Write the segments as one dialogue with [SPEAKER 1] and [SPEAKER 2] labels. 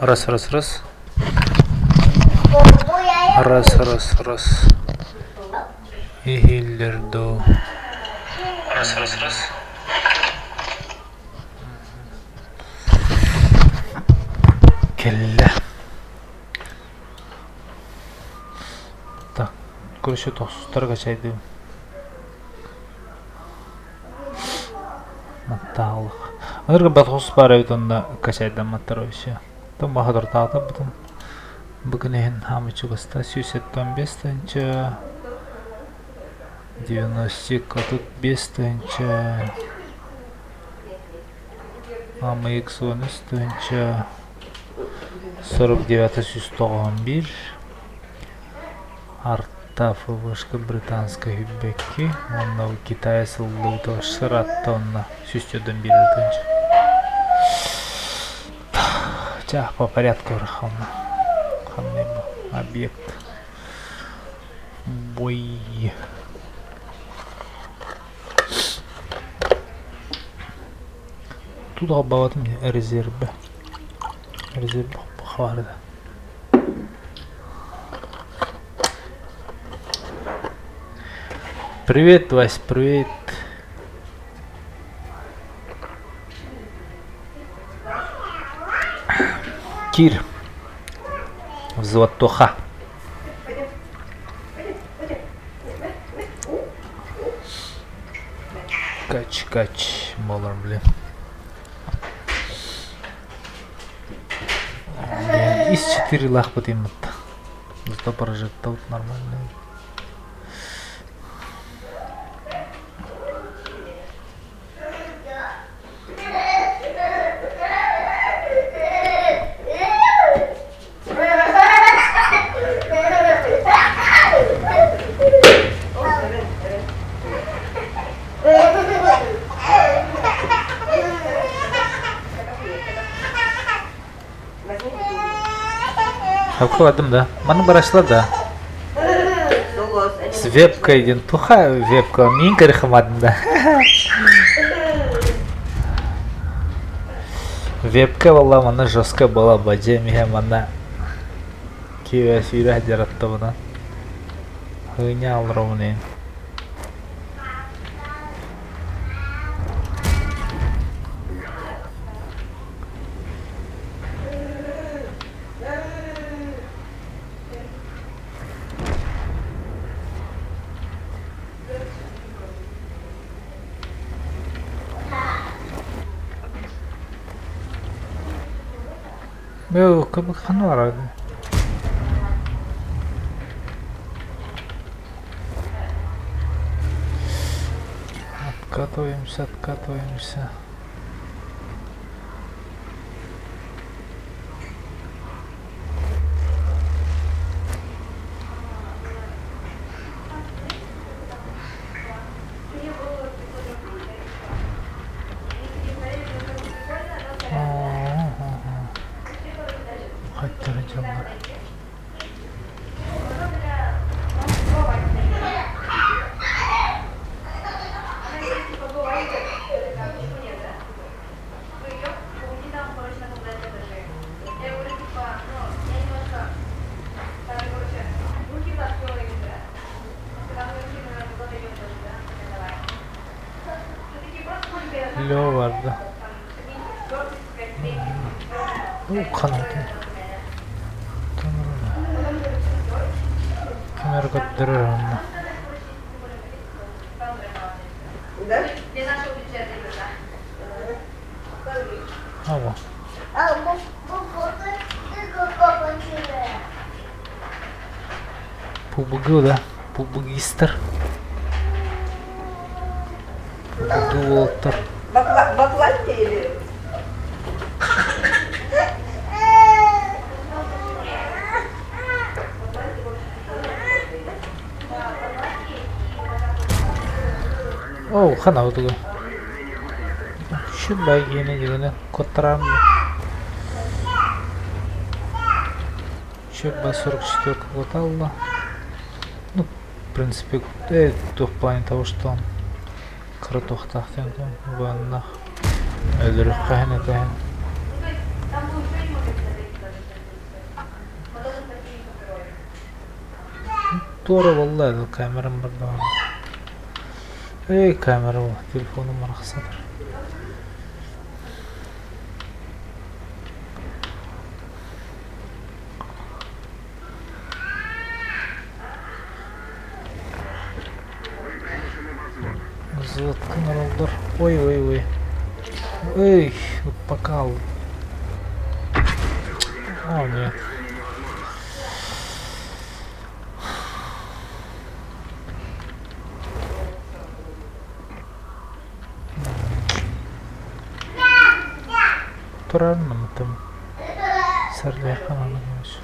[SPEAKER 1] Раз, раз, раз. Раз, раз, раз. Иһиллэр дуу. Раз, раз, раз. Кэллэ. Так, короче, тохсустарга чайдыым. Маттаалых. Ырга батхус баар эбит онно качайдамматтар вообще. Том баһадыртаата бутун. Бүгүн иһин хаамы чугаста 175 тыһыынча 95 тыһыынча Аама X 13 тыһыынча 49 191 Арта ФВшка британскай сүүрбэкки уонна Китай сыллыбыта сыратта онно 141 тыһыынча. Ча по порядку онно ханный объект бой. Тут албабатым резервбэ. Резерв хабарда. Привет, Вась, привет. Кир. Взвод Тоха. Кач, кач, молор, блин. Из 4 лах бутиммит. Зато прожектор нормальный. Хавкаладым да. Маны барашлар да. С вебкой диэн туха вебка мин көрөхымадым да. Вебка была манна жестко была бадья миһэ манна киэбэ сүүрэ дьараттабына хыыня алровнын. Ханна барар Откатываемся, откатываемся. Хаттара дьоннор. Лё барда. Ханатын. Кемер көрдөрөр онно. Аба. Пубг да. Пубгистер. Пубг уолаттар.
[SPEAKER 2] В Атланте или?
[SPEAKER 1] Оо, хана утугу. Шүбай гиэнэ дьигинэ куттараам Шүбай 44 хватало. Ну, в принципе, в плане того, что он кыра туохтаах диэн ваннах өлөрүххэ иһин этэ. Туора буолла дуу камерам бардаҕына. Эй, камера телефонум арахсатар. Взводкын оролдор. Ой, ой, ой. Эй, уппакал. О, нет. Турар мытым. Сарлыйхан анагаш.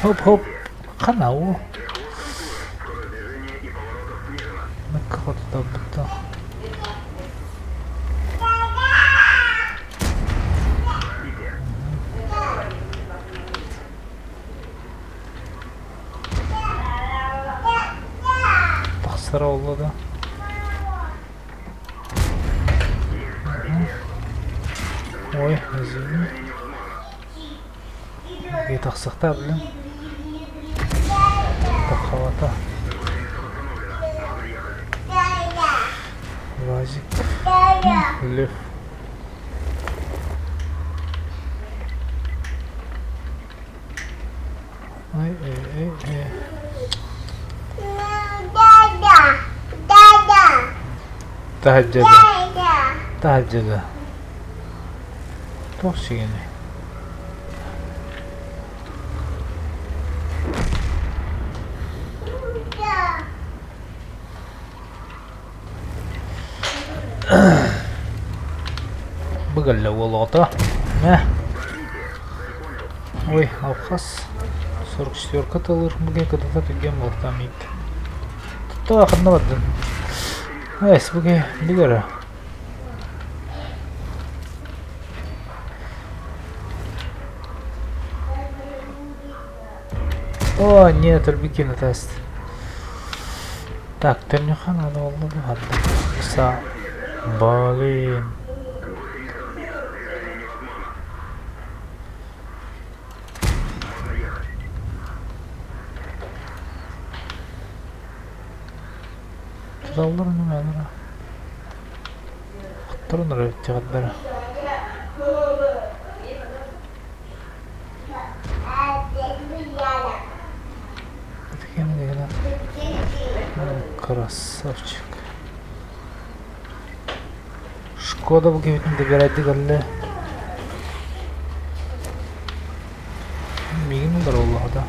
[SPEAKER 1] Хоп-хоп. Ханау. Накхотта. Тахсара олла да. Ой, извини. Тахсахта блин. Таххавата. Вазик. Лев. Ай, эй, эй, эй. Таһырдьа да. Таһырдьа да. Туох сигиний? Быгалла уол оҕото. Мэ. Ой, алхас. 44 тылыр буге кытата түрген буолтаам иит. Тутта ханна бардын? Эс буге билэрэ. О, нет, Альбикина тест. Так, Тönньүхэ надо буолла дуһарда. Са Блин. Туталлар нөмөлөрө. Хотторун эрэ тиҕэрдэрэ. Красавчик. Шкода бу киһитин добирайдык кэллэ. Миигин ылар буоллаҕа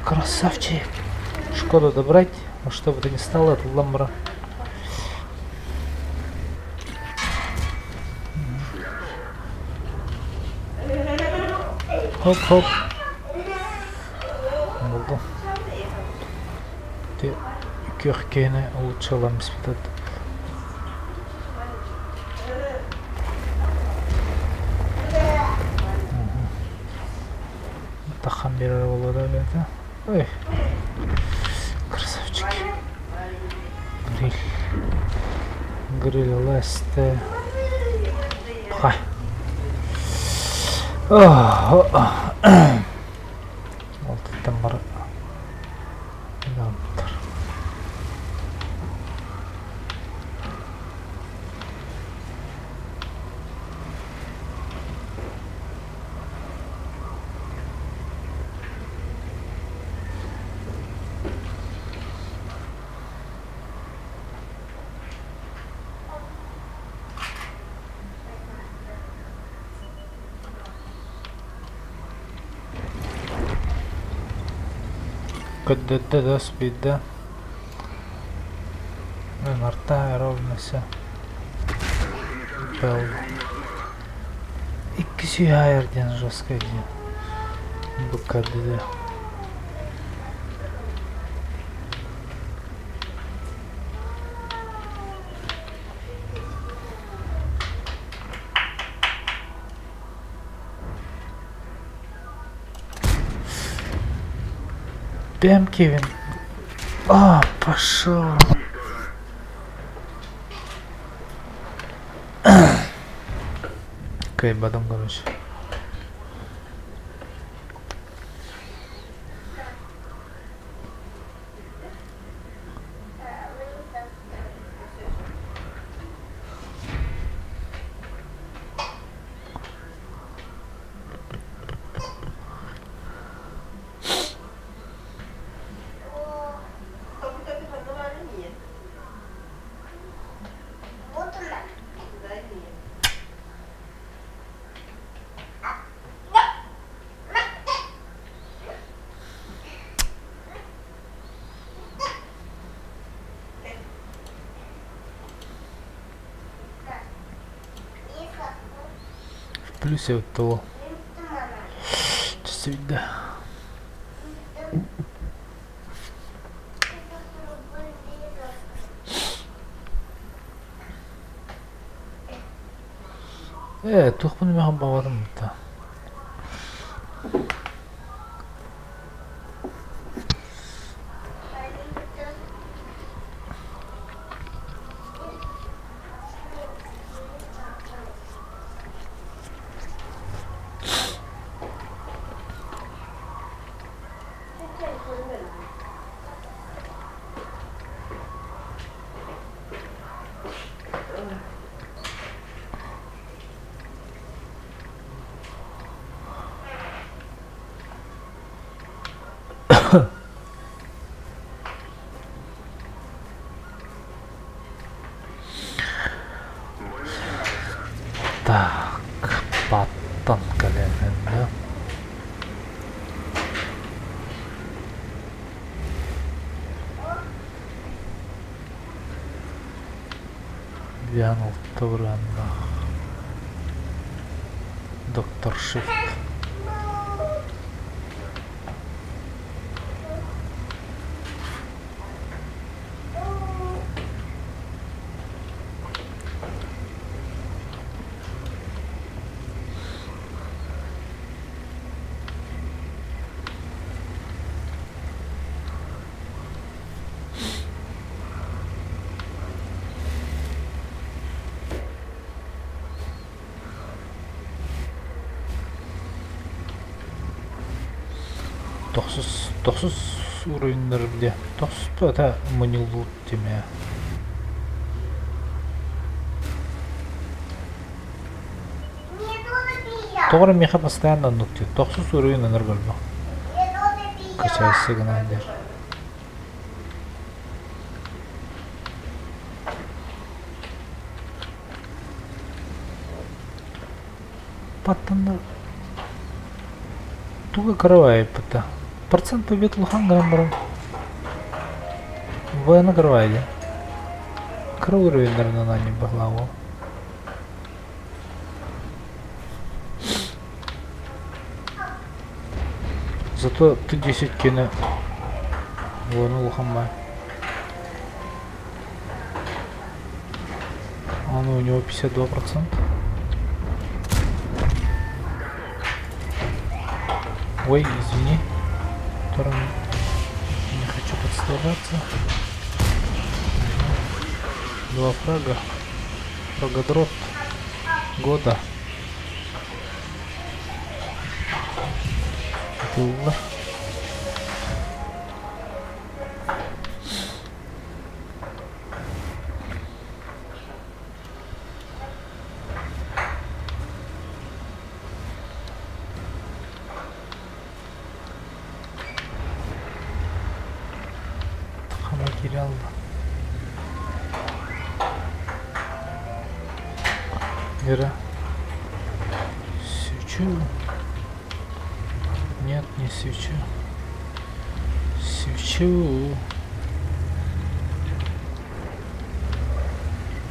[SPEAKER 1] Красавчик. Шкоду добрать, во что бы то ни стало, тыллан баран. Хоп-хоп. Булдум. Ты күөх киһини лучше ылан испитет. Тахан биэрэр буолуо да эбэтэ. Ой, красавчик. Гриль. Гриль ЛСТ. Пхай. Алтыттан бар. Көрдөрдө да биирдэ Ынартаа ровно все. Икки сүүһэ диэн жесткай диэн. Буккардыды. Бэм Кевин. А, пошел. Кыайбатым короче. В плюсе от того. Всегда. Ээ, туохпун эмэ баҕарым да. Так, баттан кэлэн да. Диан Алтабыраннаах Доктор Шифт. Тохсус, тохсус уровеньнар где? Тохсус это манилут теме. Тоҕо эрэ миэхэ постоянно оннук диир. Тохсус уровень ыныр көрбөх. Качайся гынан диир. Паттанна туга каравайпыта. Процент побед улахан гынан баран военно каравайда. Кыра уровеньдарынан анньын баһылаабыл. Зато ты 10 кини военно улахан баар. А ну у него 52%. Ой, извини. Которым не хочу подставляться. Два фрага. Фрагодрот года. Было. Материал. Вера. Свечу. Нет, не свечу. Свечу.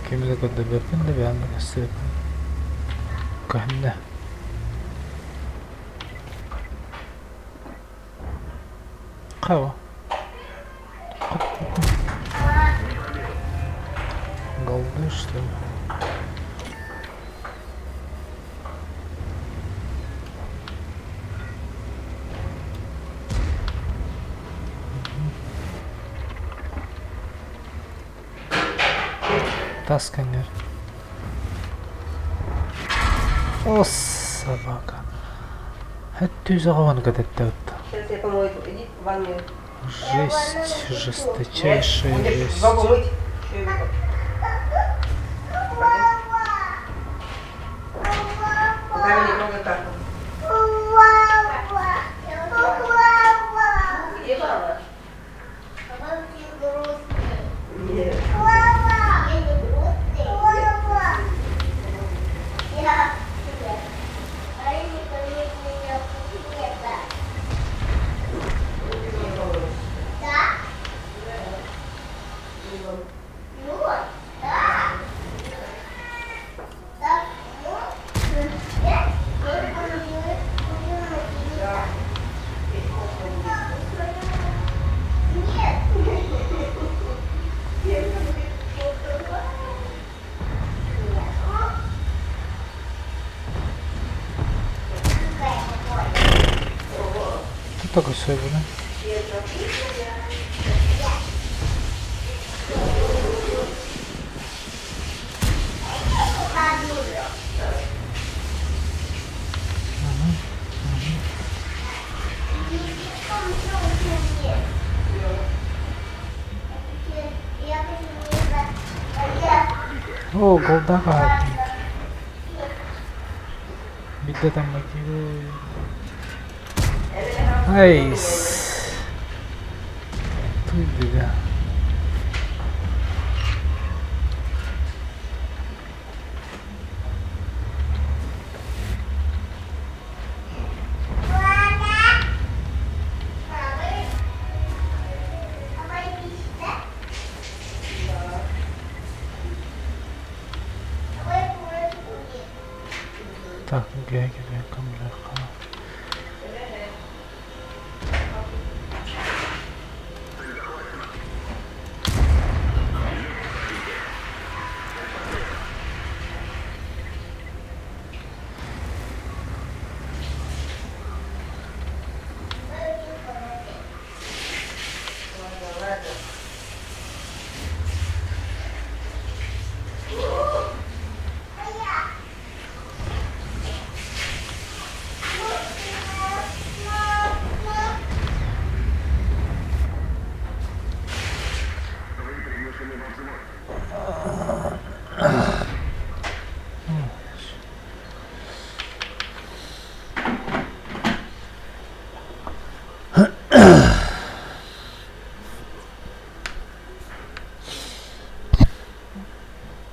[SPEAKER 1] Кими да көрдөбөппүн да бэйэм да көстүбэппин. Көһүннэ. Хаба. Голды, что ли? Тас сканер. О, собака. Хэттүүсэҕэ кэтэттэ.
[SPEAKER 2] Сейчас я помою. Иди в ванную.
[SPEAKER 1] Жесть, жесточайшая
[SPEAKER 2] Будешь
[SPEAKER 1] жесть.
[SPEAKER 2] зубы мыть. Еще и выпад. Руками не трогай карту. Где мама? Нет.
[SPEAKER 1] Кто такой свой, О, голда Бидде там Айс. Тут беда. Так, где камера?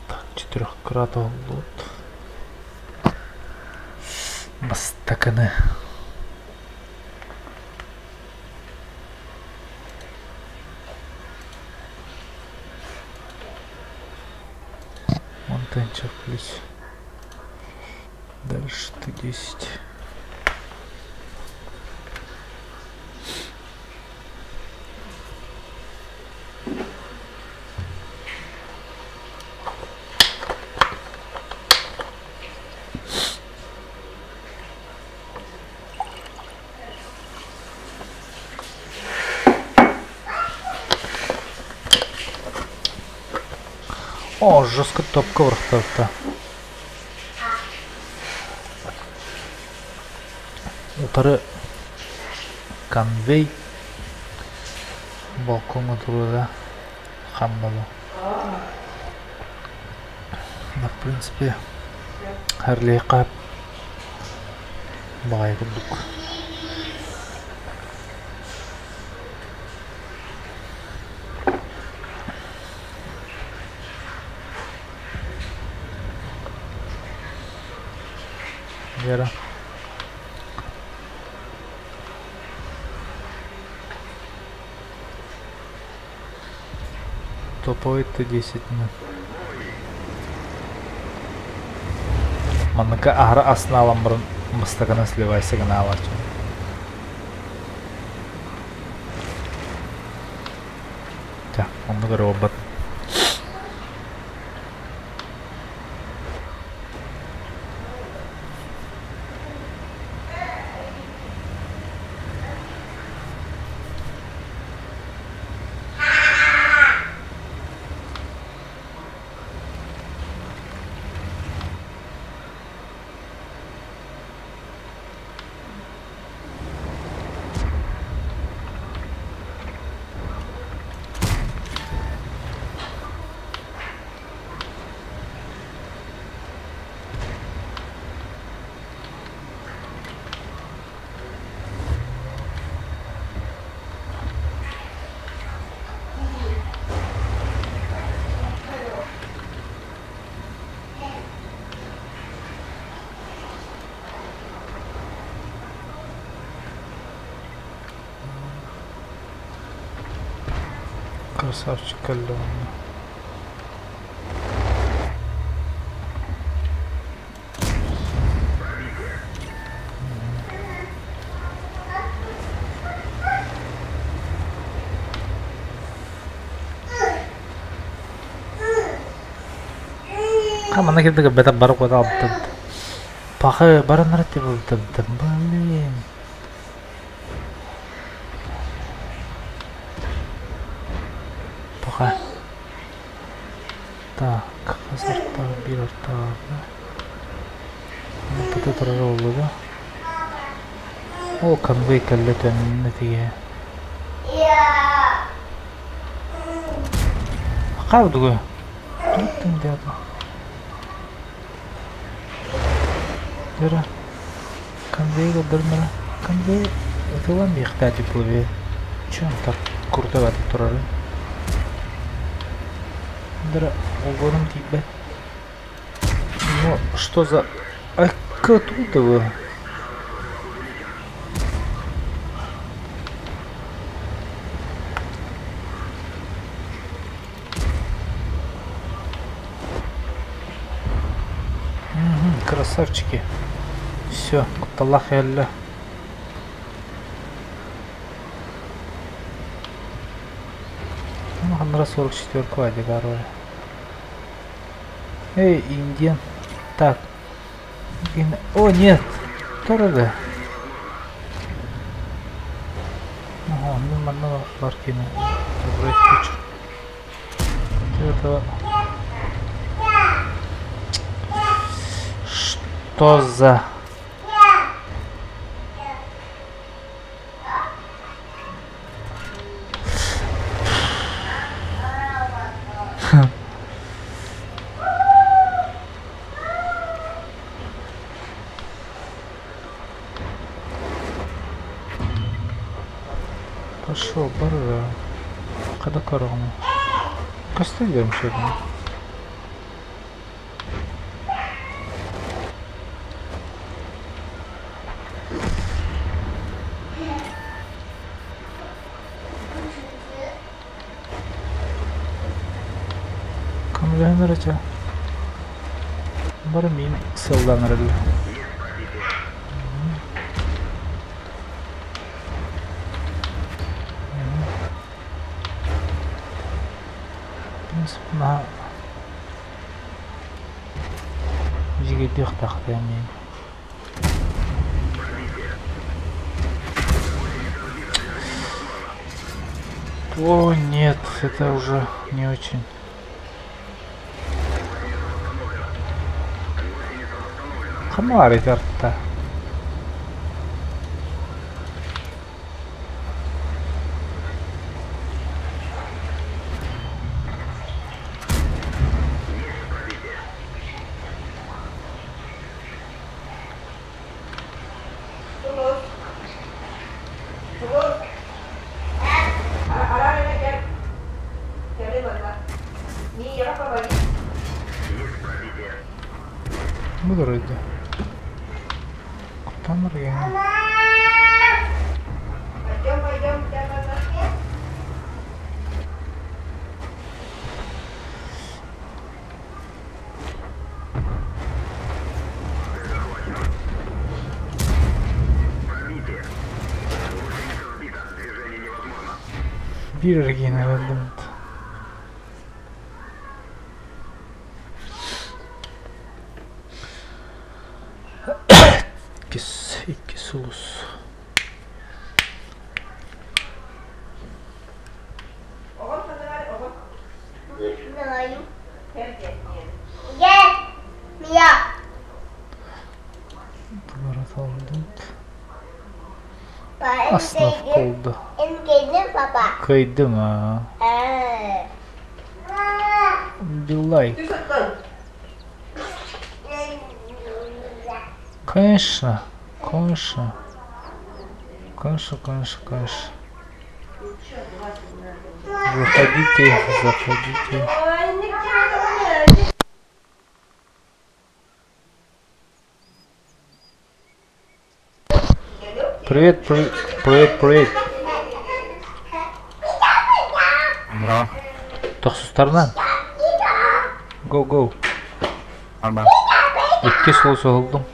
[SPEAKER 1] Так, четырехкратный лот. Бастаканы. Монтенчик плюс. Дальше Т10. О, жестко топка вырхтарта. Утары конвей балконга туруда хаммалы. В принципе, харлейка багай курдук. Вера. Топовый Т10. Манныка ахара асналам бұрын мыстакана сливайся гына. Так, он робот. Красавчик кэллэ уонна. Хамана кирдик бета бар куда алты. Пахы баранар тибылтым. Блин. Пока. Так, хас ортаах, биир ортаах. Тута турар буолла Ол конвой кэллэ төннө тиийэ. Хаа дугу? Туттун диэто. Дөрө. Конвей көрдөрмөрө. Конвей ытылан биэхтээти буолуо. Чё так круто батып турарын. Дөрө угонум тиийбэт. Ну, что за... А откуда вы? Угу, красавчики. Все, кутталлах эллэ. Ну, ханнара 44 квадик Эй, Индиан. Так. О, нет. Дорого. Ага, ну, манна баркины. Забрать кучу. Этого... Что за... Пошел, барра. Когда корона? Костылем сегодня. Көмөлөһөн Бары мин сылланар В принципе, на жигитиэх тахтыам. О, нет, это уже не очень. Хамари тарта. Буду рыйды. Кутан
[SPEAKER 2] Пойдем, пойдем,
[SPEAKER 1] Биир эргиэн эрэллиммит. Иккис, икки сулус. Остановка oldu. Кыйдым а. Билайк. Конечно, конечно. Конечно, конечно, конечно. Заходите, заходите. Привет, привет, привет, привет.
[SPEAKER 3] Браво.
[SPEAKER 1] Тохсустарынан. Go go.
[SPEAKER 3] Арба.
[SPEAKER 1] Икки суол соһуллум.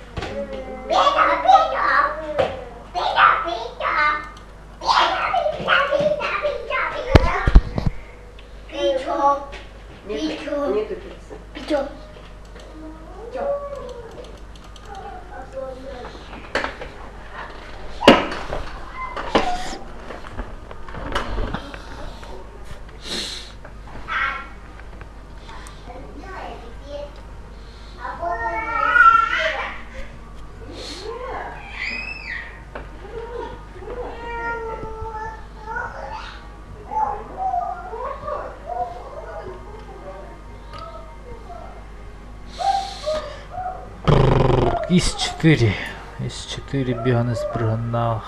[SPEAKER 1] Ис-4. Ис-4 беганы спрыгнах.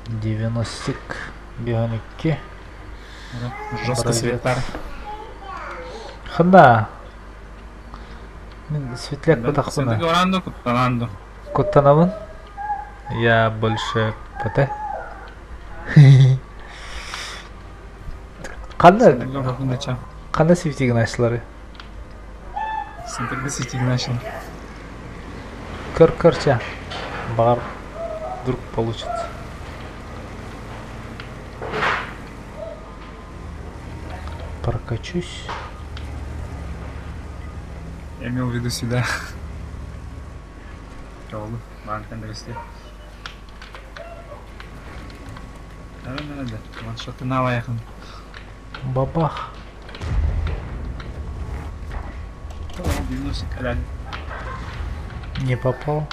[SPEAKER 1] 90 беган 2.
[SPEAKER 3] Жестко светлар.
[SPEAKER 1] Ханда. Мин светляк бутахпына.
[SPEAKER 3] Светляк куттананду.
[SPEAKER 1] Куттанабын. Я больше ПТ. Ханна ханна светигин ашлары?
[SPEAKER 3] Синтегда светигин начал.
[SPEAKER 1] Көр-көрчө. Бар вдруг получится. Прокачусь.
[SPEAKER 3] Я имел в виду сюда. Жолу, маған дөресте. Да, да, да. Ваншотына лайықын.
[SPEAKER 1] Бабах. Не попал.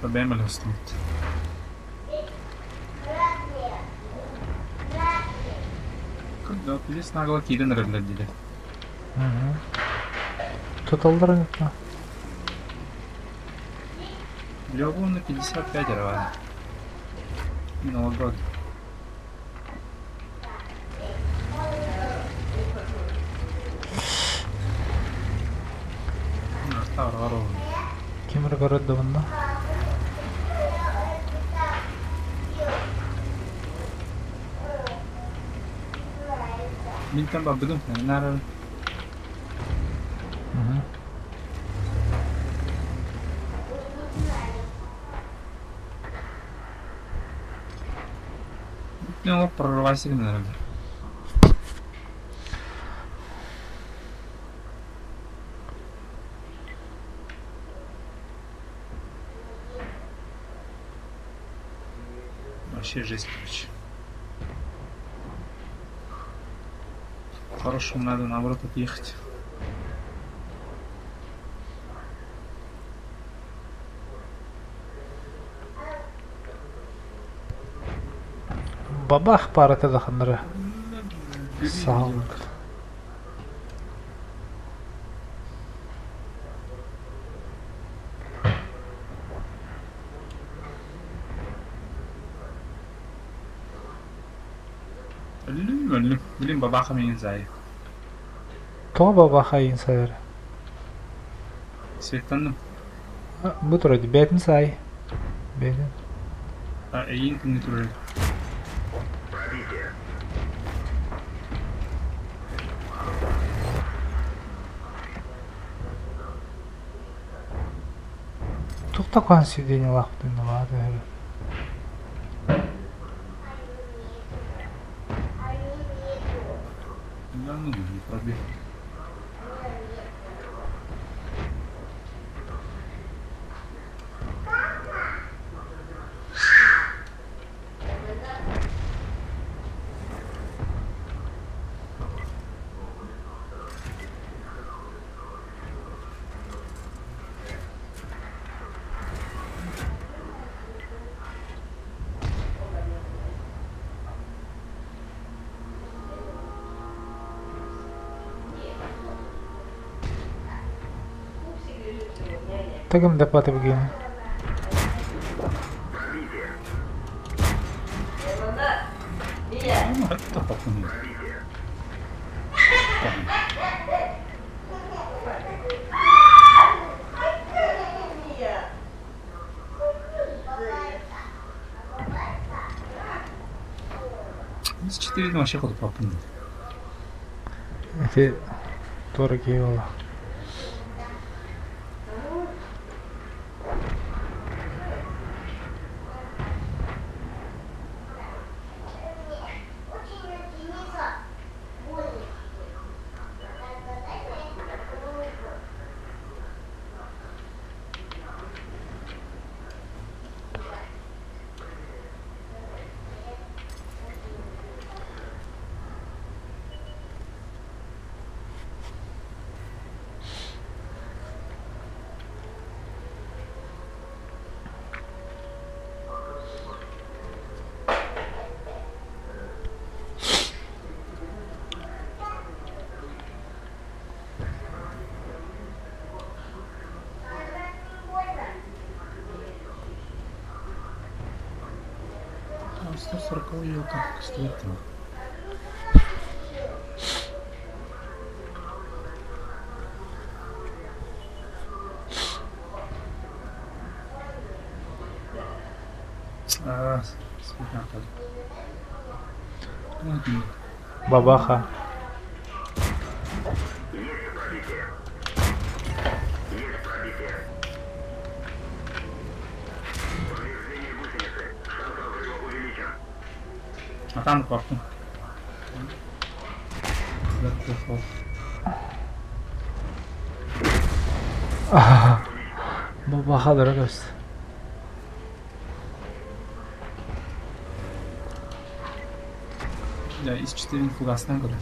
[SPEAKER 3] بيعمل هوستات. Здесь нагло кидан разглядели.
[SPEAKER 1] Угу. Тут алдарыңытма.
[SPEAKER 3] Лёгу на 55 рвали. Новый год.
[SPEAKER 1] Кемір көрөдө бunda?
[SPEAKER 3] Мин там бабыдым, наверное.
[SPEAKER 1] Угу.
[SPEAKER 3] Ну, прорвался, наверное. Вообще жесть, короче. Хорошему надо наоборот отъехать.
[SPEAKER 1] Бабах пара тадаханнары. Саалык.
[SPEAKER 3] Өлүм, өлүм. Билим бабаха менен зайы.
[SPEAKER 1] Тоҕо бабаха айын сайар?
[SPEAKER 3] Светтанным.
[SPEAKER 1] Бу турады бәтин сай. Бәтин.
[SPEAKER 3] А, эйин күнү турар.
[SPEAKER 1] Тухта куан сиденье лахтын лады.
[SPEAKER 3] Да, ну, не пробил.
[SPEAKER 1] Таким депаты бгин.
[SPEAKER 3] Ну, это похуй. 4 вообще хотуппаппын.
[SPEAKER 1] Ити туора киһи буолла.
[SPEAKER 3] Там 140 елка стоит. А,
[SPEAKER 1] Бабаха.
[SPEAKER 3] А там кварту.
[SPEAKER 1] Бабаха дорогость.
[SPEAKER 3] Да, из 4 фугасынан көрө.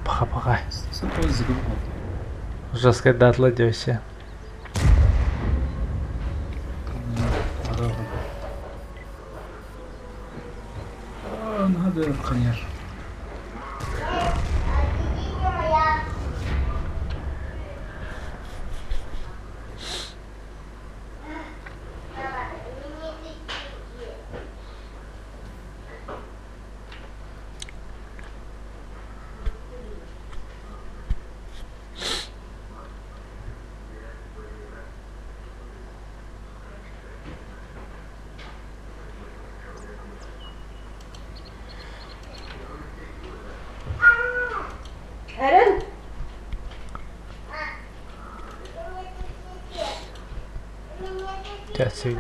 [SPEAKER 1] Паха-паха.
[SPEAKER 3] Сотовый загрузил.
[SPEAKER 1] Жесткая датла девся.
[SPEAKER 3] Надо, конечно.
[SPEAKER 2] Эрен!
[SPEAKER 1] Часик,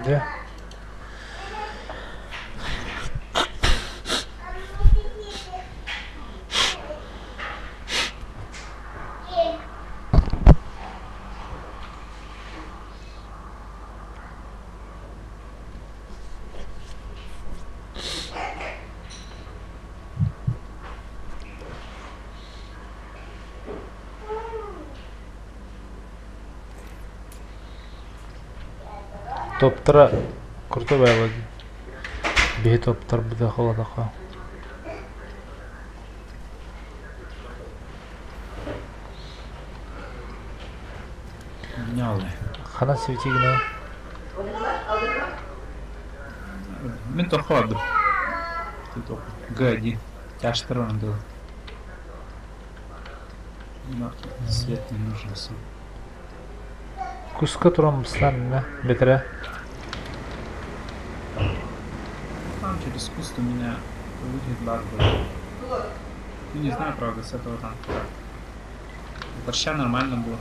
[SPEAKER 1] Топтара крутой байла. Биһи топтар буда холодаха.
[SPEAKER 3] Менял.
[SPEAKER 1] Хана светигна.
[SPEAKER 3] Мен тоққы Г1. Тяжтырын был. Свет не нужен.
[SPEAKER 1] Куска туран быстан бетре.
[SPEAKER 3] Там через куст у меня выглядит баг был. Ну не знаю, правда, с этого танка. Борща нормально было.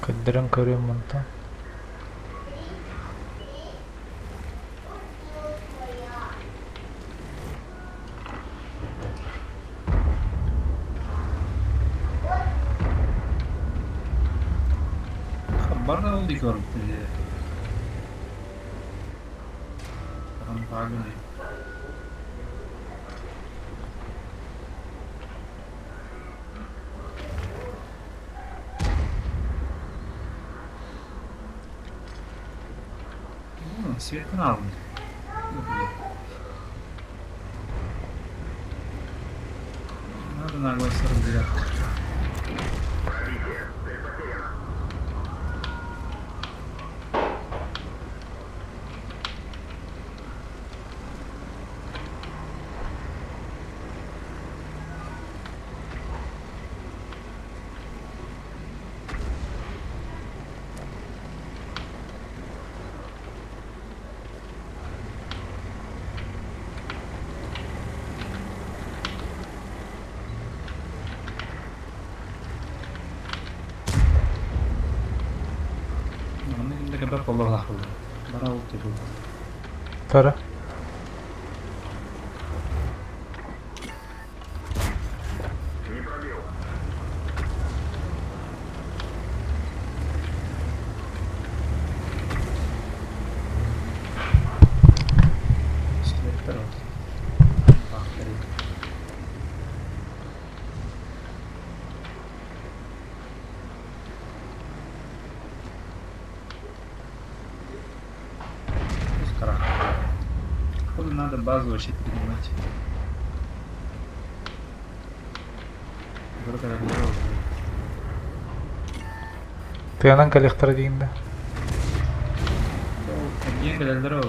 [SPEAKER 1] Кадырын көрүм мунта.
[SPEAKER 3] Хабарна дикор. Свет канал. Надо нагло 49. КБ поллоох буолла. Бара ол тибул.
[SPEAKER 1] Тара.
[SPEAKER 3] Пистолеттер вот. Бахтары. Пусть крах. Походу надо базу вообще перенимать. Вдруг это было.
[SPEAKER 1] Тыанан кэлиэхтэрэ диигин да?
[SPEAKER 3] Эргийэн кэлэллэр ол.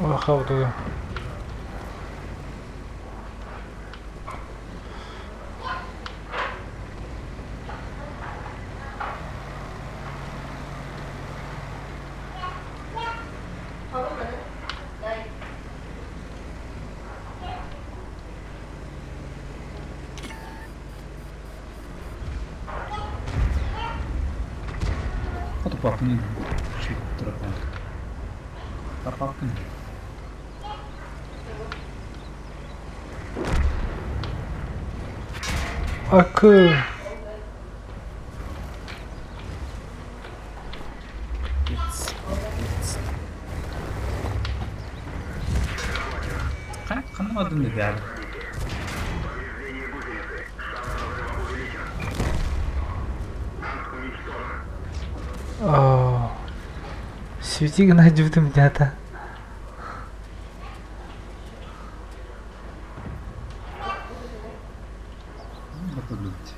[SPEAKER 1] Улахан
[SPEAKER 3] Хоту папканы чуть Папканы.
[SPEAKER 1] Акы.
[SPEAKER 3] Пиц. Пиц. Ханамадым деді.
[SPEAKER 1] О, Свети гына дьүтүм дята.
[SPEAKER 3] Надо подумать.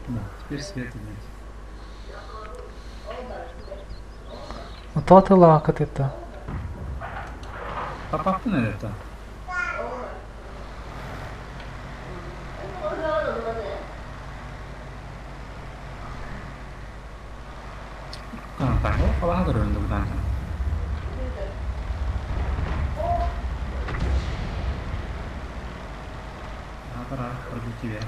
[SPEAKER 3] Да, теперь света нет.
[SPEAKER 1] Тоты лаакат это.
[SPEAKER 3] Папапканы это. Пора пробить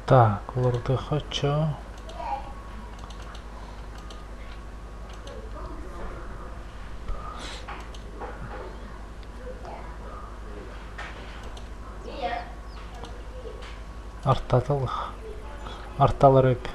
[SPEAKER 1] Так, лорды хочу. Артатылых. Арталар өп.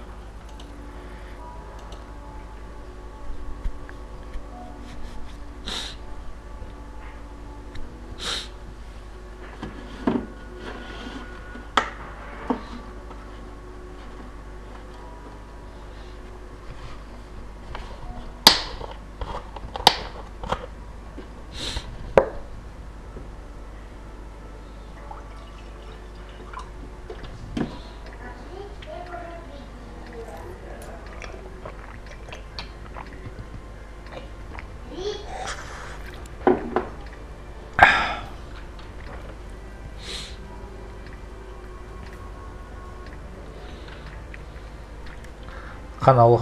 [SPEAKER 1] Канал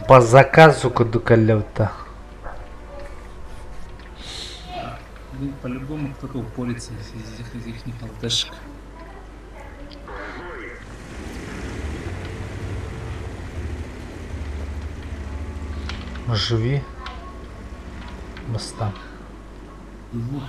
[SPEAKER 1] по заказу кудукаллевта.
[SPEAKER 3] Блин, по-любому кто-то упорится из их ЛТшек.
[SPEAKER 1] Живи. Моста.
[SPEAKER 3] Угу.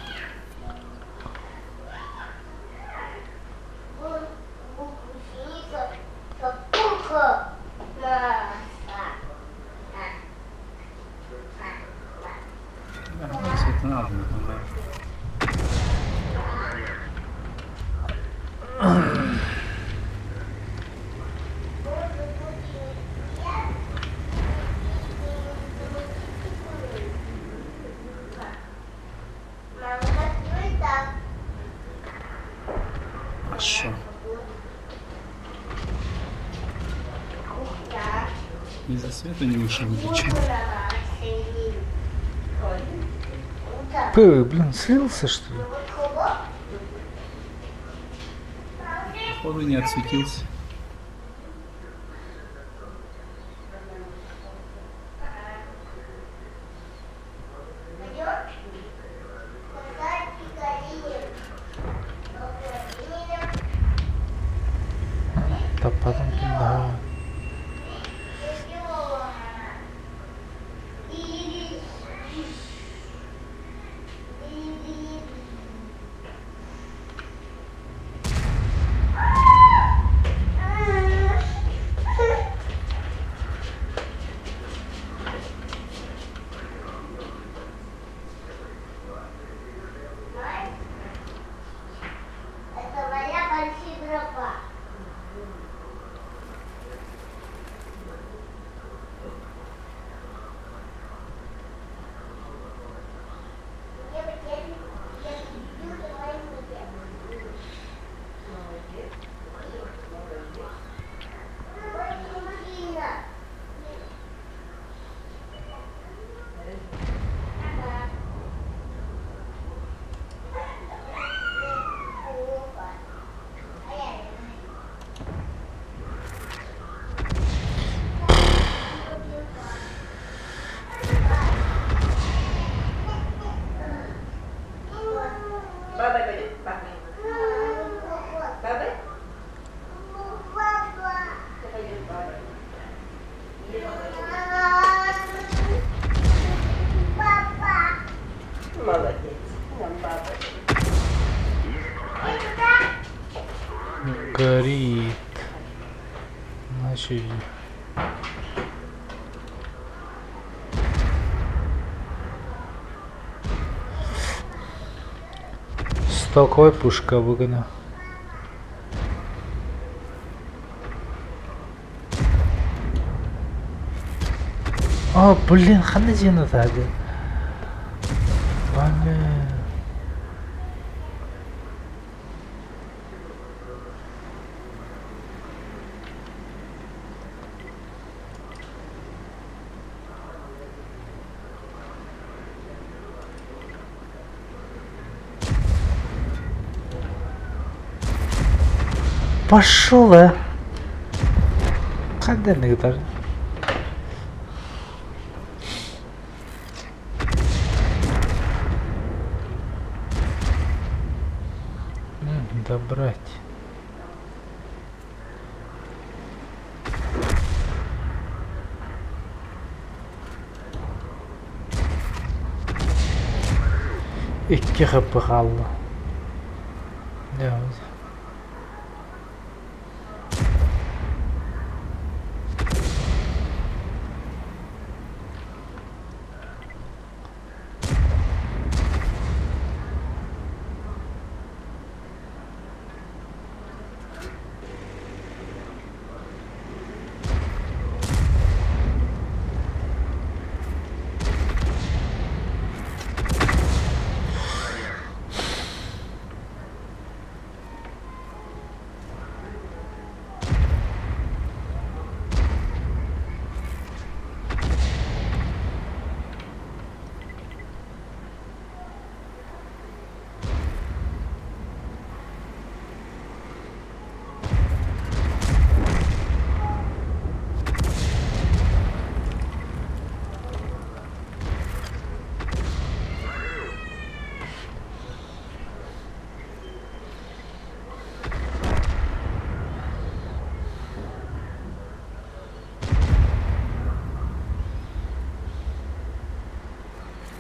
[SPEAKER 3] Из-за света не вышел или что?
[SPEAKER 1] Пы, блин, слился что ли?
[SPEAKER 3] Походу не отсветился.
[SPEAKER 1] Таппатым ким да. Горит. Значит. Стоковая пушка выгодна. О, блин, хана дьиэни таады. Блин. Пошел, а! Хадерный даже. Добрать. Икки хп хаалла.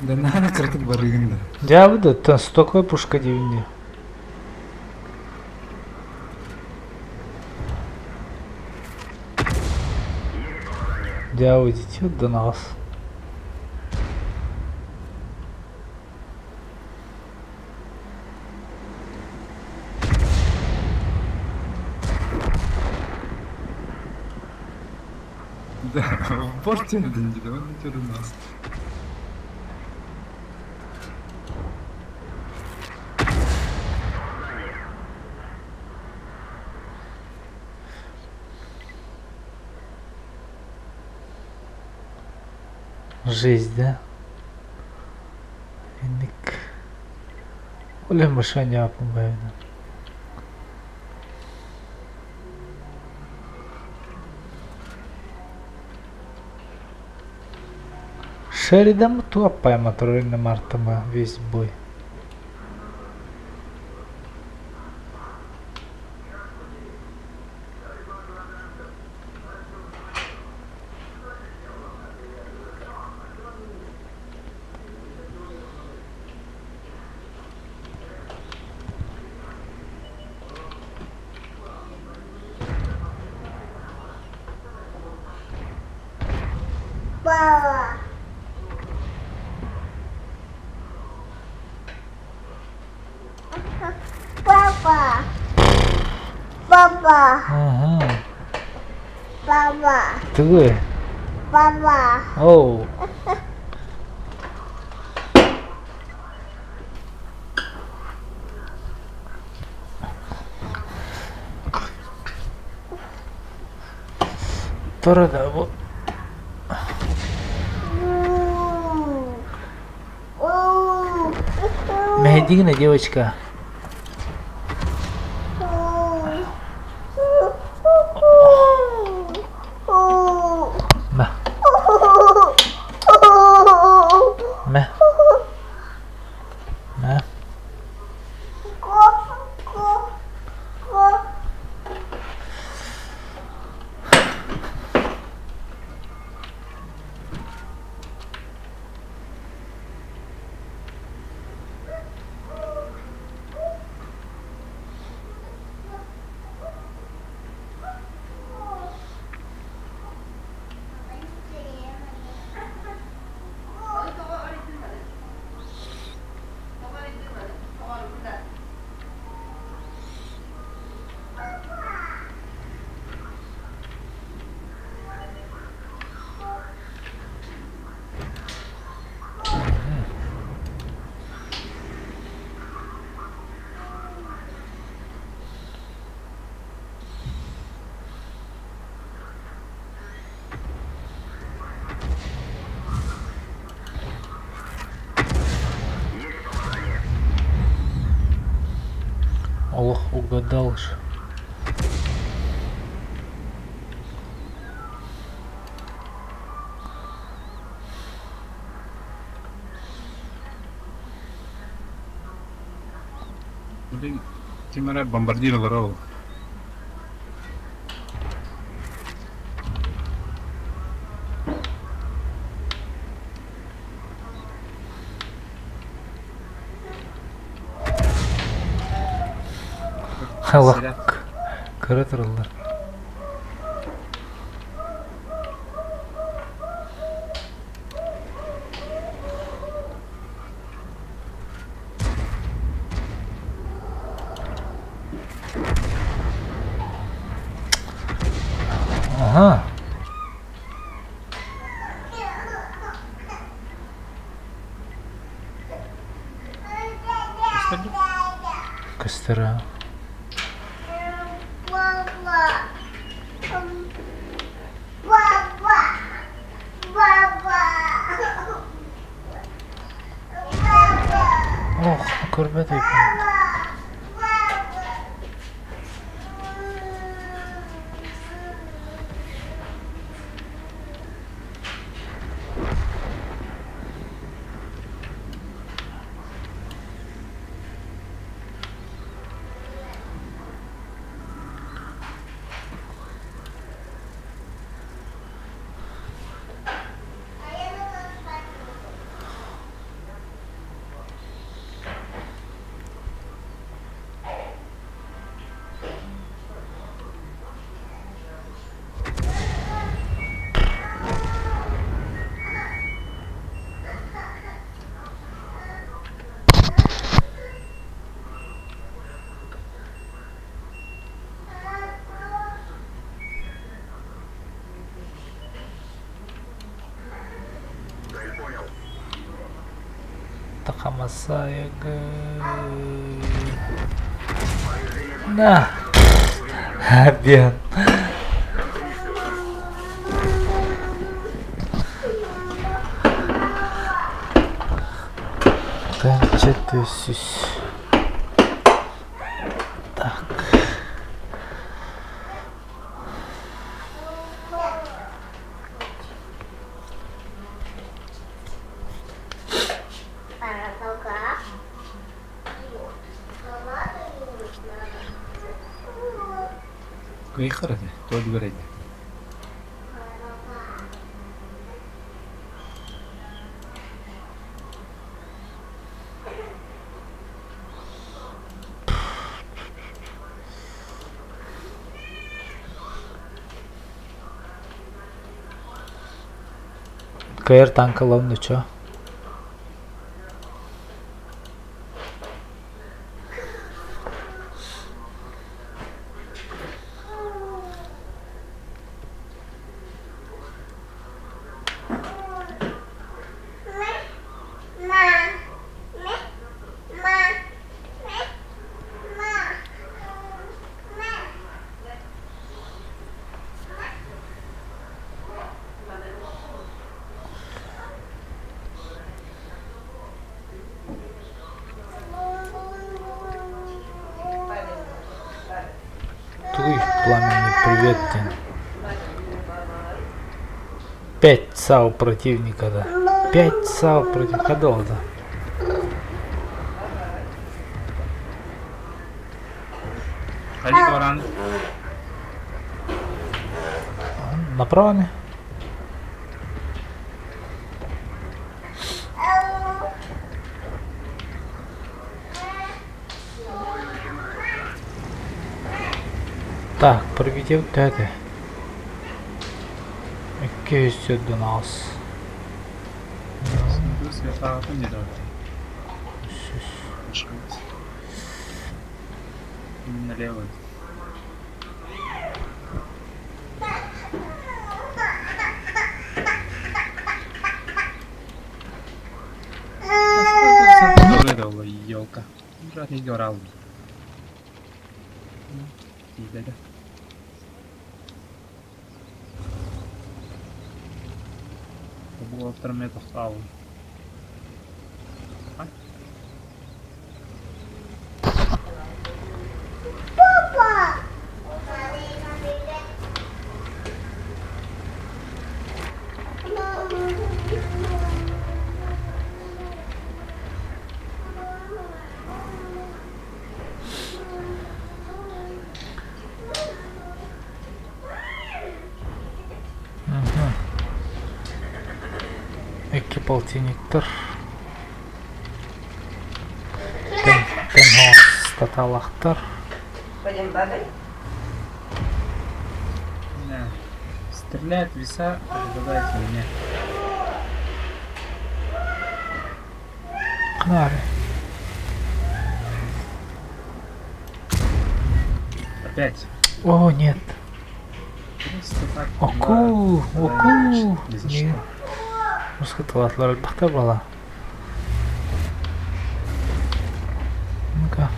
[SPEAKER 3] Да надо краток барыгин да.
[SPEAKER 1] Дьэ, да, стоковая пушка диэбин дии. Дьэ, идите до нас.
[SPEAKER 3] Да, в борте да, он идет у нас.
[SPEAKER 1] Жизнь, да? Инник. Ол машина аппын Шеридам туоппайма турарына мартыма весь бой.
[SPEAKER 2] Папа. Папа. Папа.
[SPEAKER 1] Угу.
[SPEAKER 2] Папа.
[SPEAKER 1] Тугуй?
[SPEAKER 2] Папа.
[SPEAKER 1] Оу. Турада бу. Мэһэйдиигин девочка. Мэ. Мэ. Мэ. Олох угадал же.
[SPEAKER 3] Блин, Тимара бомбардировал Роу.
[SPEAKER 1] Аллах. Көрө тураллар. Ага. Көстөр. Ох, көрбөт экен. Такамасаяга. На. Обмен. Төссүс. Так.
[SPEAKER 3] Кыйхыр этэ, туолугар этэ.
[SPEAKER 1] Кыайар танкаларын нучо. Тугуй пламенный привет диэн. Пять САУ противника, да. Пять САУ противника долго.
[SPEAKER 3] Ходи, баран.
[SPEAKER 1] Направо не? Так, проведем это. Окей, все до нас.
[SPEAKER 3] Налево. Елка. Буолтар
[SPEAKER 2] Папа!
[SPEAKER 1] Икки полтинниктар. Тен статалахтар.
[SPEAKER 3] Да. Стреляет веса, попадает в меня.
[SPEAKER 1] Канары.
[SPEAKER 3] Опять.
[SPEAKER 1] О, нет.
[SPEAKER 3] Просто так.
[SPEAKER 1] Оку, оку.
[SPEAKER 3] Ни за что.
[SPEAKER 1] Мускаталатлар элбэхтэр буолла. Ну-ка.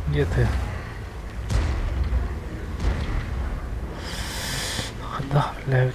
[SPEAKER 1] Где ты? Хада, левый.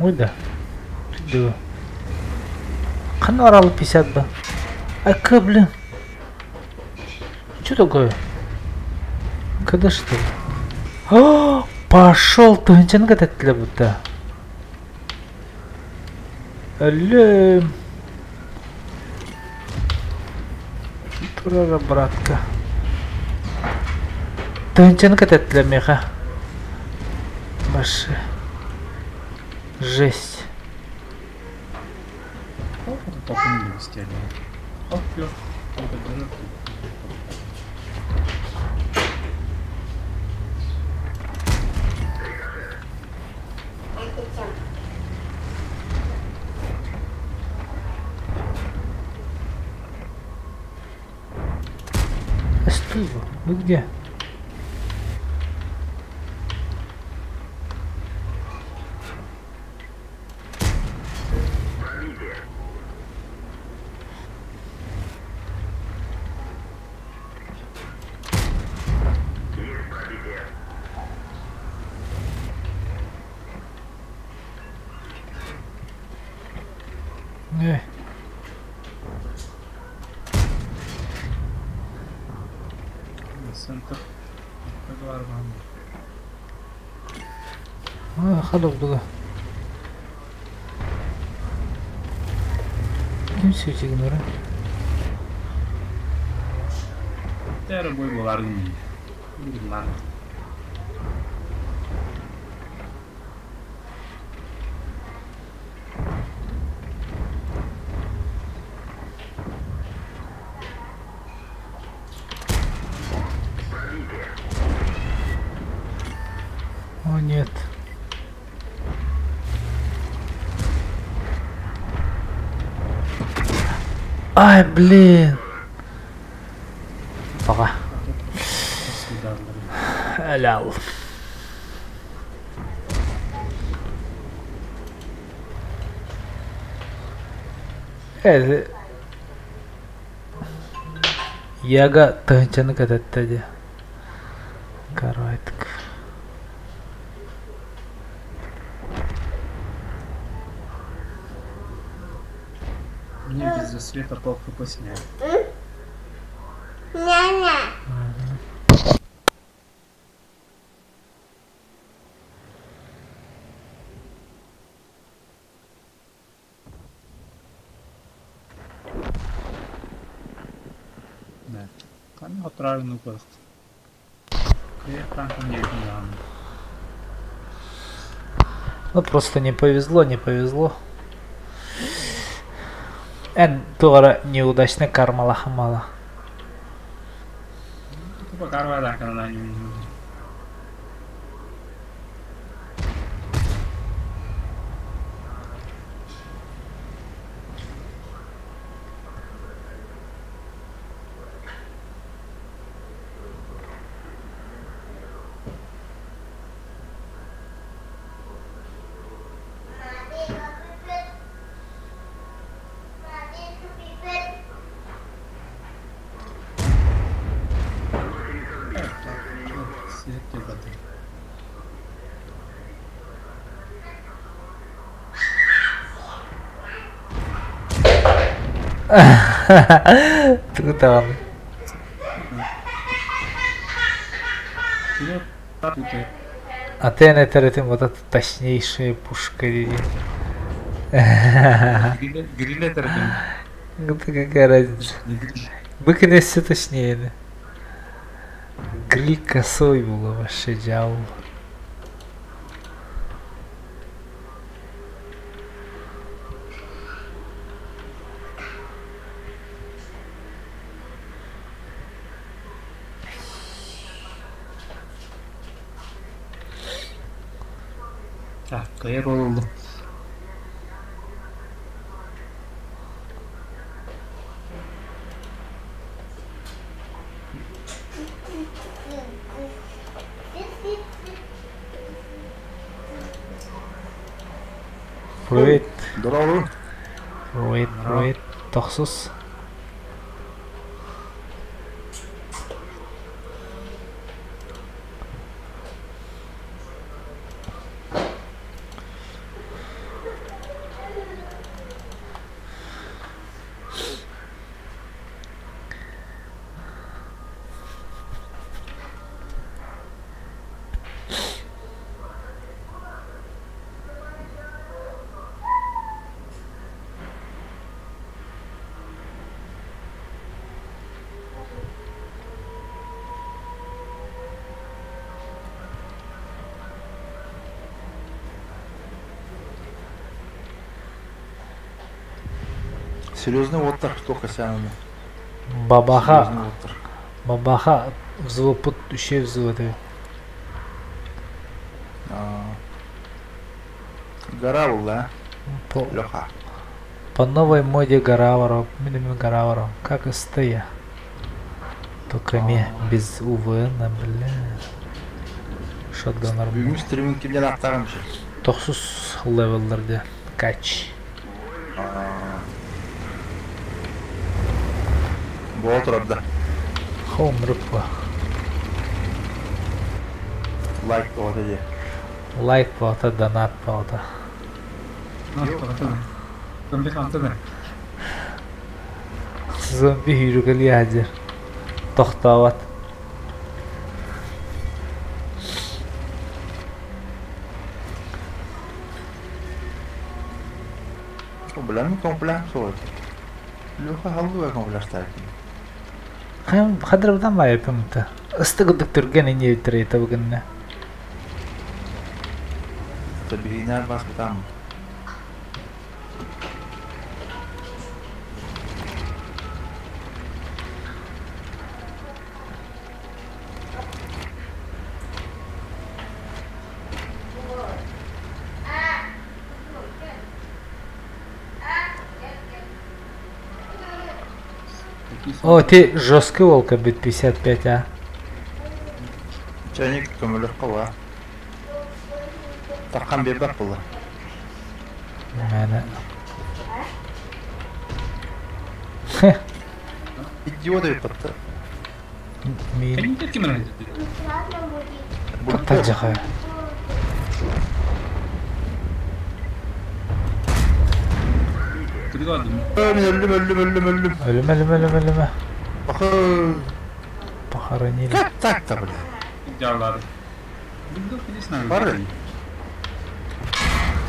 [SPEAKER 1] Ой да. Да. Ханна орал 50 ба. А блин. Что такое? Когда что ли? О, пошел ты, для будто. Алле. Турара, братка. Тынчанка для меха. Баши. Жесть. Ты вы где? Эй.
[SPEAKER 3] Центр.
[SPEAKER 1] Халык дуга. Ким сүүтигин ора?
[SPEAKER 3] Тәрі бой болар гын.
[SPEAKER 1] О, нет. Ай, блин. Пока. Лял. Яга тыһынчаны кэтэттэ дии. Карайтык.
[SPEAKER 3] Мне без засвета пол хп сняли.
[SPEAKER 2] Няня.
[SPEAKER 3] Да. Там отправлен упасть. Я танком не
[SPEAKER 1] Ну просто не повезло, не повезло. Эн туора неудачная карма лахамала.
[SPEAKER 3] Тупо карма да, когда не
[SPEAKER 1] Тугутаҕын. А ты на это вот это точнейшая пушка диди. Ну какая разница. Быкин все точнее. Да? Гриль косой было вообще дьявол.
[SPEAKER 3] Так, кайыр oldu.
[SPEAKER 1] Привет.
[SPEAKER 4] Здорово.
[SPEAKER 1] Привет, привет. Тохсус.
[SPEAKER 4] Серьезный оттар, только сяну.
[SPEAKER 1] Бабаха. Бабаха взвопут еще взвод.
[SPEAKER 4] Гора была, да? Леха.
[SPEAKER 1] По новой моде гора воров, минимум гора воров, как и стоя. Только эмиэ без УВН, бля. Shotgun armor.
[SPEAKER 4] Бүгүҥҥү стриминг кимден ааттааҕын бишер.
[SPEAKER 1] Тохсус левелларда кач.
[SPEAKER 4] Буола турар да.
[SPEAKER 1] Хоум рыппа.
[SPEAKER 4] Лайк тоҕото дии.
[SPEAKER 1] Лайк буолта, донат буолта.
[SPEAKER 3] Зомби хантыда.
[SPEAKER 1] Зомби хүйрүкэлии сылдьар. Тохтообот.
[SPEAKER 4] Билэммин комплям суох. Леха халлыга комплястаах.
[SPEAKER 1] Хадырбытан баайыппымта. Ыстык түргэн инье бүтэрейте бүгүннэ.
[SPEAKER 4] Табиһинээр бас бутам.
[SPEAKER 1] О, ты жесткий волка бит 55, а.
[SPEAKER 4] Чайник көмөлөх кыла. Таххан биэрбэт буолла.
[SPEAKER 1] Мээнэ.
[SPEAKER 4] Идиот эбит
[SPEAKER 1] Мин
[SPEAKER 3] Ким
[SPEAKER 1] Тажаха.
[SPEAKER 4] Мин өллүм өллүм өллүм өллүм.
[SPEAKER 1] Өлүмэ өлүмэ өлүмэ өлүмэ.
[SPEAKER 4] Бахы.
[SPEAKER 1] Похоронили.
[SPEAKER 4] Как так-то, бля? Бары.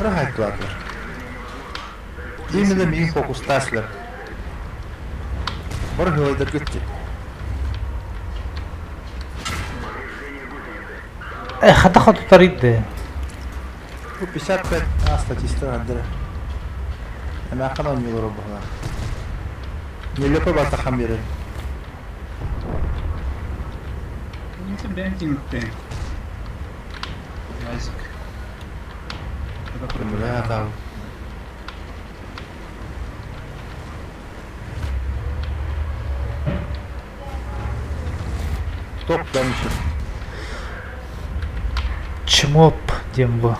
[SPEAKER 4] Рахайтлар. Именно мин фокустаслар. Бар хылайдар көттü.
[SPEAKER 1] Хата хату таридде.
[SPEAKER 4] Бу 55 а статистика андыра. Эме акан ойнуулар була. Нелепе батахан берер. Бля, там. Топ дальше.
[SPEAKER 1] Чмоп диэн бу.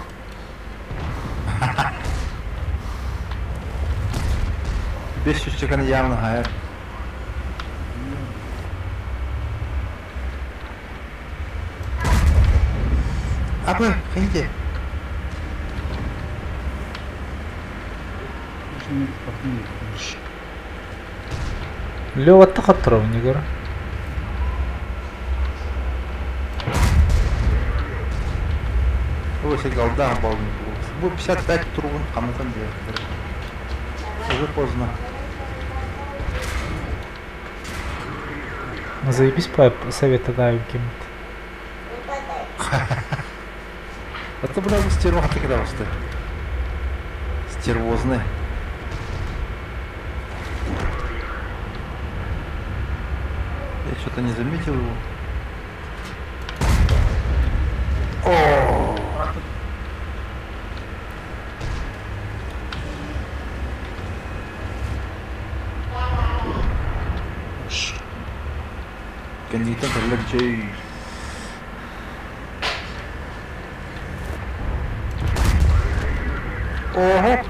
[SPEAKER 4] 500 чеканы явно хайар. Апы, хинте.
[SPEAKER 1] Лева тахаттыров не гора.
[SPEAKER 4] Ой, голда балын. Бу 55 тургун камытан бер. Уже поздно.
[SPEAKER 1] Ну заебись по совета даю кем-то.
[SPEAKER 4] Это, бля, стерва когда просто. Стервозный. Я что-то не заметил его. О! Кандидат легче. Ого!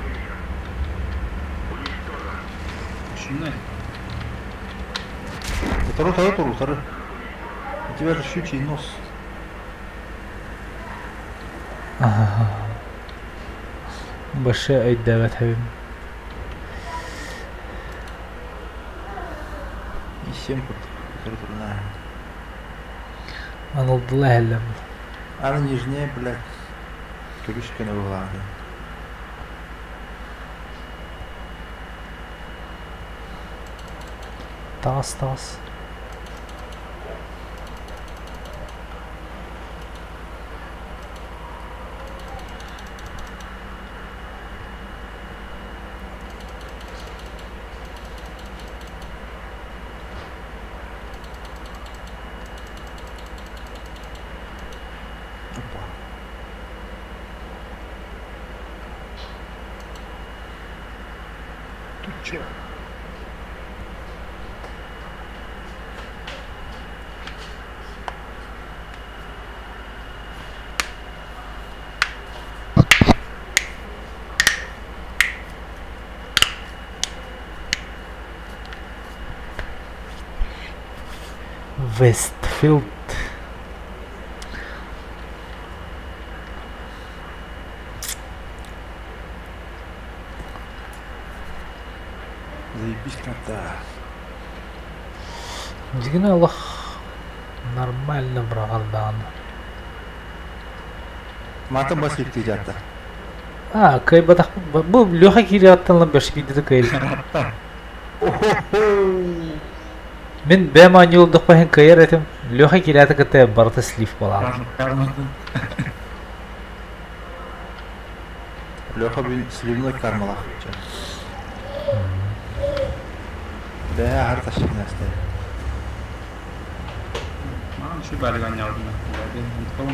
[SPEAKER 4] Второй, второй, второй, второй. У тебя же щучий нос.
[SPEAKER 1] Ага. Большая айдават хабим.
[SPEAKER 4] И 7 вот.
[SPEAKER 1] Анылдыла әлем.
[SPEAKER 4] Аны нижнее, блядь. Крышка на была.
[SPEAKER 1] Тас, тас.
[SPEAKER 4] Опа. Тут чё?
[SPEAKER 1] Вестфилд.
[SPEAKER 4] Заебись карта.
[SPEAKER 1] Дьигинэ олох нормально быраҕар даҕаны.
[SPEAKER 4] Мата бас кииртии дьаатта.
[SPEAKER 1] А, кыайбатах бу Леха киириэҕиттэн ыла бэшкиидити кыайбыт. Мин бэйэм оонньуулдахпа иһин кыайар этим. Леха киирээти кытта барыта слив буолаат.
[SPEAKER 4] Леха бүгүн сливной кармалаах. Бэйэ аһар тащыгынастай.
[SPEAKER 3] Маған еще бәрі оонньообутум.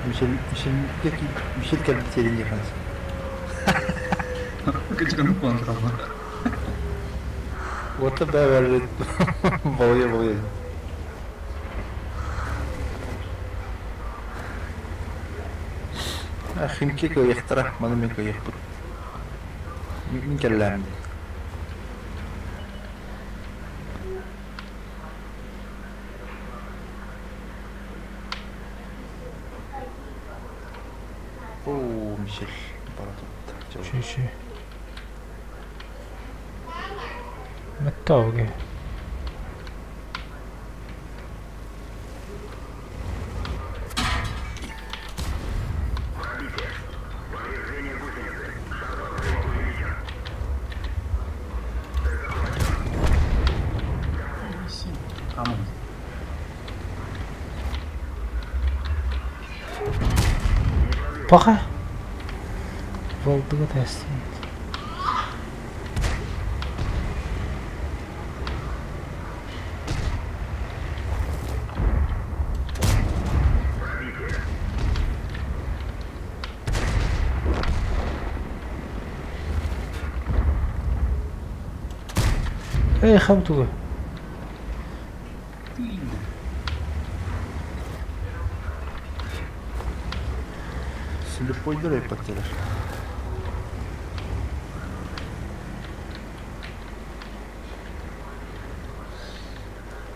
[SPEAKER 4] Мишель Мишель Мишель кэлбит сиэрин диэххин Вот бэбэрбит балыйа балыйа. Химки кыайыахтара, маны мин кыайыахпыт. Мин кэллэм. Оо, Мишель бара тут.
[SPEAKER 1] Ши-ши. Мэттауги. Паха. Волдуга тест. Эй, хамтуга.
[SPEAKER 4] Слепой потеряш.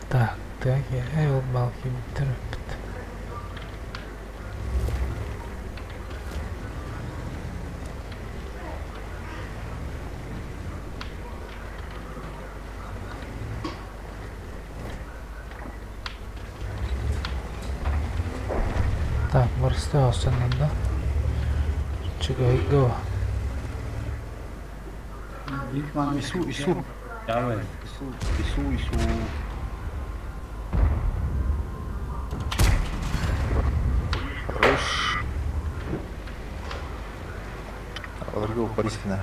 [SPEAKER 1] Так, так, я ол балки төрөппүт. Так, барыста да. Чего го.
[SPEAKER 4] Ису, Ису.
[SPEAKER 3] Давай.
[SPEAKER 4] Ису, Ису, Ису. Хорош. Аларга Борискина.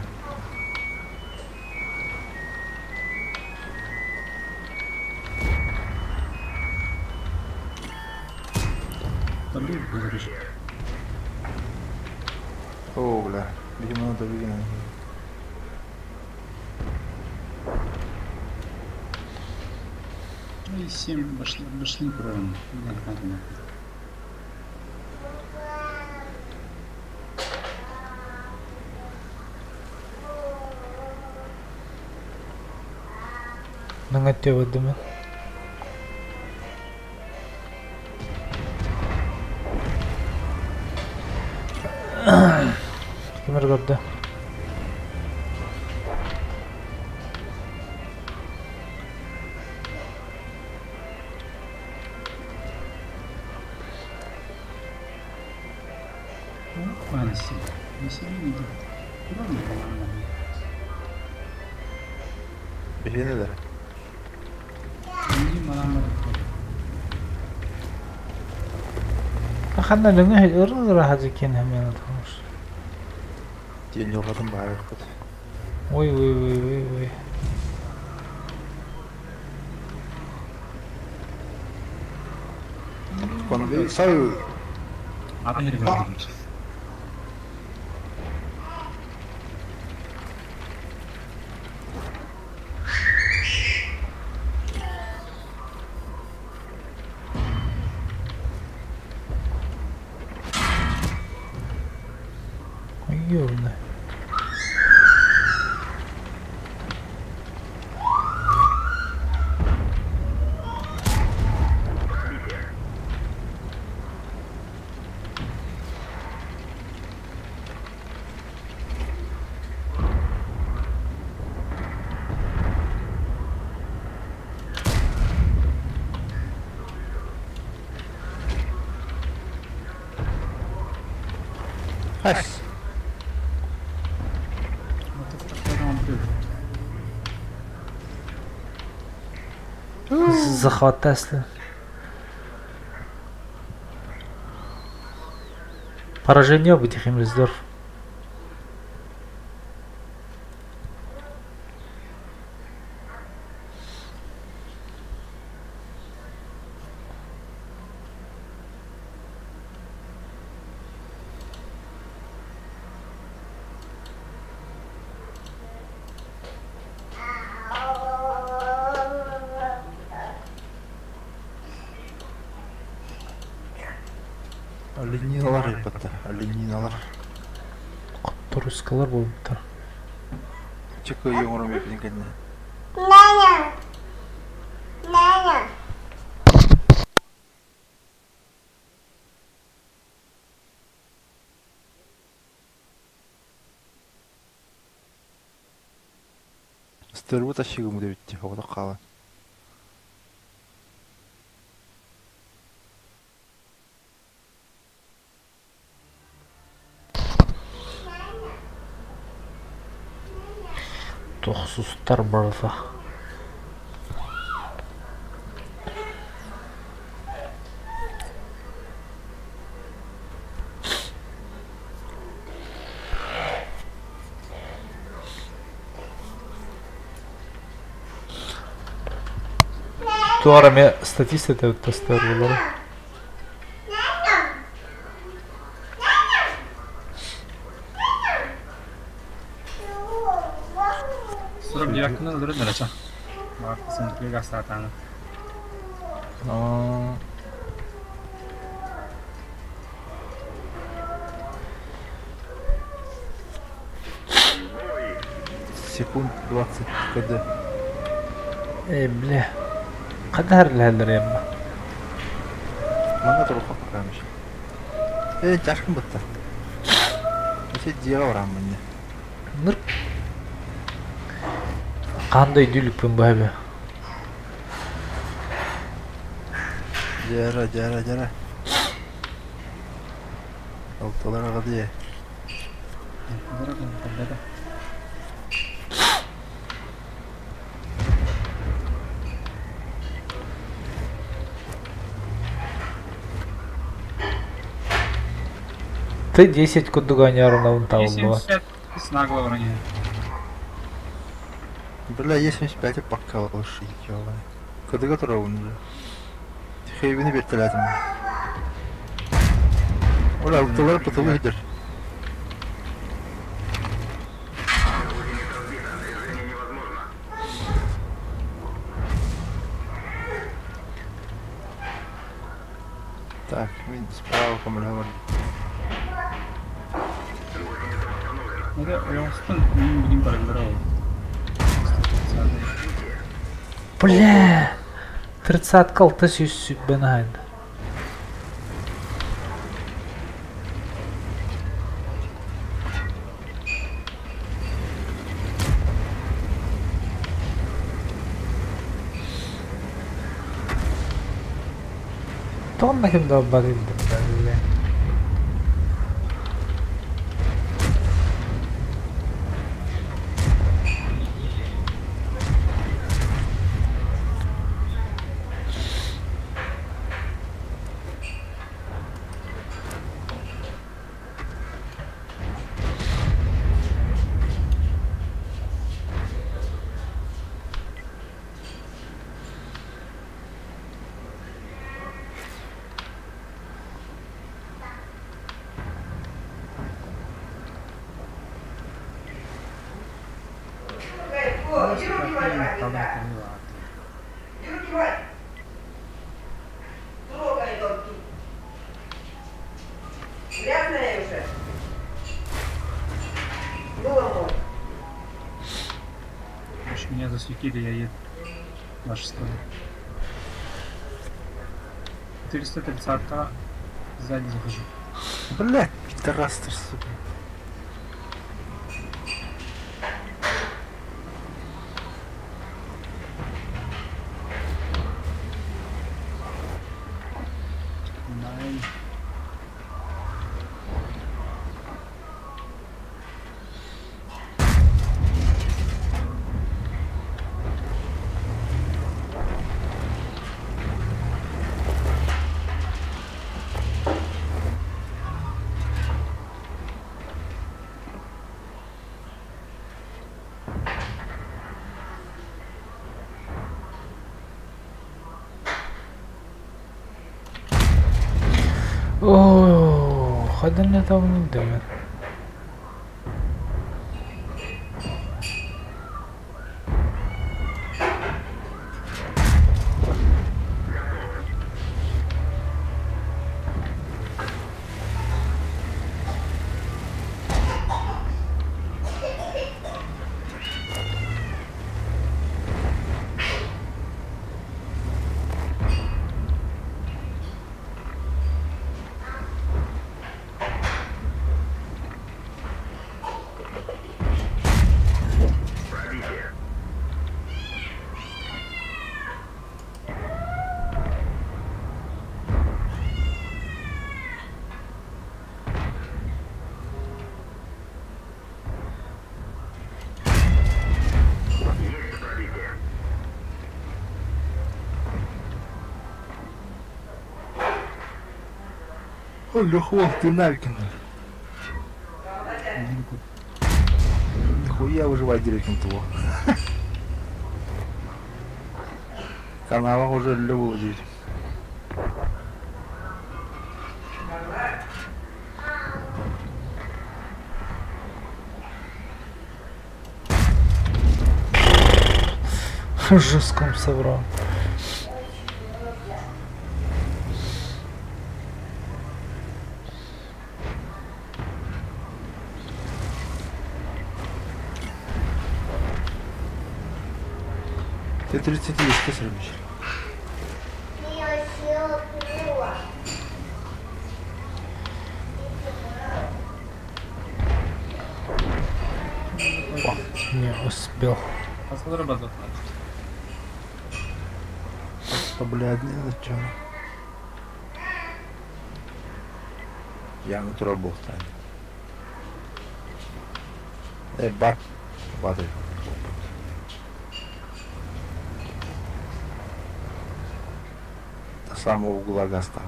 [SPEAKER 4] О, бля. Видимо, надо видно.
[SPEAKER 3] Ну и 7 башли, башли кровом.
[SPEAKER 1] Наңаття бадымы. Кимер көрдө?
[SPEAKER 4] Билине да.
[SPEAKER 1] Ханна лөңө ыры хазы кен хәмен атамыш.
[SPEAKER 4] Диэн йолгатын баарыппыт.
[SPEAKER 1] Ой ой ой ой ой.
[SPEAKER 4] Конвей сал.
[SPEAKER 1] Ёбна.
[SPEAKER 4] Хас.
[SPEAKER 3] Вот это такой он прыгает.
[SPEAKER 1] Захват Теслы. Поражение быть Химмельсдорф.
[SPEAKER 4] Олениналар ыппаттар. Олениналар.
[SPEAKER 1] Русскалар буолбуттар.
[SPEAKER 4] Чекы оҥорон биэрбитин кэннэ.
[SPEAKER 2] Няня. Няня.
[SPEAKER 4] Ыстырбыт ащыгым диэбитти, оҕото хаалан.
[SPEAKER 1] Тохсустар барыта. Туора эмиэ статистика тастар буолара.
[SPEAKER 3] Сорок девятканы ылдырын эрэ Бар, сынтыга астаатааны.
[SPEAKER 4] Аа, Секунд 20 КД.
[SPEAKER 1] Ээ, бля. Хайдах эрэлэһэллэр эмма?
[SPEAKER 4] Манна турукка покамыш. Э, чашкын бытта. Эсе дьиэҕэ бараммын не.
[SPEAKER 1] Ныр хаан да өйдүү иликпин бу эбэ.
[SPEAKER 4] Дьара, дьара, дьара. Алталар аҕа дии.
[SPEAKER 3] Да.
[SPEAKER 1] Т-10 курдук оонньоорунабын табыллыбат.
[SPEAKER 3] 75 с наглого роняет.
[SPEAKER 4] Бля, Е75 пока лучше, ёлай. КД турабын бля. Хейбини бертелетим. Ола, алталар пытылы хидер. Так, мен справа помогаю.
[SPEAKER 3] Это ойоҕостон мин билим барыллара ол.
[SPEAKER 1] Бля! Тридцатка алта сүүс сүүрбэн аһайда. Тонна ким да бар бля.
[SPEAKER 5] Грязная уже. Было мой.
[SPEAKER 3] Короче, меня засветили, я еду в вашу сторону. 430 сзади захожу.
[SPEAKER 4] Бля, пидорас ты, сука.
[SPEAKER 3] Найн.
[SPEAKER 1] Хайдан этабын дэмэр.
[SPEAKER 4] Леху, ты Навикин. Нихуя выживать директор того. Канала уже любил здесь.
[SPEAKER 1] Жестком соврал.
[SPEAKER 4] Ты 30 есть, ты срубишь.
[SPEAKER 1] Не успел.
[SPEAKER 3] А сколько базов надо?
[SPEAKER 4] Да, блядь, не зачем. Я натурал был Эй, бар. Баты. До самого угла стал.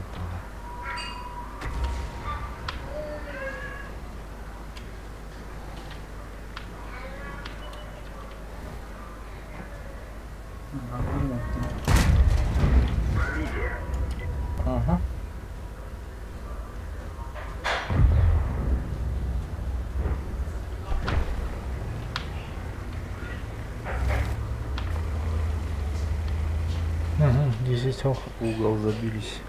[SPEAKER 4] Ага.
[SPEAKER 1] Угу, 10 ох.
[SPEAKER 4] Угол забились.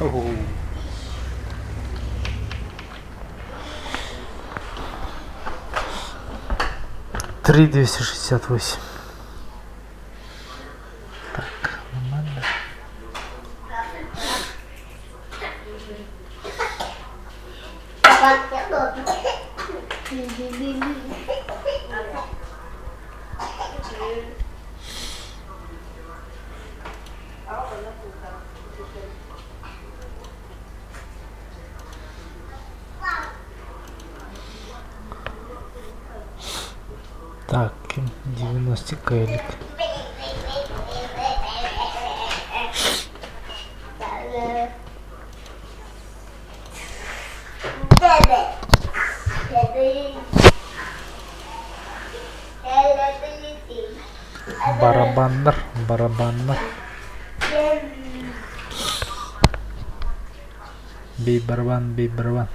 [SPEAKER 4] Оу.
[SPEAKER 1] 3,268. Так, нормально. Так, 90 кэлик. Барабаннар, барабаннар. Бей барабан, бей барабан.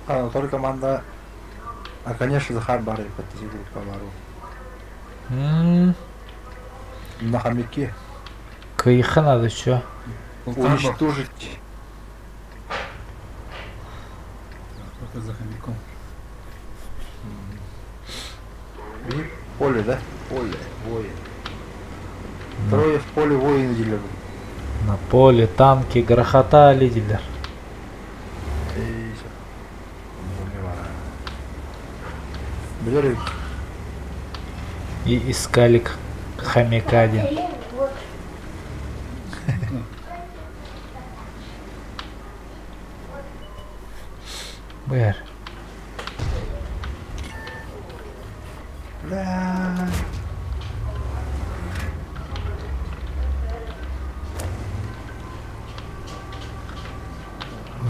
[SPEAKER 4] А, ну только команда... А, конечно, Захар Барри подтянул по На хомяке.
[SPEAKER 1] Кайха надо еще.
[SPEAKER 4] Уничтожить.
[SPEAKER 3] Это за хомяком.
[SPEAKER 4] Биир поле, да? Поле, воин. Трое в поле воины дииллэр.
[SPEAKER 1] На поле танки грохотали дииллэр.
[SPEAKER 4] Билэр
[SPEAKER 1] И искали хомяка диэн. Бэр.
[SPEAKER 4] Бля.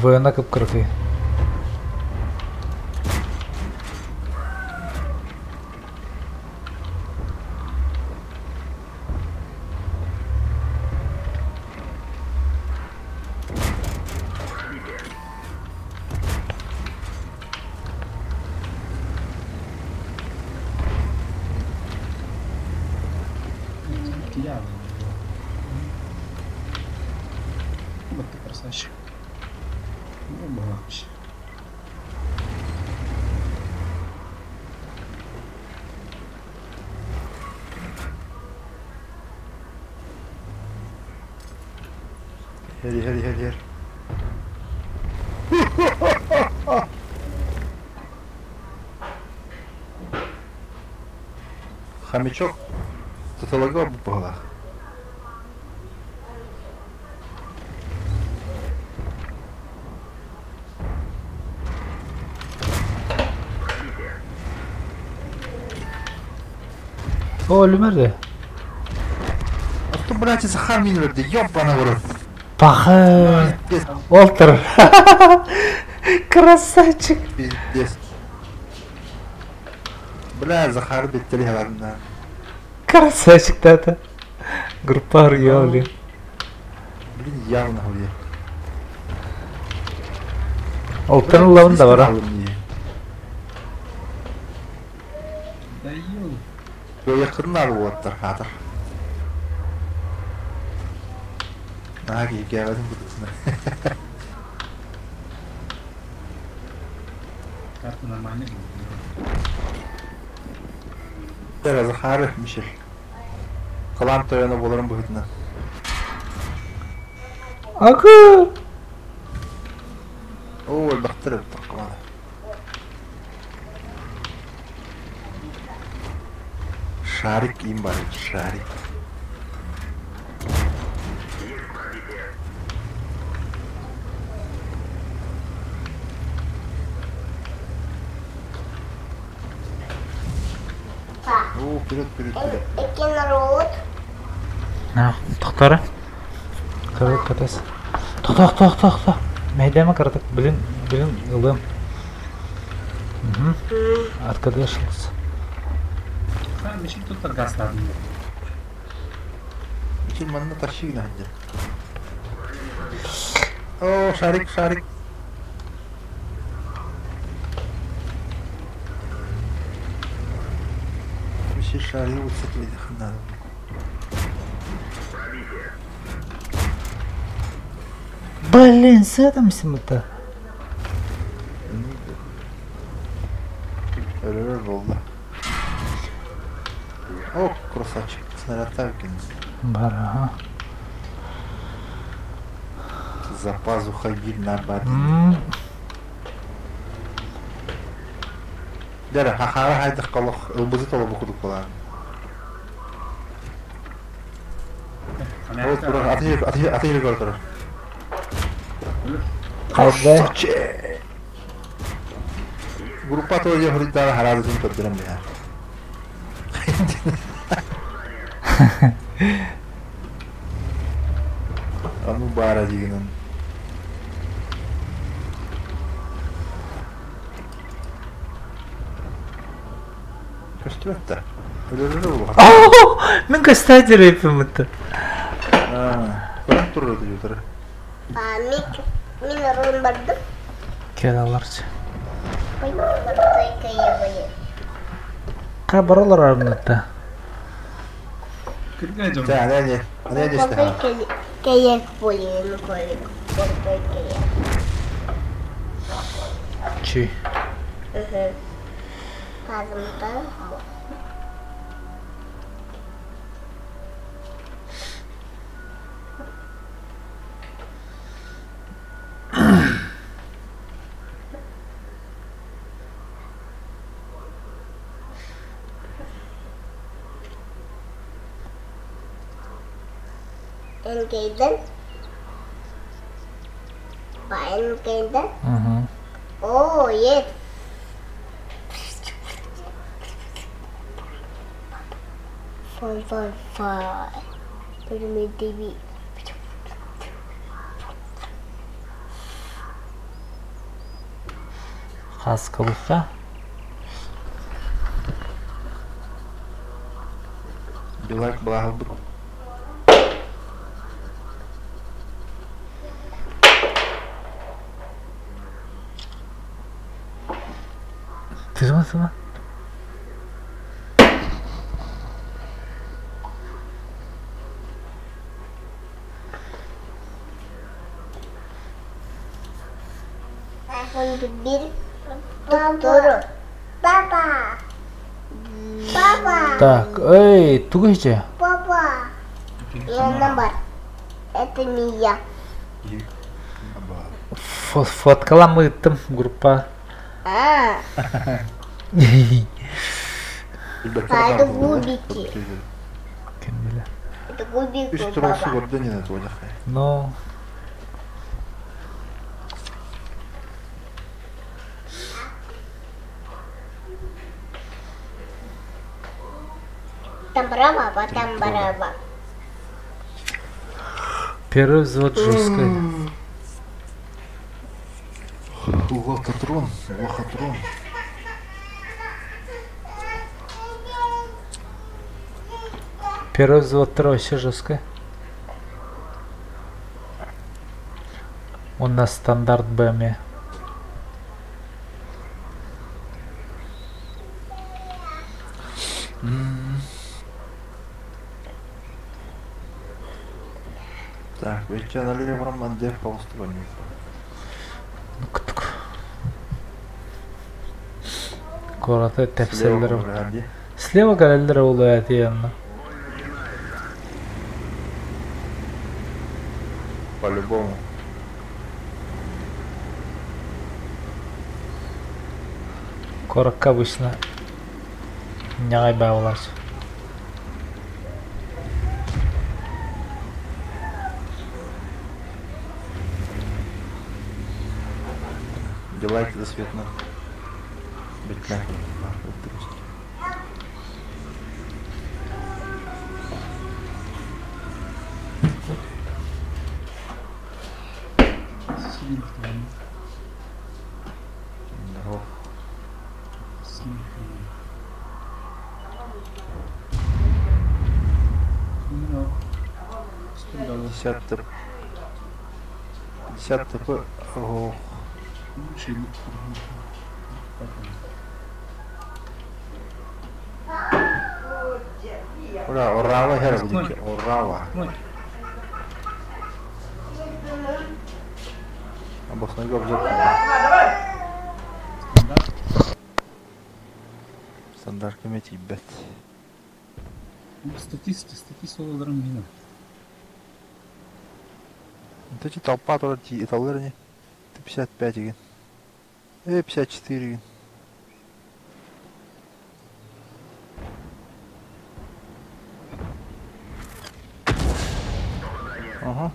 [SPEAKER 1] Вена кып-кыракый.
[SPEAKER 3] Явно не было. Вот ты красавчик. Ну, было вообще.
[SPEAKER 4] Хери, хери, хери, хери. Хомячок туталага баҕалаах.
[SPEAKER 1] О, өлүмэр да.
[SPEAKER 4] А что, блядь, Захар минерди, ёбаный в рот.
[SPEAKER 1] Паха.
[SPEAKER 4] Пиздец,
[SPEAKER 1] Олтер. Красавчик.
[SPEAKER 4] пиздец. Бля, Захар биттери ладно.
[SPEAKER 1] Красавчик тата. Группа Арьяли.
[SPEAKER 4] Блин, явно хуя.
[SPEAKER 1] Олтер лавын да бара.
[SPEAKER 3] Да ё.
[SPEAKER 4] Yakın abi bu hatır. Наги, geldim bu
[SPEAKER 3] Карта нормальная.
[SPEAKER 4] Тера Захар Мишель. Калан тойоно боларым быһытына.
[SPEAKER 1] Аку.
[SPEAKER 4] Оо, бахтыр таққамады. Шарик им бар, шарик. Оо, вперед, вперед, вперед.
[SPEAKER 2] Экен рот.
[SPEAKER 1] На, тохтора. Кырык катас. Тохто, тохто, тохто. Мәйдәме кырдык. Блин, блин, ылым. Угу. Откадышился.
[SPEAKER 3] А, Мишель тут торгас ладно.
[SPEAKER 4] Мишель манна таршигна ханжа. Оо, шарик, шарик. Мишель шарик утсатлы ханна.
[SPEAKER 1] Блин, с этим это.
[SPEAKER 4] Өрөр болды. О, красавчик. Снаряд выкинул.
[SPEAKER 1] Бар, ага.
[SPEAKER 4] За пазухой видно бабин. Дәрі, хахара хайдық қалық, ылбызы толы бұқыдық болар. Ол тұрар, аты жер көр тұрар.
[SPEAKER 1] Хайда.
[SPEAKER 4] Красавчик! Группа тоже хуриддара харады син көрдүрем бия. Ану бара дигенен. Көстүрөттө. Өлөрөрө болу.
[SPEAKER 1] Мен кастадер эпимытты.
[SPEAKER 4] Көрөн турur diyor.
[SPEAKER 2] Мик мин рон бардым.
[SPEAKER 1] Келаларчы.
[SPEAKER 2] Ой, кайы
[SPEAKER 1] Ка баралар армытта.
[SPEAKER 3] Кыргай жок.
[SPEAKER 4] За, ана не, ана не исте.
[SPEAKER 2] Кайы поле, ну коле.
[SPEAKER 1] Еще.
[SPEAKER 2] Угу. Пазымта. Энкейден. По Энкейден.
[SPEAKER 1] Угу.
[SPEAKER 2] О, есть. Фон, фон, фон. Примитиви.
[SPEAKER 1] Хаскалыха.
[SPEAKER 4] Билак благо.
[SPEAKER 1] Ты сама сама?
[SPEAKER 2] Bir doktoru. Baba. Baba.
[SPEAKER 1] Так, эй, тугайче.
[SPEAKER 2] Папа. Я номер. Это не я.
[SPEAKER 1] Фоткаламыттым группа.
[SPEAKER 2] А, А, это губики.
[SPEAKER 1] Кем биле.
[SPEAKER 2] Это губики,
[SPEAKER 4] Үс турасы
[SPEAKER 2] папа.
[SPEAKER 4] көрдөн эне туолах.
[SPEAKER 1] Ну,
[SPEAKER 2] Там брава, потом бараба.
[SPEAKER 1] первый взвод жесткий.
[SPEAKER 4] Лохотрон, лохотрон.
[SPEAKER 1] Первый взвод вообще жесткий. У нас стандарт БМ.
[SPEAKER 4] Так, ведь я налево мандев полуствоник.
[SPEAKER 1] Ну, ктук. Кората тепселер. Слева галелер улуят yanına.
[SPEAKER 4] По-любому.
[SPEAKER 1] Коракка обычно нягай баулар.
[SPEAKER 4] Делайте засветно. Битна.
[SPEAKER 3] Сидим в твоем.
[SPEAKER 4] Здорово.
[SPEAKER 3] Ну, да.
[SPEAKER 4] 50 ТП. 50 ТП. Ого. Ура, урава хер будет. Урава. Областной обзор. Стандарт комитет, бет.
[SPEAKER 3] Статистика, статистика оларым мина.
[SPEAKER 4] Вот эти толпа тоже италерни. 55 ген. 54 ген. Ага.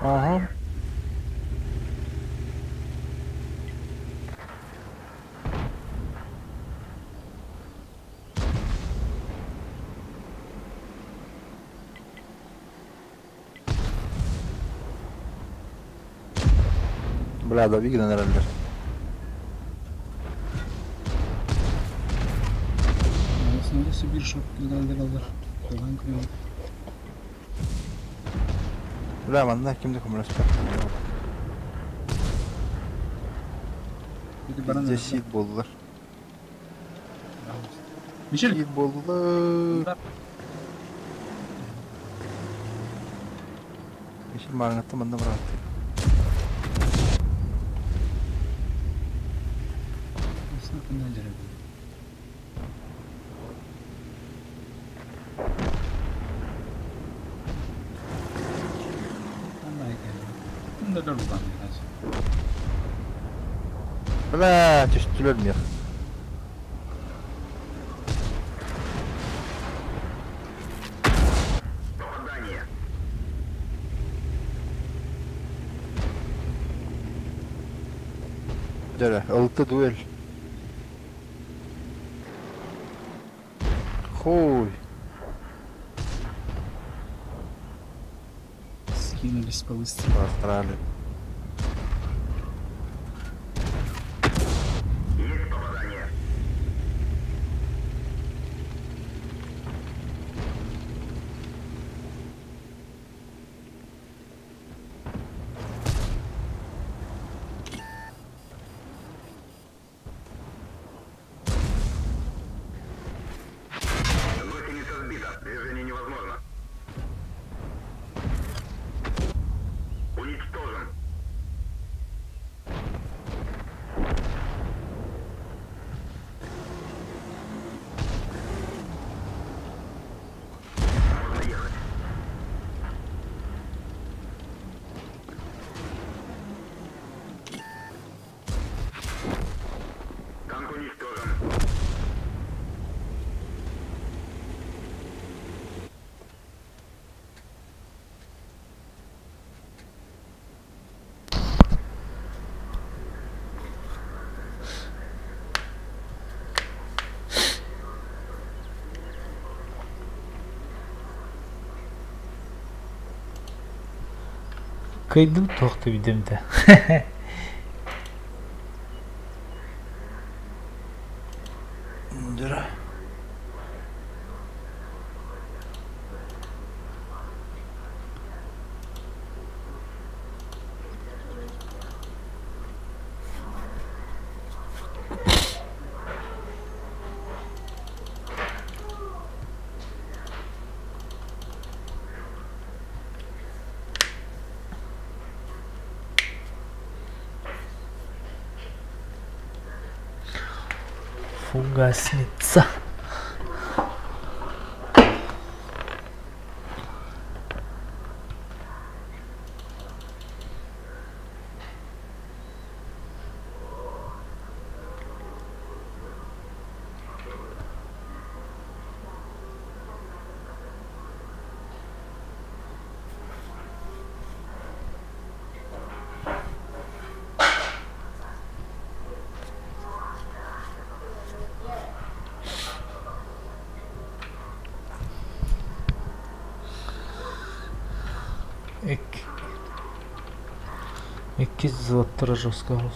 [SPEAKER 4] Ага. Бля, да видно, наверное.
[SPEAKER 3] Өссө биир шот алар. Кылан көрөбүт.
[SPEAKER 4] Бля, манна ким да көмөлөспөт.
[SPEAKER 3] Ити баран
[SPEAKER 4] Везде сид буоллулар.
[SPEAKER 3] Мишель!
[SPEAKER 4] Сид буоллулар. Мишель маарыҥҥаттан манна бырааттыы. Бля, түстүлэр миэх. Дьэ, ылты дуэль. Хуй.
[SPEAKER 3] Скинулись по-быстрому.
[SPEAKER 4] Посрали.
[SPEAKER 1] Кыйдым туох да.
[SPEAKER 4] Дьэ.
[SPEAKER 1] Фугасница. Икки золоттара жестко голос.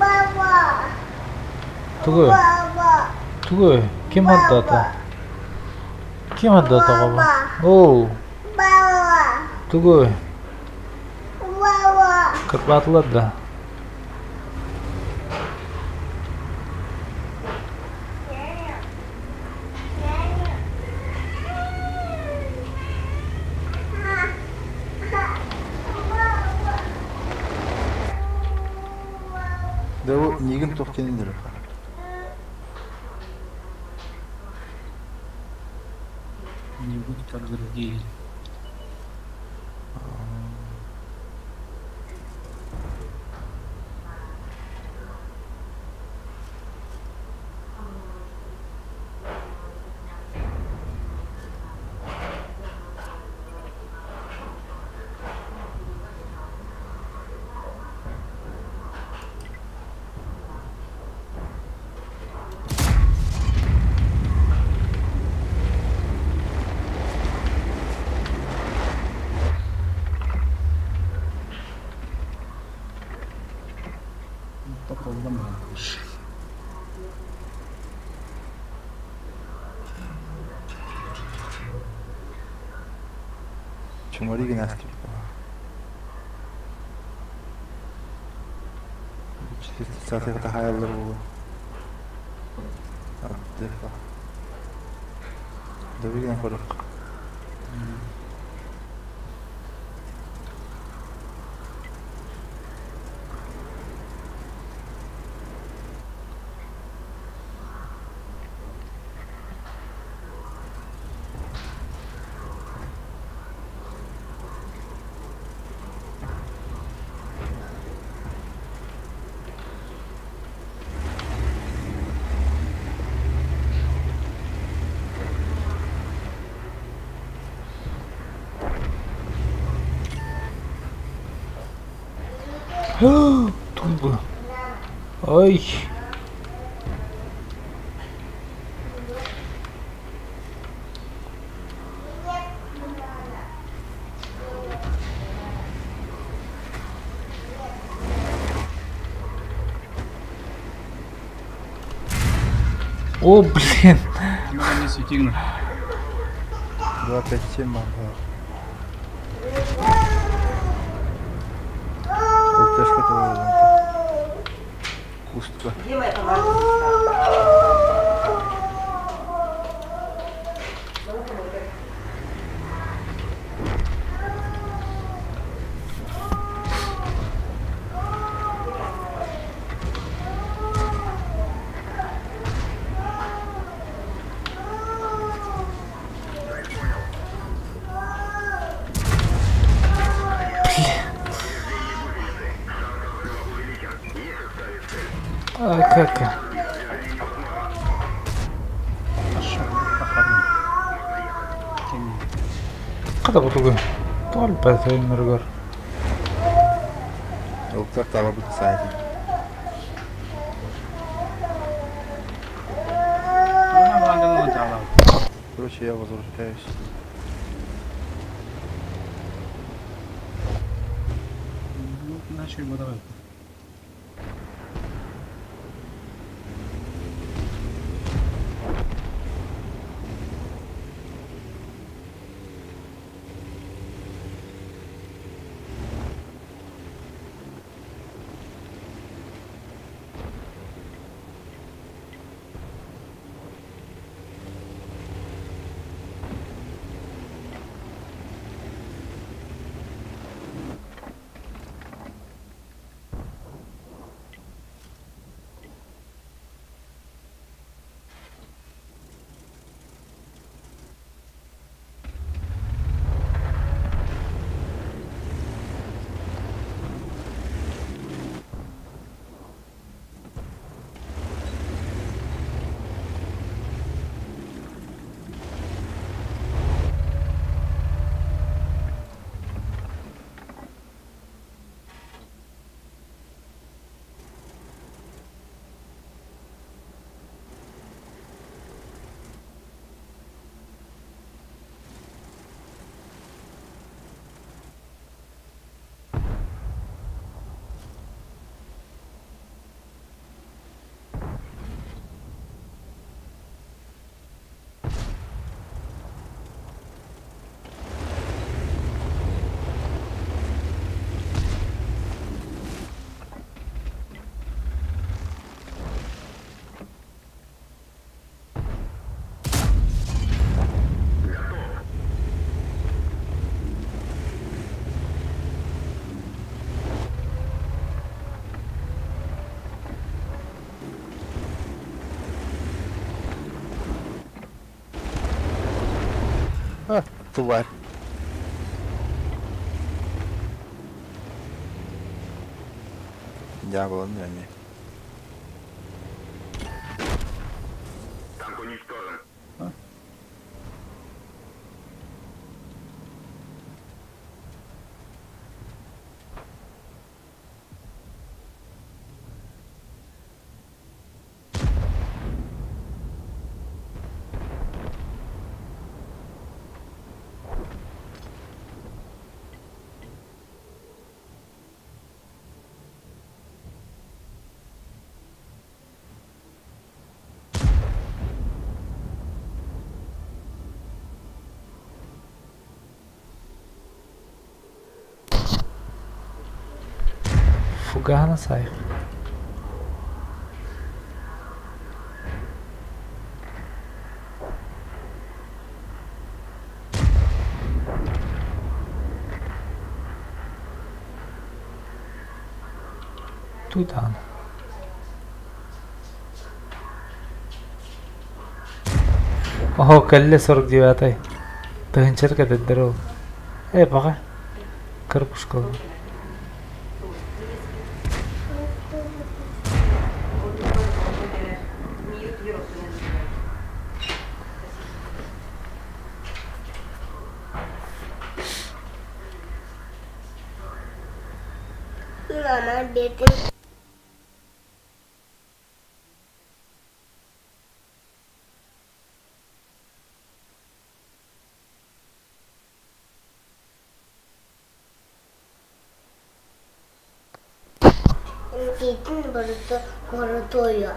[SPEAKER 2] Баба.
[SPEAKER 1] Тугу?
[SPEAKER 2] Баба.
[SPEAKER 1] Тугу? Ким отдата? Ким отдата баба? Оу,
[SPEAKER 2] Баба.
[SPEAKER 1] тугу?
[SPEAKER 2] Баба.
[SPEAKER 1] Кырбатылар да.
[SPEAKER 4] Дэ бу нигин туох диэн
[SPEAKER 3] Не будь как другие.
[SPEAKER 4] Чумари генастик. 430 хаяллар буолуо. Ардыха. Добрый хорох.
[SPEAKER 1] Тумбу. Ой. О, блин.
[SPEAKER 3] Ну, не светильно.
[SPEAKER 4] 2, 5, 7 мага. ЛТшка тоже Кустка.
[SPEAKER 5] Где моя помада?
[SPEAKER 1] А, как?
[SPEAKER 3] Хорошо, походу. Тем
[SPEAKER 1] Kada kutugu. Tol patay murgur.
[SPEAKER 4] ЛТ таба будет сайте.
[SPEAKER 3] Ну, благо, ну, дала.
[SPEAKER 4] Короче, я возвращаюсь.
[SPEAKER 3] Ну, начали его давай.
[SPEAKER 4] А, тварь. Дьявола, не, не.
[SPEAKER 3] А?
[SPEAKER 1] Фугана сайх. Тутан. Оһо, кэллэ 49-й. Тыһынчар кэтэрдэр ол. Э, баҕа. Кырпушка.
[SPEAKER 2] Мама бетин Никитин барыта крутое.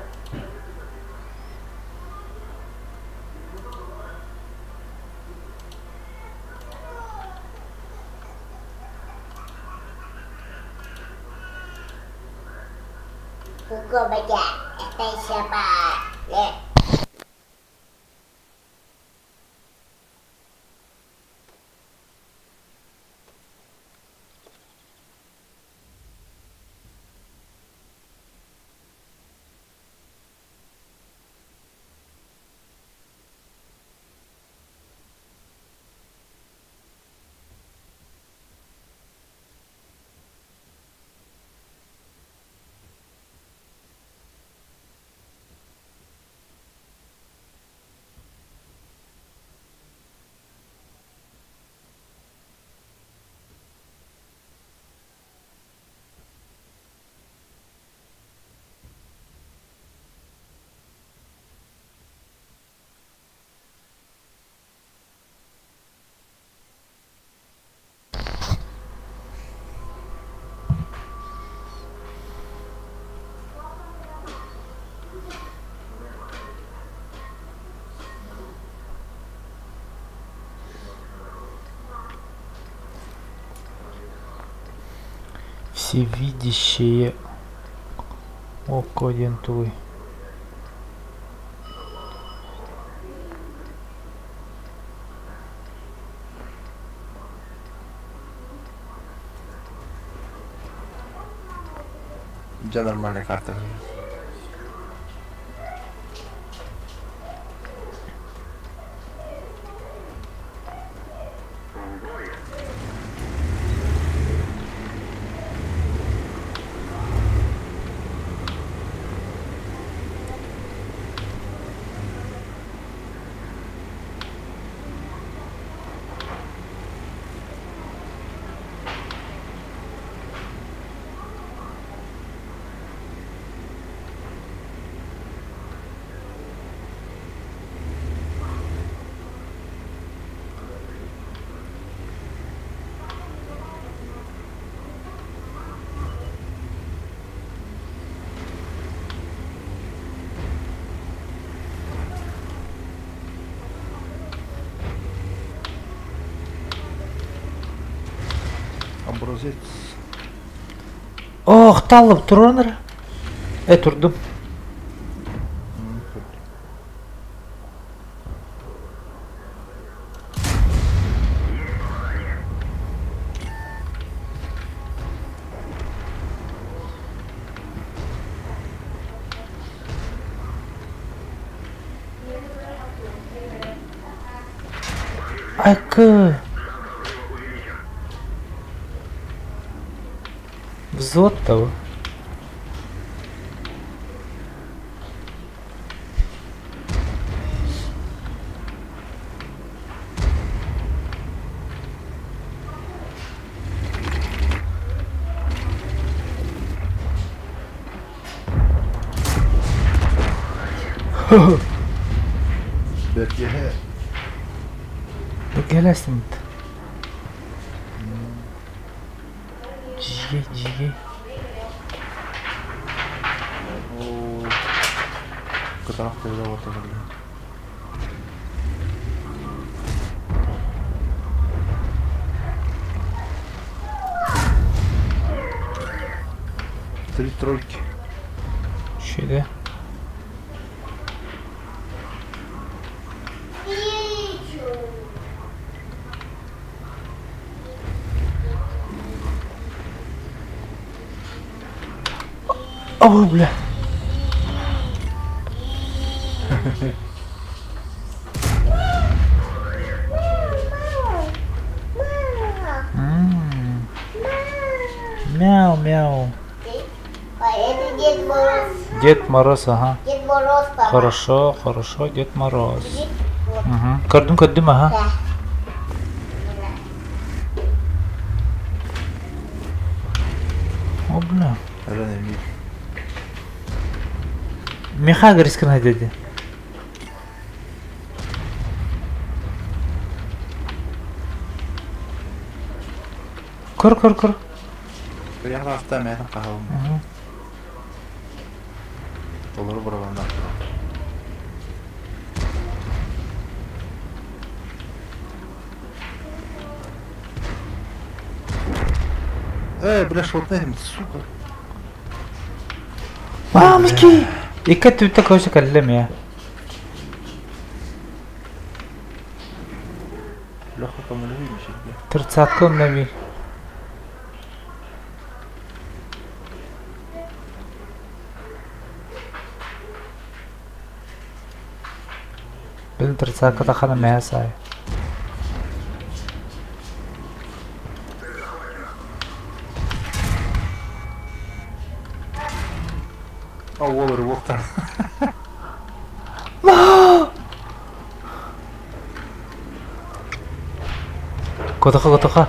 [SPEAKER 1] Всевидящее око диэн тугуй?
[SPEAKER 4] Дьэ нормальная карта. Образец.
[SPEAKER 1] Ох, таллып турар. Э, турдум. Айкы. Взвод того.
[SPEAKER 4] Бэргэһэ.
[SPEAKER 1] Бэргэһэлээстим. Дьигэ, дьигэ.
[SPEAKER 4] Оо. Кытаанах төбөлөөх уота кэллэ. Три тройки.
[SPEAKER 1] Şöyle. О, бля. Мяу, мяу.
[SPEAKER 2] А это Дед Мороз.
[SPEAKER 1] Дед Мороз, ага.
[SPEAKER 2] Дед Мороз, папа.
[SPEAKER 1] Хорошо, хорошо, Дед Мороз.
[SPEAKER 2] Дед- Вот.
[SPEAKER 1] Угу. Көрдүм, көрдүм, ага.
[SPEAKER 2] Да.
[SPEAKER 1] О, бля.
[SPEAKER 4] Рен Эмиль.
[SPEAKER 1] Миха грискана деді. Көр, көр, көр.
[SPEAKER 4] Приехал автоматом, кахалым.
[SPEAKER 1] Угу.
[SPEAKER 4] Доллары бұраландар. Эй, бля, шотнем, сука.
[SPEAKER 1] Мамки! Икки түтте көсө кэллем я.
[SPEAKER 4] Леха камалевич, бля.
[SPEAKER 1] Тридцатка онна ми. Бил тридцатка тахана мэ сай.
[SPEAKER 4] А, Уоллер, Уолтер.
[SPEAKER 1] Котоха, котоха.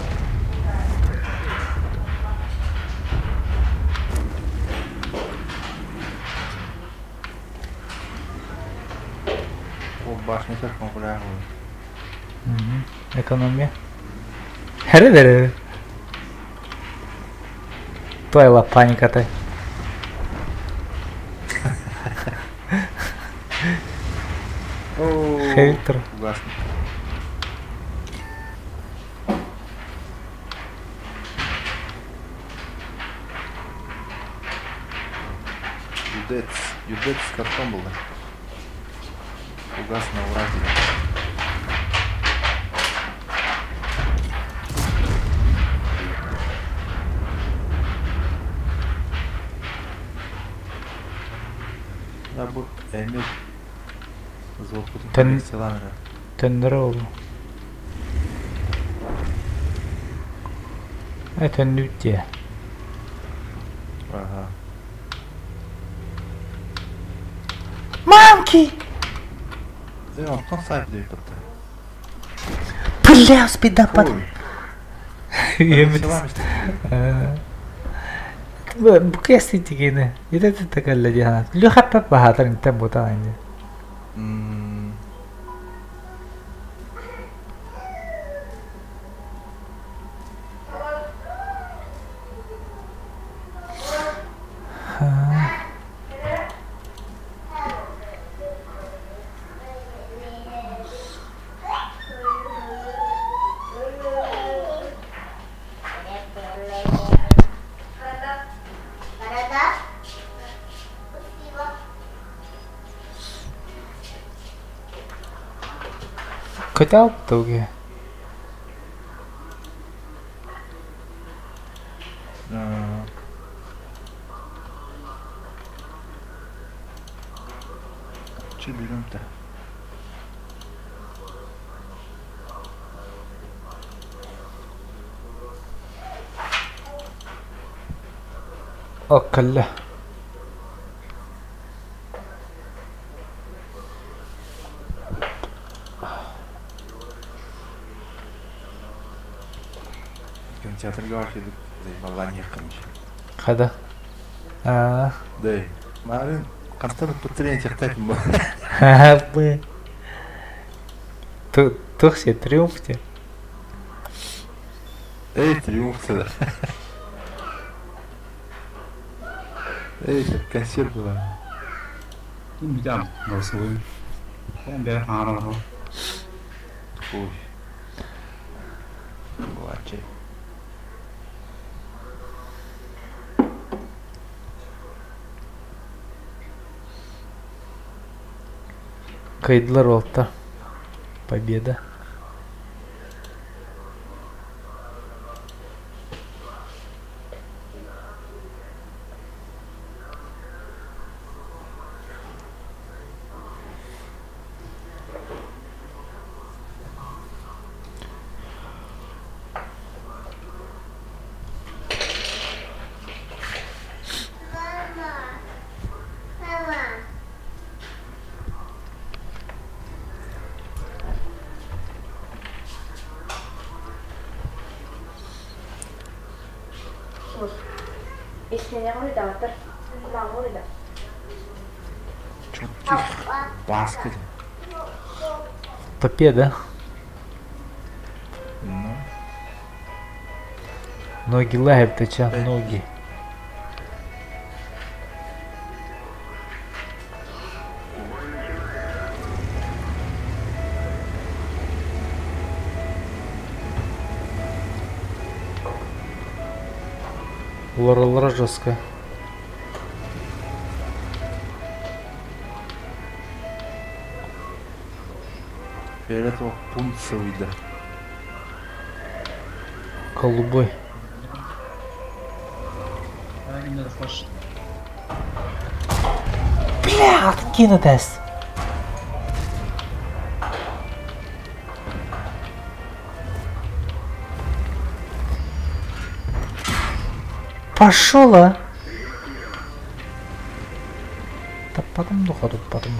[SPEAKER 4] О, башня слишком бля.
[SPEAKER 1] Экономия. Хәрі-дәрі. Твоя паника ты.
[SPEAKER 4] О,
[SPEAKER 1] Хейтер.
[SPEAKER 4] Ужасно. Юдец, юдец картон был, да? Угасный враг. Да, бу Эмир. Звук
[SPEAKER 1] Тен-
[SPEAKER 4] Селамера.
[SPEAKER 1] Төннөрө ол. Э, төннүт дии.
[SPEAKER 4] Ага.
[SPEAKER 1] Мамки!
[SPEAKER 4] Э, он там сайт дает это.
[SPEAKER 1] Бля, спида под...
[SPEAKER 4] Ой,
[SPEAKER 1] Емит. Бу кести тигене. Ите текелле диһана. Лүхәппә баһатар интен бутан инде.
[SPEAKER 4] М,
[SPEAKER 2] Борода. Спасибо.
[SPEAKER 1] Көтә туге.
[SPEAKER 4] а, Че берем-то?
[SPEAKER 1] Оккалла.
[SPEAKER 4] Кинотеатрга бар едік. Баллан короче.
[SPEAKER 1] Хада. А.
[SPEAKER 4] Да. Марын, константин подтренить техтатим был.
[SPEAKER 1] Бы. Тухси триумфте.
[SPEAKER 4] Эй, триумф да. Эй, как консерв была.
[SPEAKER 3] Ну, битям голосовой. Бә хаҥарар.
[SPEAKER 4] Ой. Плаче.
[SPEAKER 1] Кыайдылар уолта. Победа.
[SPEAKER 4] Баскет.
[SPEAKER 1] Победа.
[SPEAKER 4] Ну.
[SPEAKER 1] Ноги лагерь, ты че, ноги. Лора-лора жестко.
[SPEAKER 4] Фиолетово пунцовый, да.
[SPEAKER 1] Голубой. Бля, откину тест. Пошел, а? Да потом доходу, потом.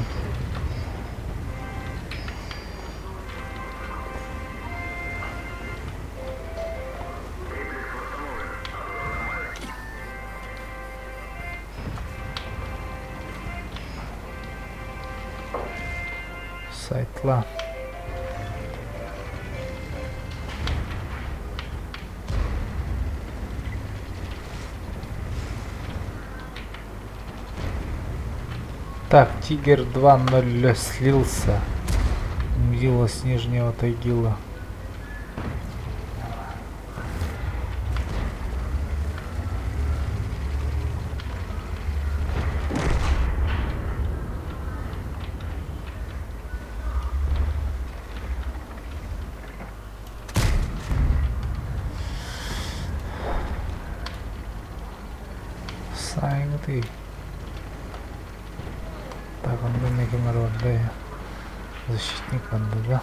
[SPEAKER 1] Сайтла. Так, Тигр 2.0 слился. Мгила с Нижнего Тагила. Сайгты. Так, он бы на защитник надо, да?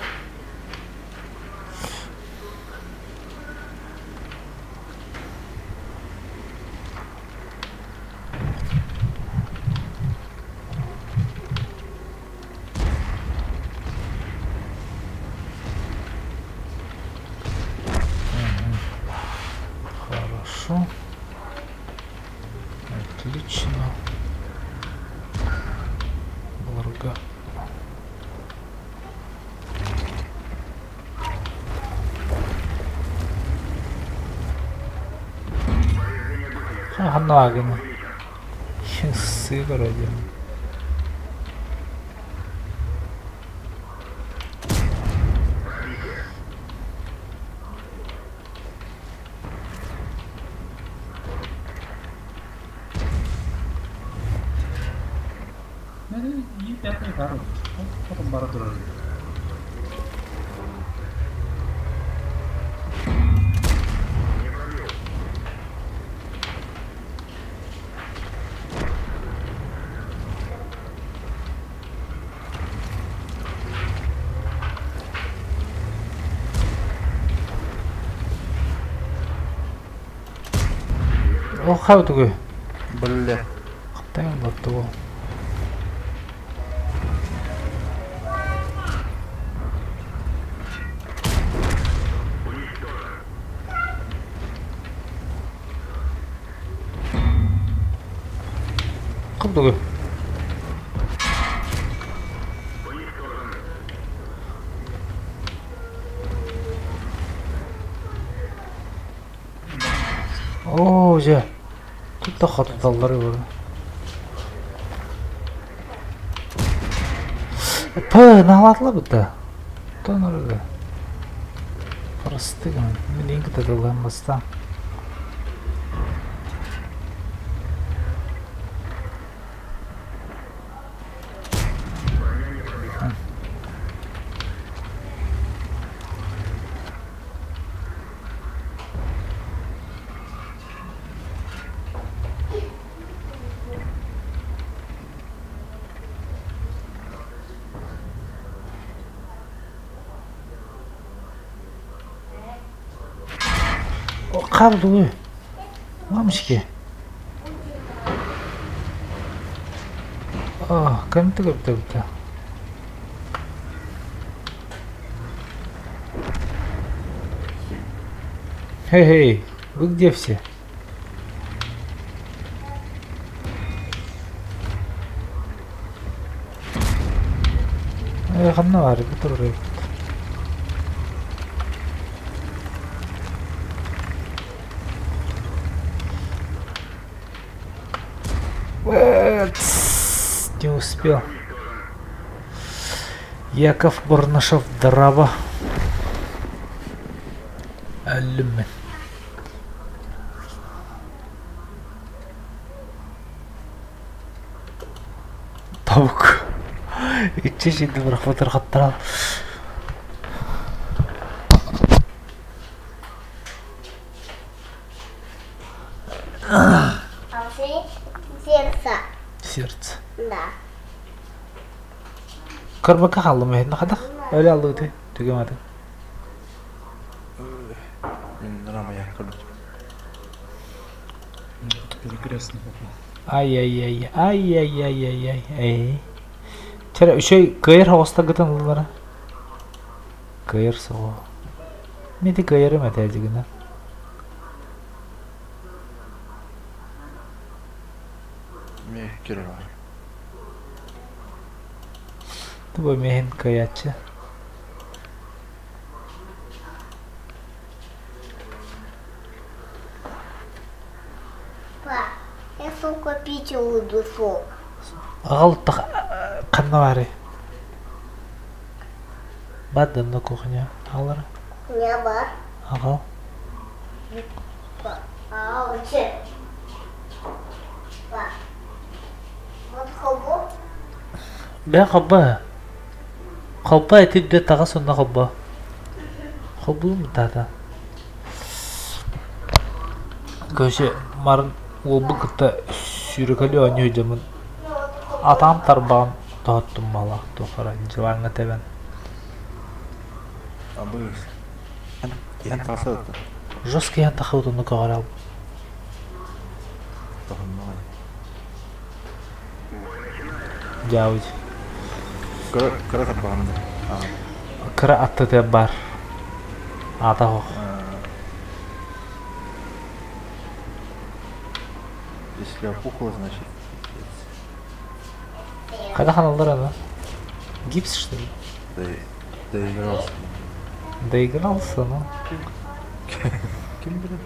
[SPEAKER 1] Хорошо. Отлично. Благо. Ханагина. Сыгородин. Ох, такой.
[SPEAKER 4] Бля.
[SPEAKER 1] Хватаем вот того. Такой. О, уже. Тут да хоталлары бар. П, налатла быта. Тонорга. Простыган. Мен кытадылган баста. Хаалдыбы. Мамочки. А, кэмтэ көптөбүтэ. Хей-хей, вы где все? Э, ханна баар бу турар эбит. Не успел. Яков Бурнашев Драва. Өллүм Tavuk. Иччи şimdi bırakmadır hatta.
[SPEAKER 2] А сердце.
[SPEAKER 1] Сердце.
[SPEAKER 2] Да.
[SPEAKER 1] Көрбөккө хааллым иһин хатах өлө аллыты түгэматы.
[SPEAKER 4] Мин рамая көрдүм.
[SPEAKER 3] Перекрестный попал.
[SPEAKER 1] Ай-яй-яй, ай-яй-яй-яй-яй. Эй. Чара үчүй кыйыр хоҕуста гытан ыллара. Кыйыр соҕо. Мити кыйырым этээдьигина.
[SPEAKER 4] Мен кирер.
[SPEAKER 1] Тубу миһин кыйаччы.
[SPEAKER 2] Па, я сука пить буду сок.
[SPEAKER 1] Аҕал ханна баарый? Бадан на кухня. Аҕалара.
[SPEAKER 2] Не бар.
[SPEAKER 1] Аҕал.
[SPEAKER 2] Па, а, че? Па. Вот хобо.
[SPEAKER 1] Бээ холбо. Холбо эти дэ таҕас онно холбо. Холбуум таата. Көше марын уолбун кытта сүүрэкэлии оонньуу сылдьаммын атаҕым тарбаҕын тоһуттум баҕалаах туох эрэ дьыбаҥҥа тэбэн.
[SPEAKER 4] Абы. Иһэн тахса да.
[SPEAKER 1] Жестко иһэн тахабыт онно көҕөрө
[SPEAKER 4] Тоһуннуга.
[SPEAKER 1] Дьаабыт.
[SPEAKER 4] Кыра кыра тарбаҕын да.
[SPEAKER 1] Кыра аттытыа баар. Аата оһох.
[SPEAKER 4] Если опухло, значит
[SPEAKER 1] Хайдах аналлар ана? Гипс, что ли?
[SPEAKER 4] Да, доигрался.
[SPEAKER 1] Доигрался, ну.
[SPEAKER 4] Ким билэр?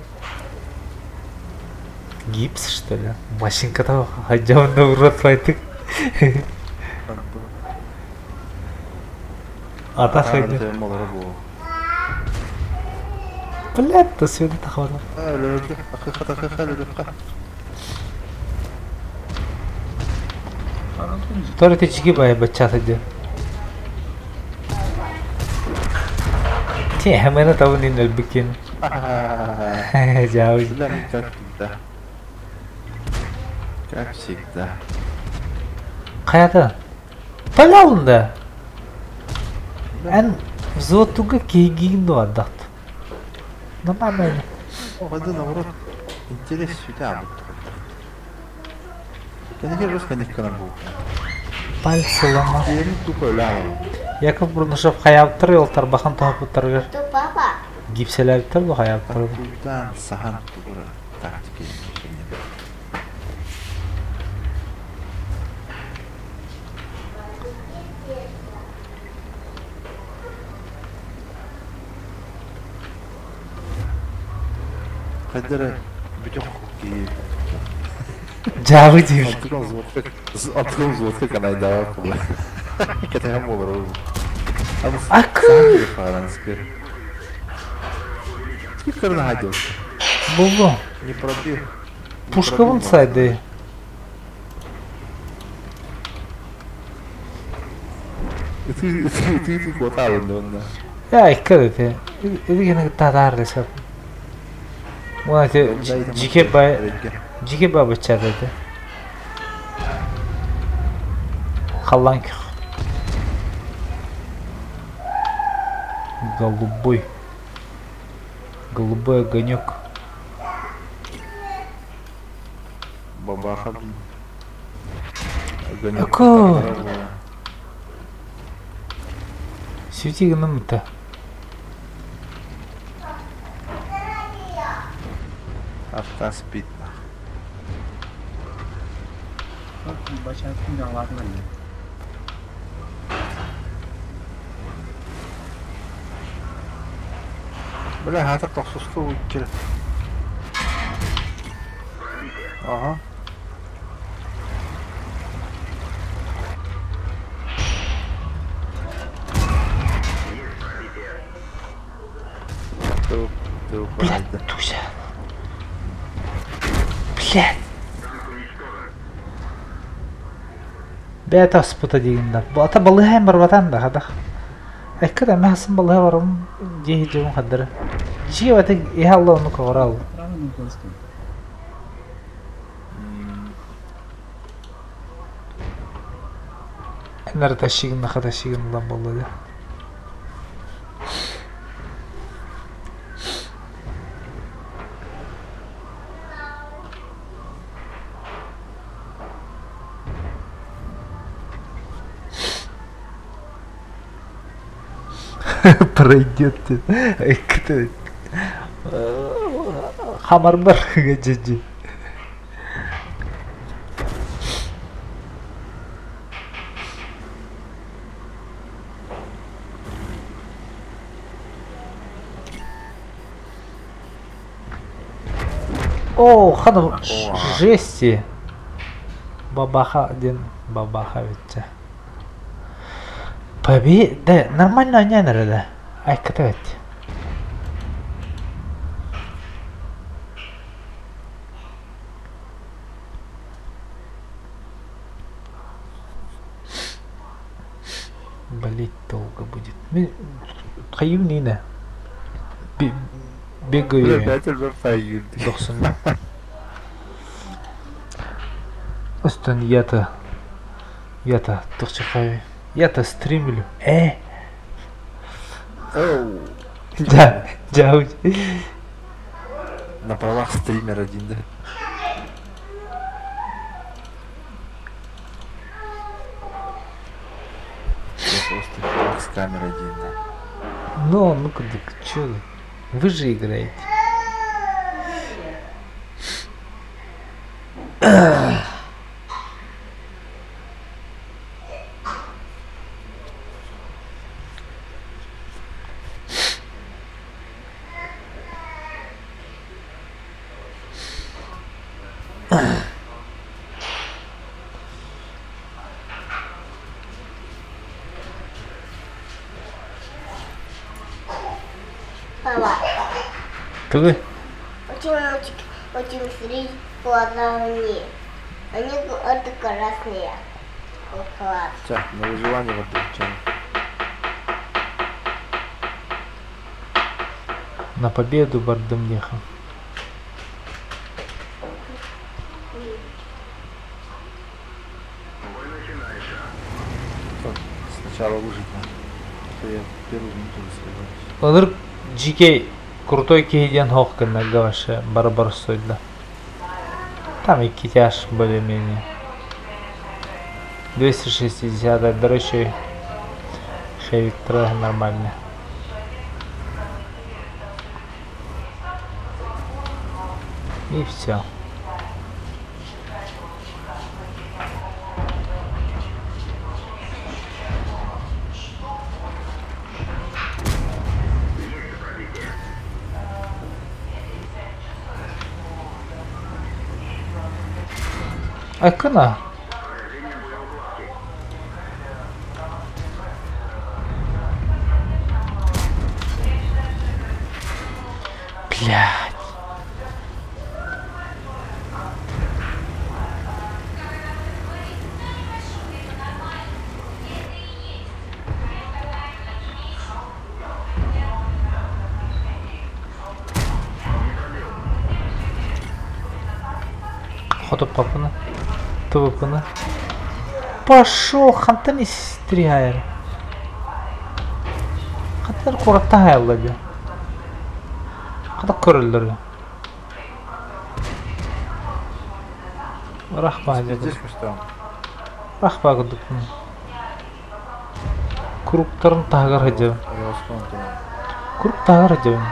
[SPEAKER 1] Гипс, что ли? Машинката хадьабын урат байтык. Ата хайдах. Блядь, то света тахвала. Тор эти чики бай бачата де. Те, хэмэнэ табын ин өлбүккин. Жаабы.
[SPEAKER 4] Как всегда. Как всегда.
[SPEAKER 1] Хайата. Пожалуйста. Эн взводтуга киһигиин дуардахт. Нормально.
[SPEAKER 4] Оҕо наоборот интерес сүтэ Кэнники рус кэнникканар бу.
[SPEAKER 1] Пальцы лома.
[SPEAKER 4] Киэри тупо өлөөн.
[SPEAKER 1] Яков Бурнашев хайаабыттар ол тарбахан тоһоппуттарыгар
[SPEAKER 2] Что, папа?
[SPEAKER 1] гипсэлээбиттэр бу хайаабыттар.
[SPEAKER 4] Тутан сахан тугура тактика Хайдара бүтүн хоккей.
[SPEAKER 1] Дьаабы диир.
[SPEAKER 4] Антон взводка канайдаа кула. Кэтэһэн буолар.
[SPEAKER 1] Акы!
[SPEAKER 4] Сколько ходил?
[SPEAKER 1] Булду.
[SPEAKER 4] Не пробил.
[SPEAKER 1] Пушка вон сайды.
[SPEAKER 4] Ты ты ты хватало да.
[SPEAKER 1] Я иккэ ити. Ити татаар десеп. Уна те жике бай жике бай баччат ити. Халлан Голубой. Голубой огонек.
[SPEAKER 4] Бабаха блин.
[SPEAKER 1] Ако! Свети гынным-то.
[SPEAKER 4] Автоспид. Бля, хата тохсуску уиккер. Ага.
[SPEAKER 1] Блядь, Туся. Блядь. Бэйэтэ аспыта диигин да. Ата балыыһа барбатан да хатах. Эккэ да мэхсын балыыһа барым дии дьон хаддары. Дьиэ бата иһэ алла ону көҕөрө Энэр тащигын хатащигын ылан буолла да. Пройдет. Хамарбар дьи О, хана жести. Бабаха один бабаха ведь. Побе... Да, нормально не надо. Ай, катать. Болеть долго будет. Хайым Нина. Бегаю. Дохсун. Остан я-то... Я-то тохчихай. Я-то стримлю. Да, дяудь.
[SPEAKER 4] На правах стример один, да? Я просто чувак с камерой один, да.
[SPEAKER 1] Ну, ну-ка, так чё вы? Вы же играете.
[SPEAKER 2] Папа,
[SPEAKER 1] Ты?
[SPEAKER 2] очень мультик, очень смотреть глаза мне. Они это красные. Класс.
[SPEAKER 4] Ча, на выживание вот чем.
[SPEAKER 1] На победу Бардымлеха.
[SPEAKER 4] Сначала выжить надо. А то я первую минуту сливаюсь.
[SPEAKER 1] Олар GK крутой киһи диэн хоох гыннарга вообще барабар сойда. Там и китяш более-менее. 260 дорожче Хевик нормально. И все. Айкона. Блядь. Хоту папына. Тубапына. Пошел, хантан истряйр. Хантан курата хаяллады. Хата көрөллөр. Ырах баайа
[SPEAKER 4] Здесь кустаан.
[SPEAKER 1] Ырах баа курдукпун. Куруктарын таһыгар сылдьабын.
[SPEAKER 4] Ойоҕоско онтон.
[SPEAKER 1] Курук таһыгар сылдьабын.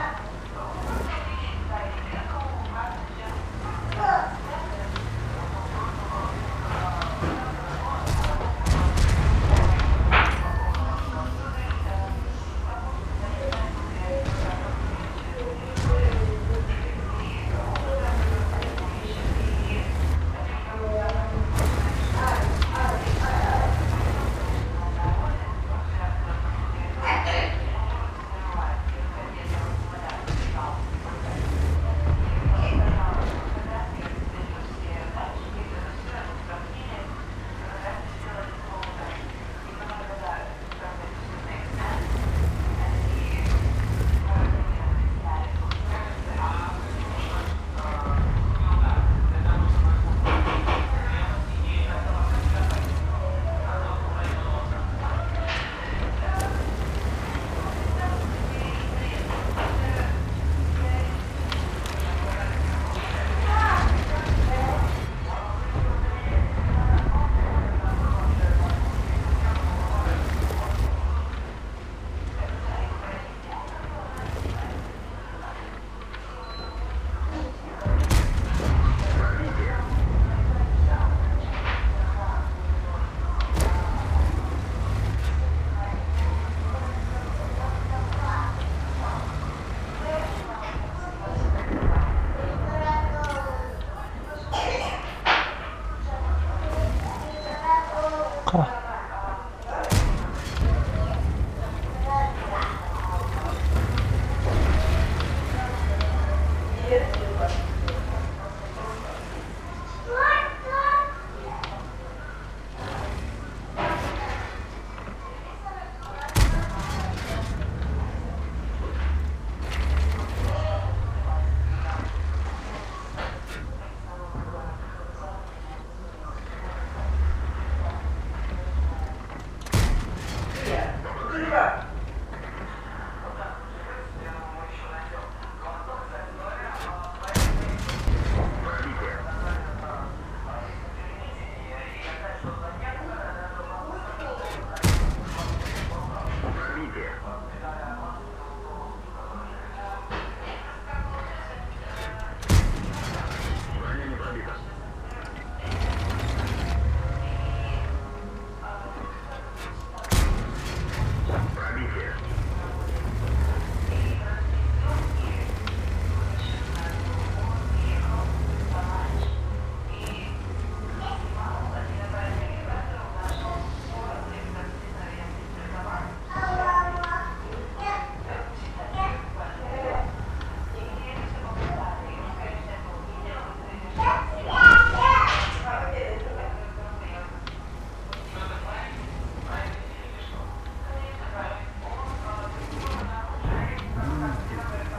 [SPEAKER 1] Ха.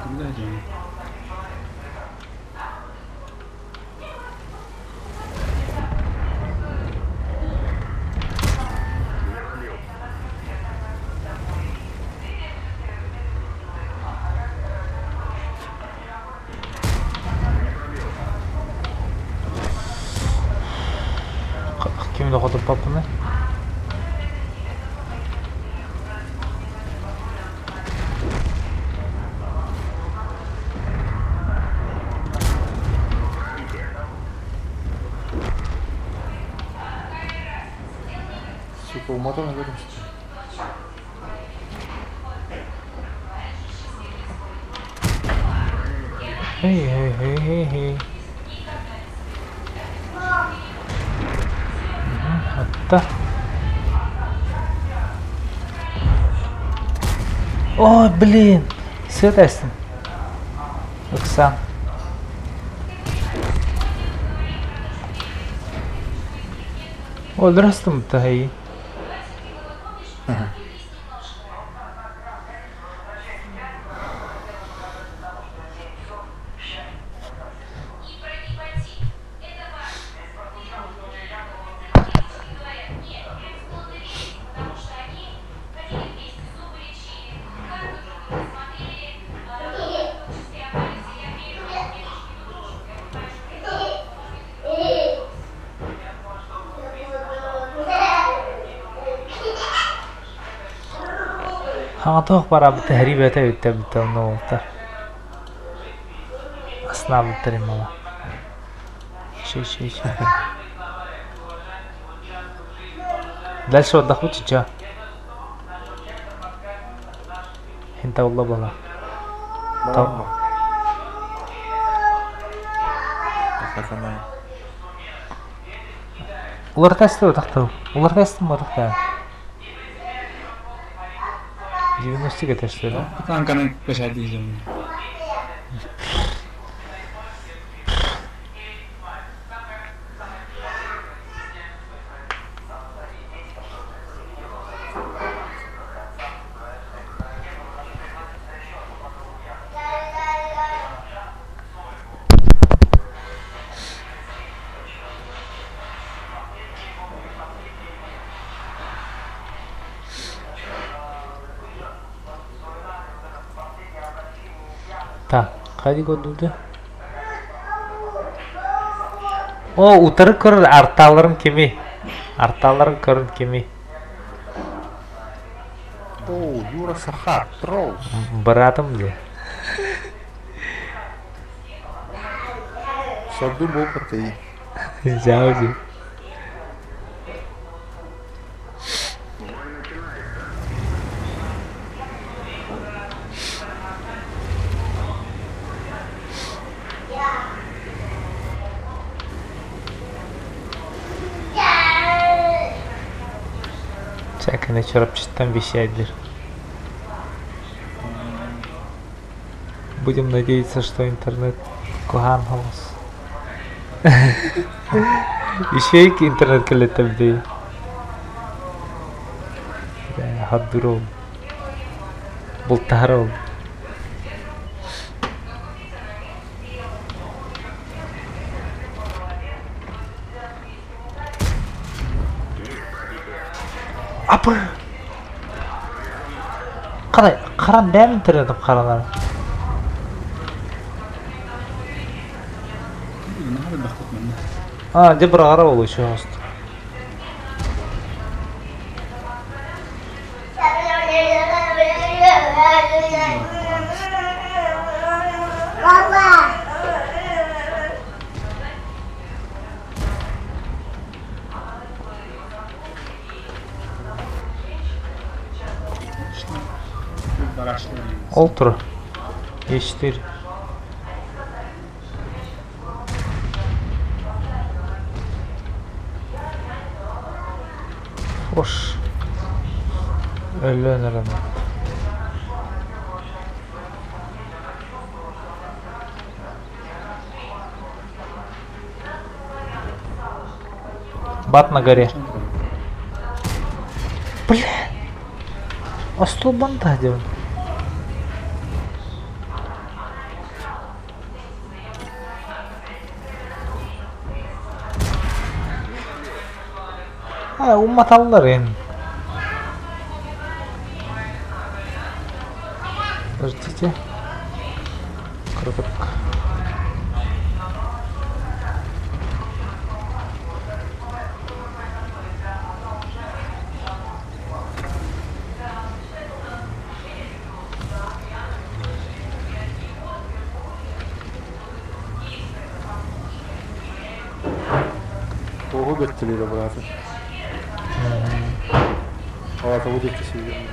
[SPEAKER 3] Куда идем?
[SPEAKER 1] Ким да хотуппаппыный?
[SPEAKER 4] Сука, умотан в этом что
[SPEAKER 1] Эй, эй, эй, эй, эй. Атта. Ой, блин. Свет эстин. Ыксан. Өлдөрөстүм таһый. Хаҥатох бараабыта хэрии бэйэтэ эбиттэ эбитэ онно уолаттар. Аснаабыттар иммала. Чэ чэ чэ. Дальше отдохнуть чё? Хинтаулла была.
[SPEAKER 4] Барамма. Саканай.
[SPEAKER 1] Уларыта эстэ утахтау. Уларыта эстим утахта. 90 этажтар, да?
[SPEAKER 3] Танканы качать дейм.
[SPEAKER 1] Так, хайди көрдүлдү? О, утары көрөр арталарым кими? Арталарым көрүн кими?
[SPEAKER 4] О, Юра Сахар, Троллс.
[SPEAKER 1] Братым де.
[SPEAKER 4] Сордун буолбатый.
[SPEAKER 1] Жауди. Чаканы чорапчыттан вещайдыр. Будем надеяться, что интернет кухан холос. Еще и интернет кэлэтэбди. Хаддурол. Бултарол. Апы! Қалай, қаран бәрін интернетім қаралар.
[SPEAKER 3] Надо бахтат манна.
[SPEAKER 1] А, де бір қара ол еще хост.
[SPEAKER 2] Папа!
[SPEAKER 3] Отлично. Барашка.
[SPEAKER 1] Ол тұр. Е4. Хош. Өлөн ырын. Бат на горе. Бля. А что банта делать? Ha, ummatallar yani. Подождите. Круток.
[SPEAKER 4] Ого, беттелире браты. Алата будет кисилген.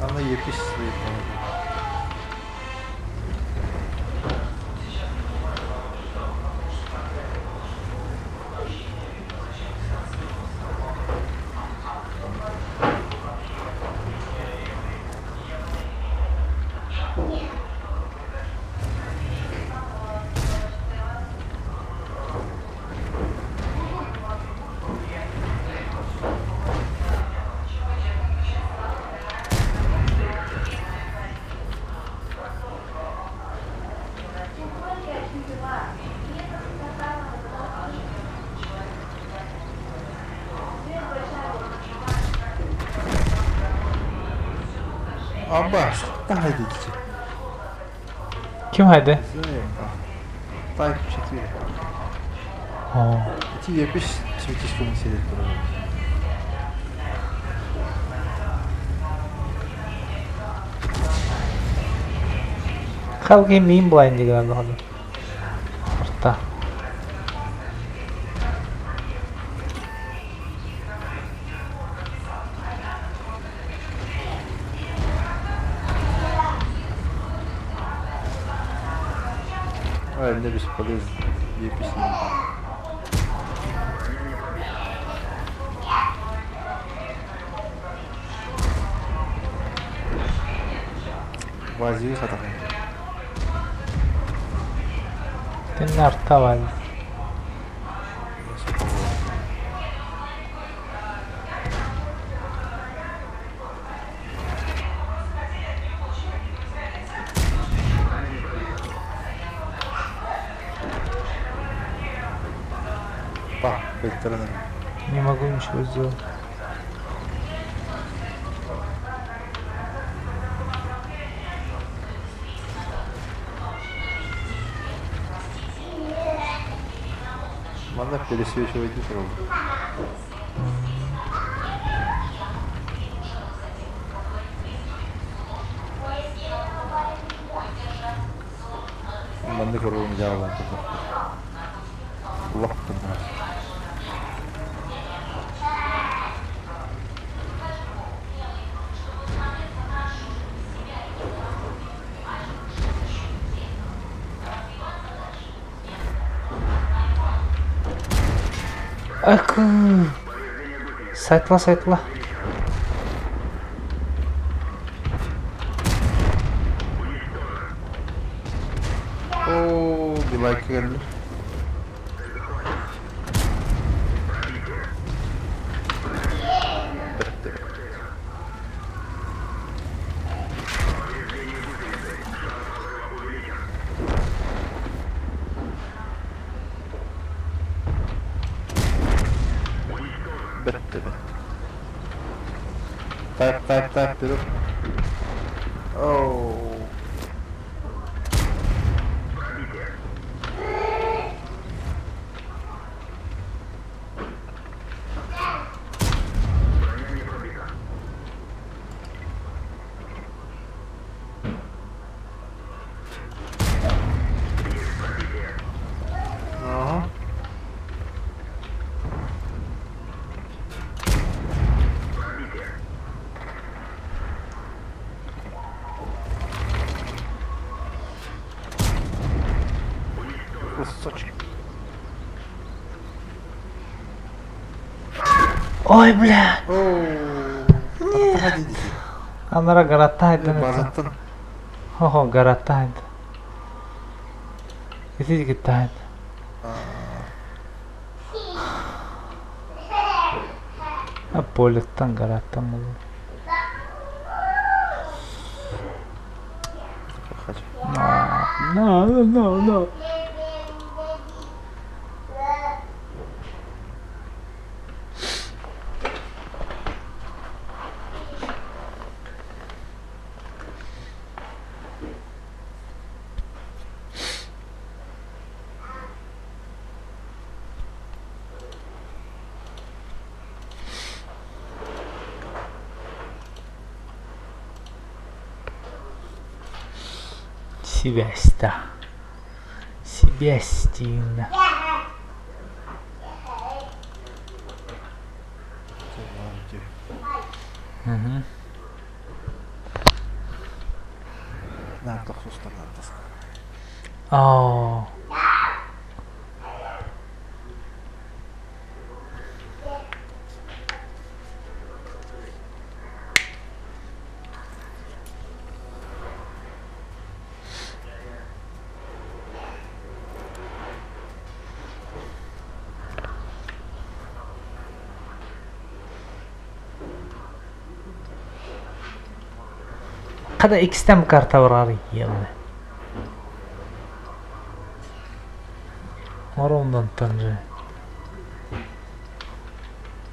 [SPEAKER 4] Ана епис Аба, haydi
[SPEAKER 1] Ким haydi?
[SPEAKER 4] Type 4.
[SPEAKER 1] О.
[SPEAKER 4] Ити епис Косметический сирин турар.
[SPEAKER 1] Халги мин булайын деген аны. Орта.
[SPEAKER 4] А, мне бесполезно. Епись. Вазии хатахан.
[SPEAKER 1] Тин арта бар.
[SPEAKER 4] Па, бэттэрэн.
[SPEAKER 1] Не могу ничего сделать.
[SPEAKER 4] Манна пересвечивать не пробую. Манна көрөм жаалан Лох тумас.
[SPEAKER 1] Акы. Сайтла сайтла.
[SPEAKER 4] Оо, билайк келди. Бетти. Бетти, бетти. Так, так, так, вперед. Оу. Ага. Кусочек.
[SPEAKER 1] Ой, бля.
[SPEAKER 4] Оу. Нет.
[SPEAKER 1] Анара гарата айдан.
[SPEAKER 4] Базаттан.
[SPEAKER 1] Хо-хо, гарата айдан. Ити гитайд. А полеттан гараттан болу.
[SPEAKER 4] Хочу.
[SPEAKER 1] No, no, no, no. Связь-то. Себастьян. Угу.
[SPEAKER 4] На, тохсустар,
[SPEAKER 1] О. Kada X-тен карта барар елне. Орондан танже.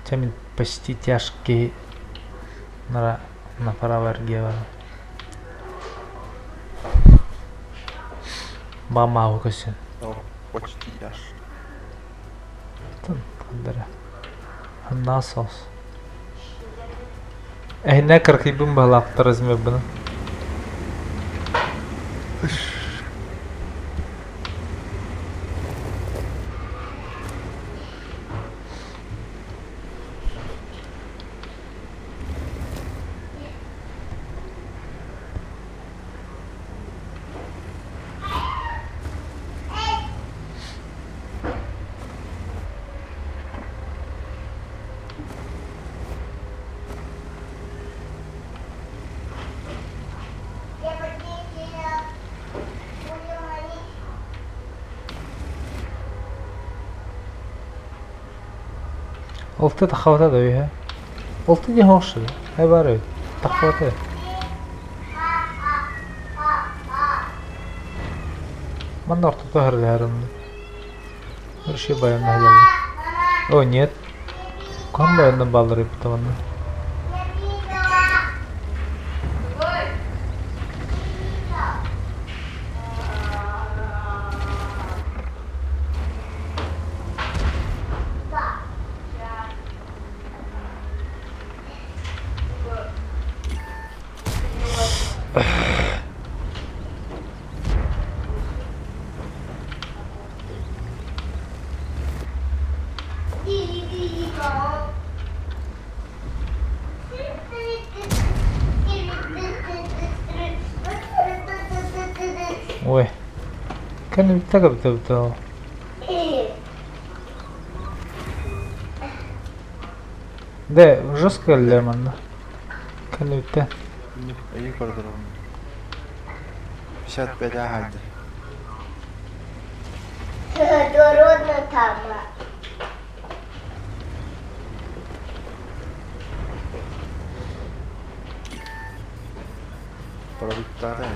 [SPEAKER 1] Тем почти тяжкий на на параварге. Мама укусы.
[SPEAKER 4] Почти яш.
[SPEAKER 1] Тан тандара. Насос. Эһинэ кыркыйбын баһылаахтар размербын. Олта таххабата да үһэ. Олта диэн хоһуш Ай бар эбит. Таххабата. Манна ортото харлыһарым. Вообще баянна хадалла. О, нет. Ком баянна баллар эбит манна. Ой. Кэнниттэн кэбитэбит Да, жестко кэллэ манна. Кэнниттэн.
[SPEAKER 4] Эйи көрдөрөбүн. 55 аһайды.
[SPEAKER 2] Дородно там.
[SPEAKER 4] Продуктары.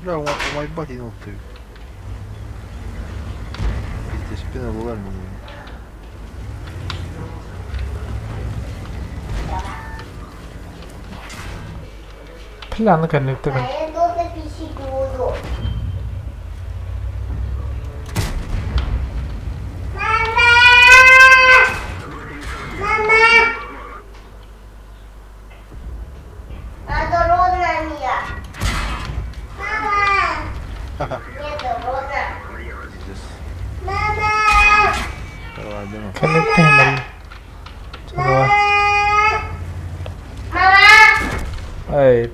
[SPEAKER 4] Бля, умайбат ты. Пиздец, спина была меня.
[SPEAKER 1] Пляны кэнниттэн.
[SPEAKER 2] Я долго писать буду. Мама! Мама! Дородна меня. Мама! Мне дородно.
[SPEAKER 4] Пиздец.
[SPEAKER 2] Мама!
[SPEAKER 4] Давай,
[SPEAKER 1] Кэнниттэн мал. Давай.
[SPEAKER 2] Мама!
[SPEAKER 1] Ай,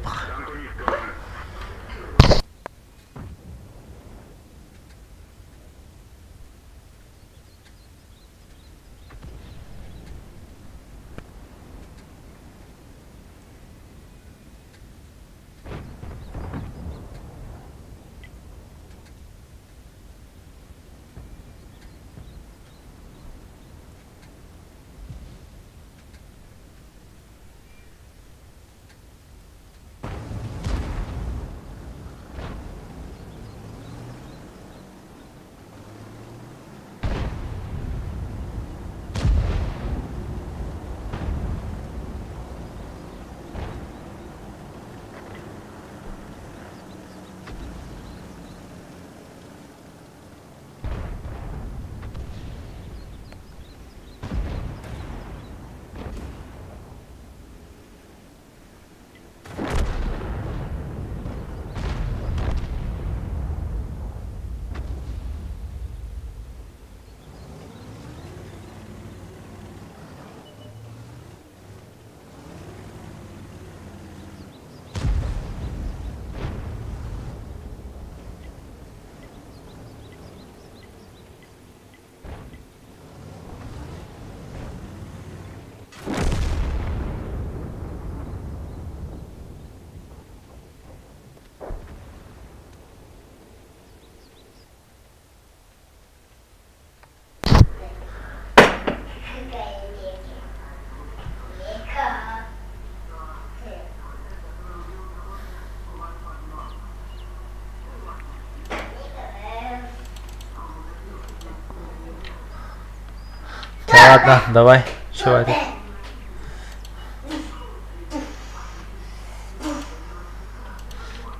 [SPEAKER 1] Ладно, давай. Чего это?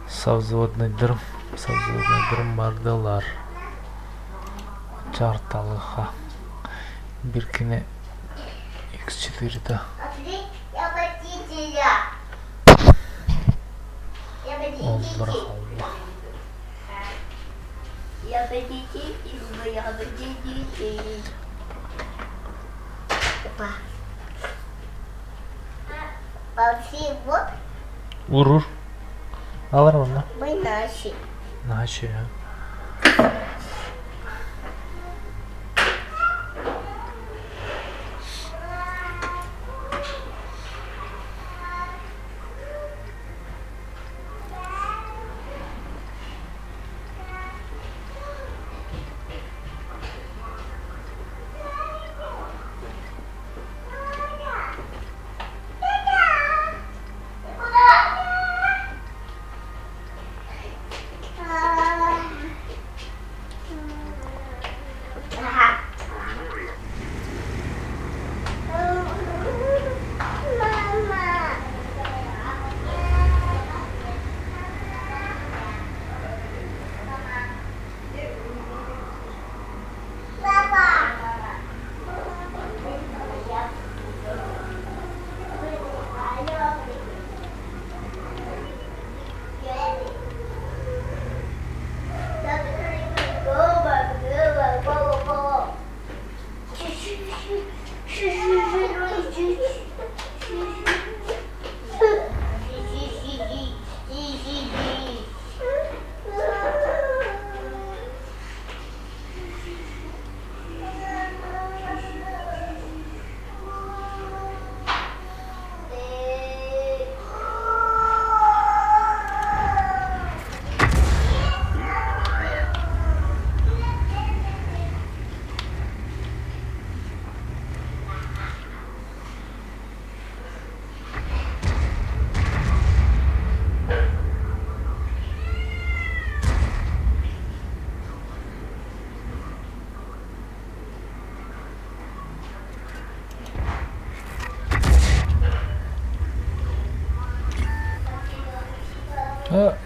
[SPEAKER 1] Совзводный дырым, совзводный дырым бардылар. Чарталыха. Биркине X4 да. Оллара халла.
[SPEAKER 2] Я водитель, я водитель. Опа.
[SPEAKER 1] Ур ур. Алар онно.
[SPEAKER 2] Наши.
[SPEAKER 1] Наши.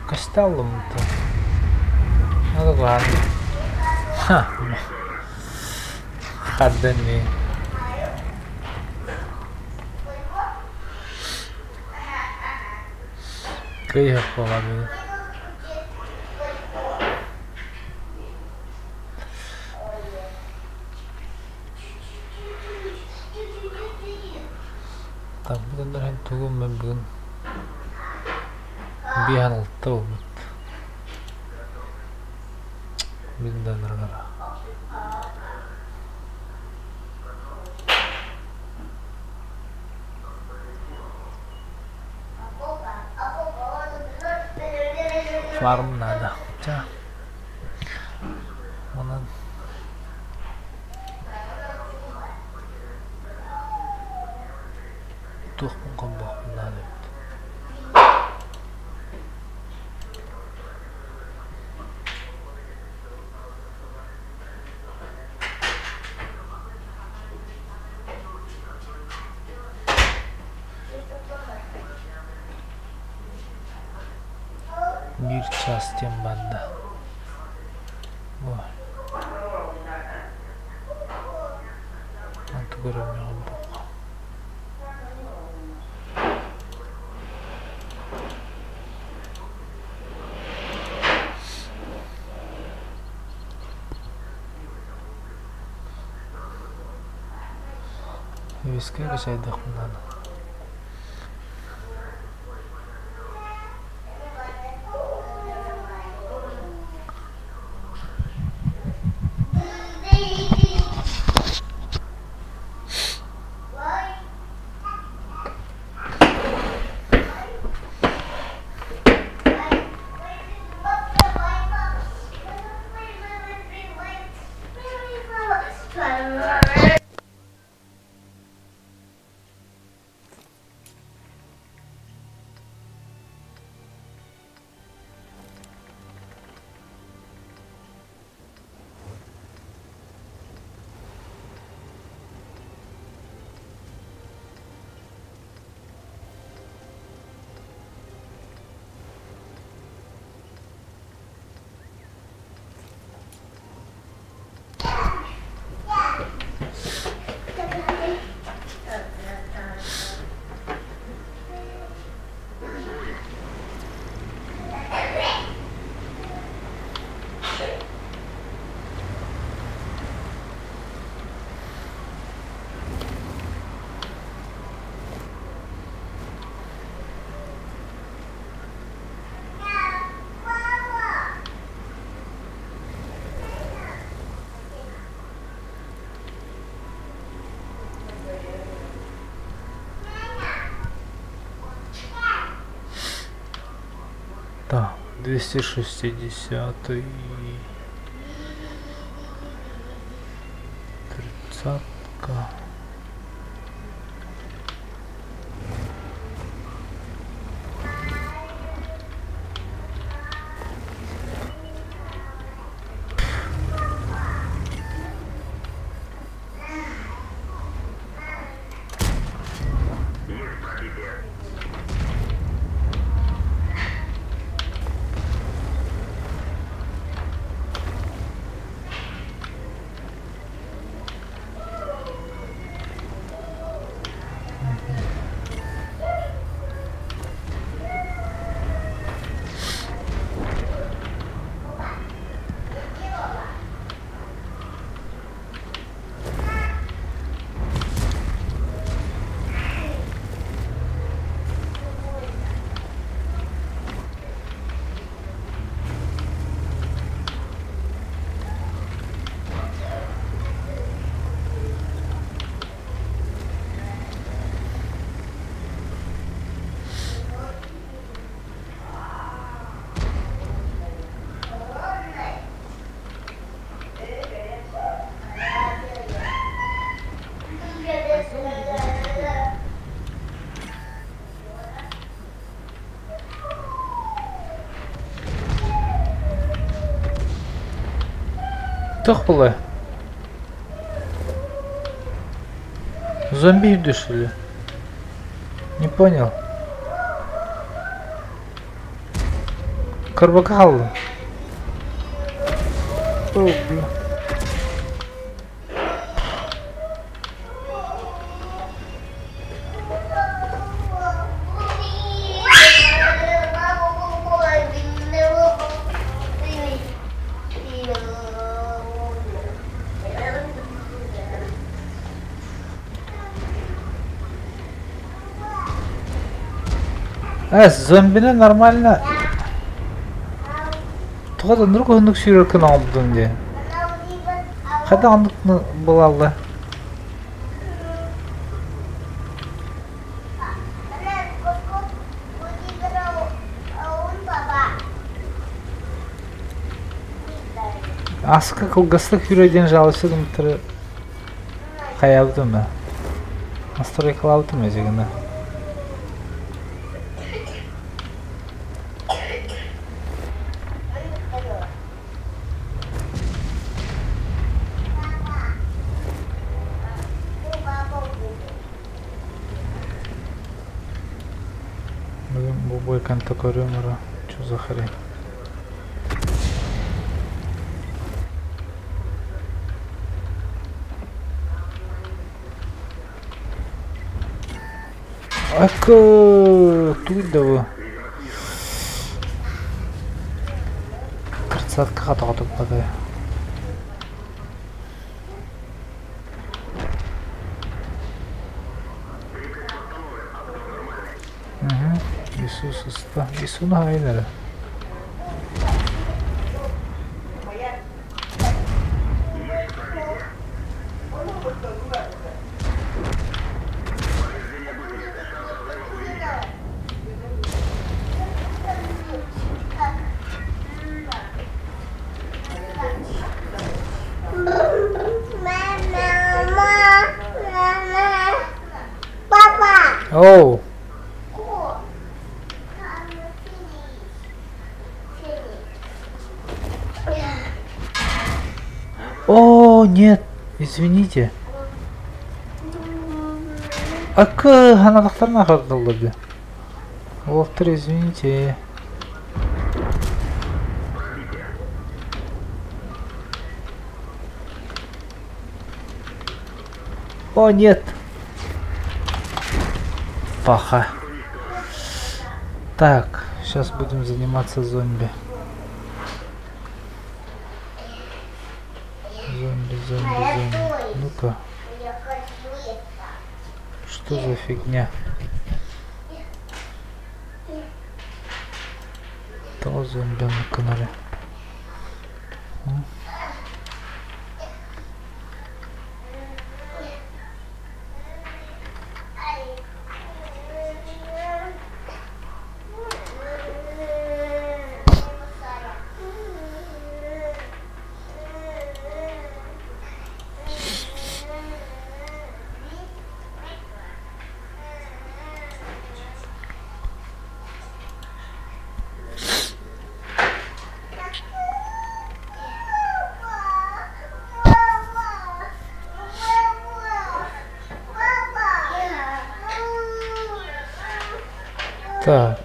[SPEAKER 1] Косталым-то. Ну ладно. Ха. Хардани. Кыйһык буолабын. Так, бүгүн тугум мен бүгүн биһан алта болбут. Билден ыргара. Фарм надо. Ча. Онан туох мун надо. Бир час тем банда. Ой. Антыгырым бук. Виски качайдых надо. 260-й. 30-ка. Туох буолла? Зомби что ли? Не понял. Карбакал. О, бля. Зомбины нормально. Тоҕо да нур уһуннук сүүрэр гына оҥорбутум дии. Хайдах оннук буолалла? Аска кылгастык сүүрэр диэн жалобасы гыммыттары хайаабытым да. Настройкалаабытым эдьэ гына. Бүгүн бу бойканта көрүөм эрэ, чё за хрень? Акы, туй да бу. Тридцаткаҕа тоҕо туппатай? Угу. Иисус ыста. Иисуну хайын эрэ. Оу. О, нет, извините. Акы, ханадахтарына хардыллар Уолтер, извините. О, нет. Паха. Так, сейчас будем заниматься зомби. Зомби, зомби, зомби. Ну-ка. Что за фигня? То зомби на канале. Так.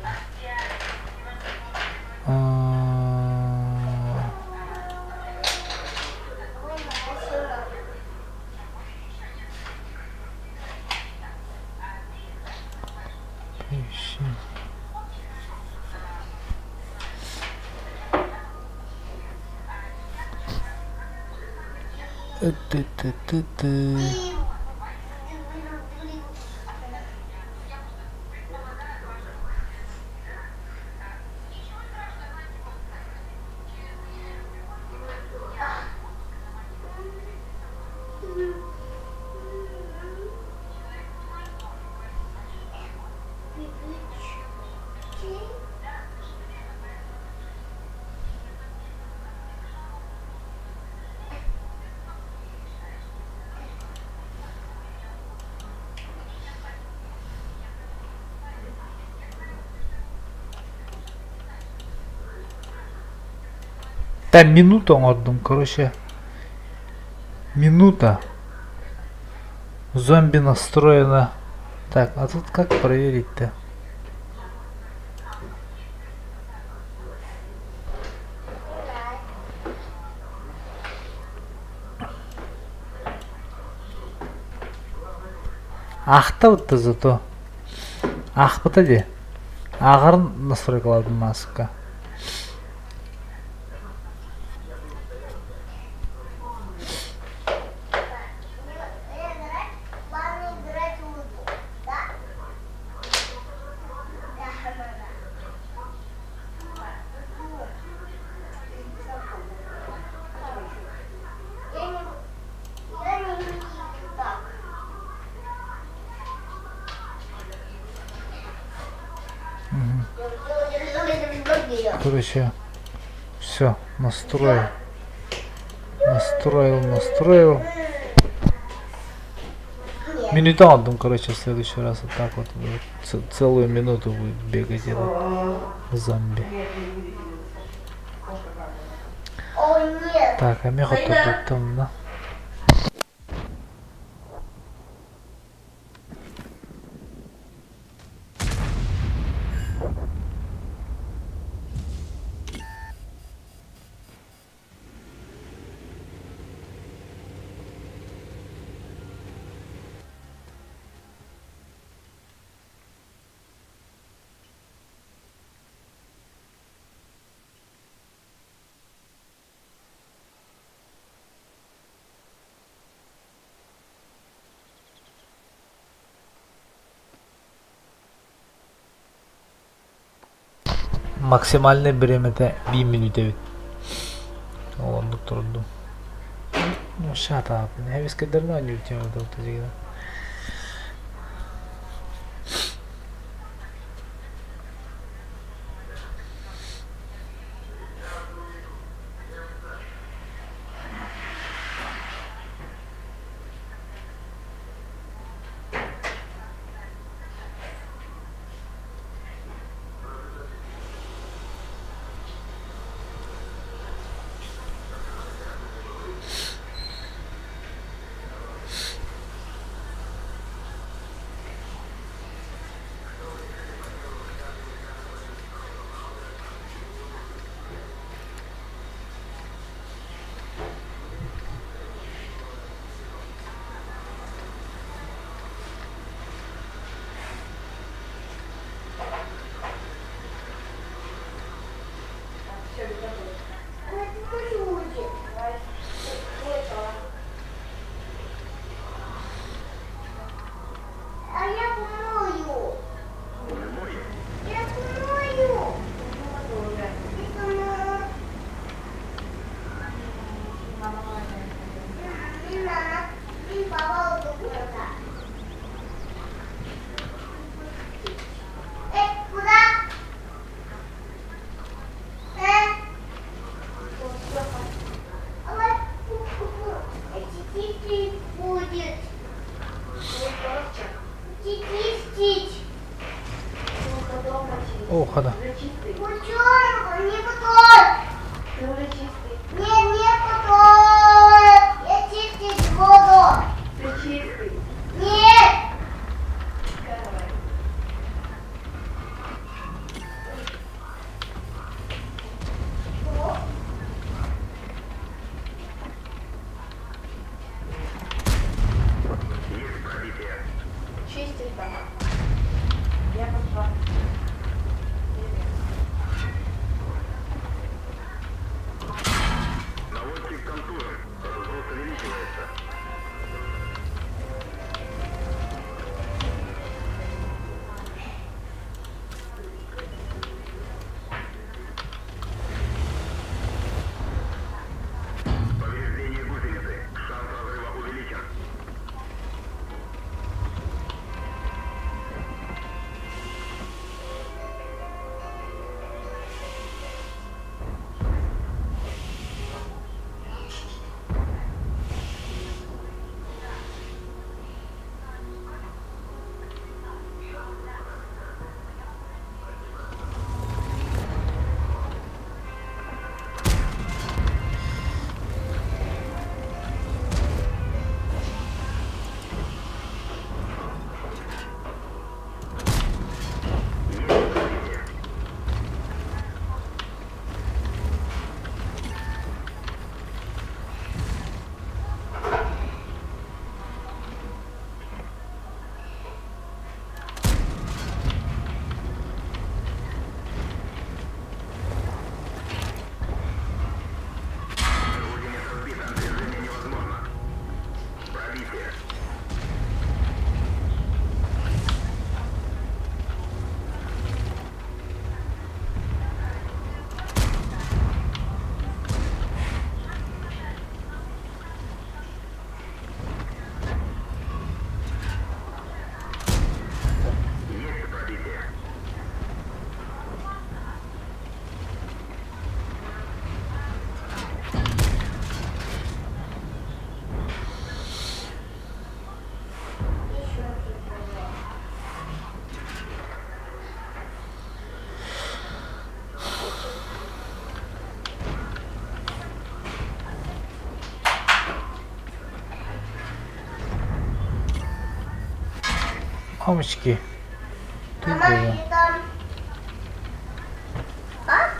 [SPEAKER 1] Ты-ты-ты-ты. Там минута оҥордум, короче. Минута. Зомби настроена. Так, а тут как проверить-то? Аахта зато. Аахпыта дии. Ааҕарын настройкалаабытым мааска. Короче, все, настроил. Настроил, настроил. Минуту отдам, короче, в следующий раз вот так вот будет. Целую минуту будет бегать этот зомби. Так, а меха тут там, да? Максимальный бириэмэтэ биир мүнүүтэ эбит. Ол оннук турдум. Ну, shut up. Эбискэдэрин оонньуур тема О, хода.
[SPEAKER 5] Береги телефон. Я пошла. Мамочки.
[SPEAKER 2] Мама, там. А?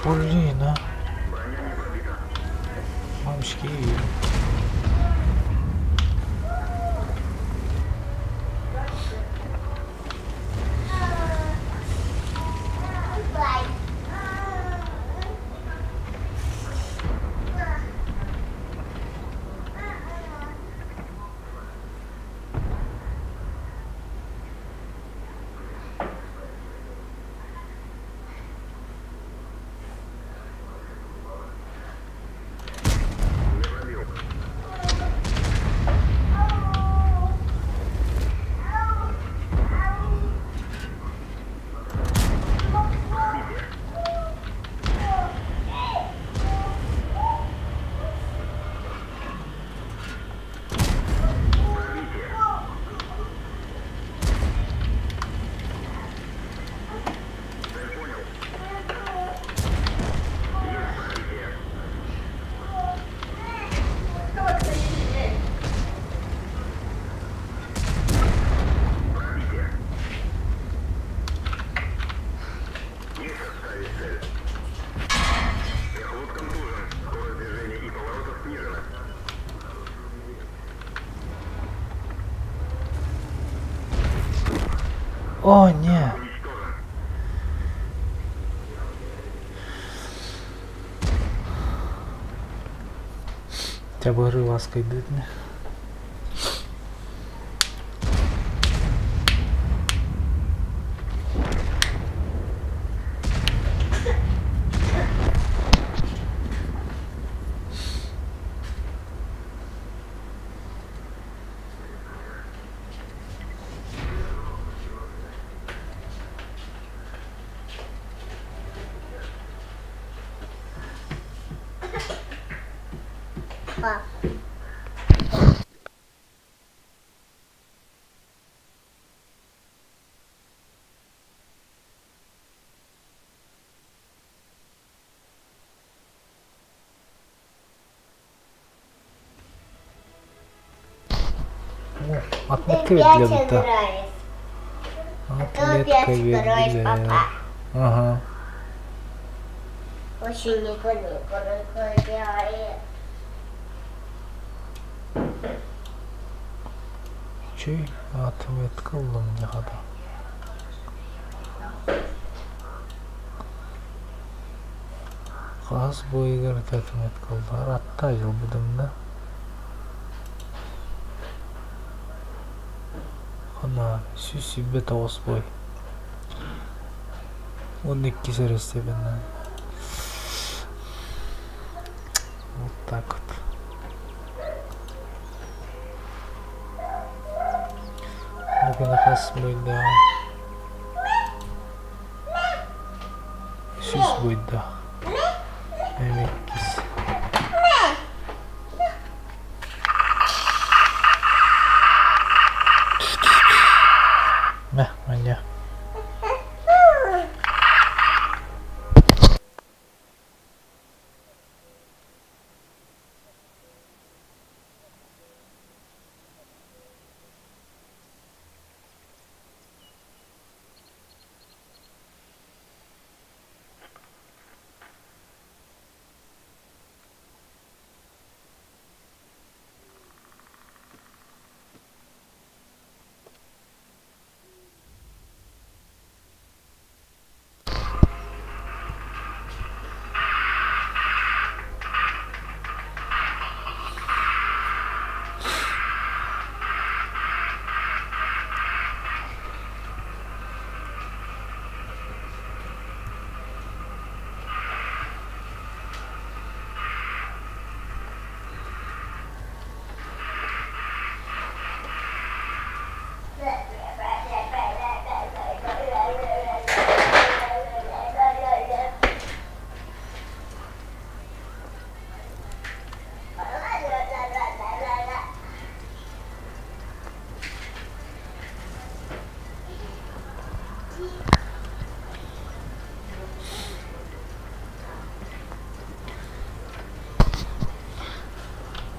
[SPEAKER 1] Блин, а. Мамочки. О, не. Чабырыы ласкайдыытын.
[SPEAKER 2] Ты
[SPEAKER 1] Отметка
[SPEAKER 2] опять
[SPEAKER 1] для быта.
[SPEAKER 2] играешь. Ты
[SPEAKER 1] Отметка
[SPEAKER 2] опять играешь,
[SPEAKER 1] для.
[SPEAKER 2] папа.
[SPEAKER 1] Ага.
[SPEAKER 2] Очень играет.
[SPEAKER 1] Чүй отметка ыллым дьаҕата. Хас бойыгар отметка ыллар атта айылбытым да. Хана 129 бой. 12 серестепенно. Вот так вот. Бүгүн хас бойда. 100 бойда. Эмеккис. Мә, міне.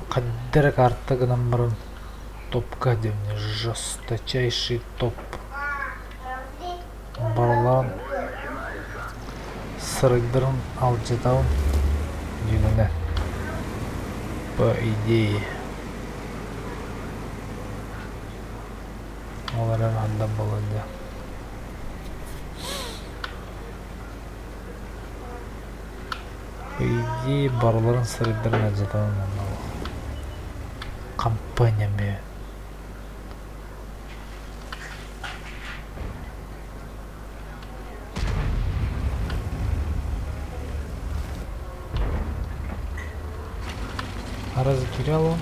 [SPEAKER 1] Хаддера карта гынан баран топка диэн жесточайший топ. Барылаан сырыйдарын алдьатабын дьиҥинэ. По идее. Ол эрэн хандан буолан дьэ. По идее барыларын сырыйдарын алдьатабын онно. Компания ме. Араз киряло.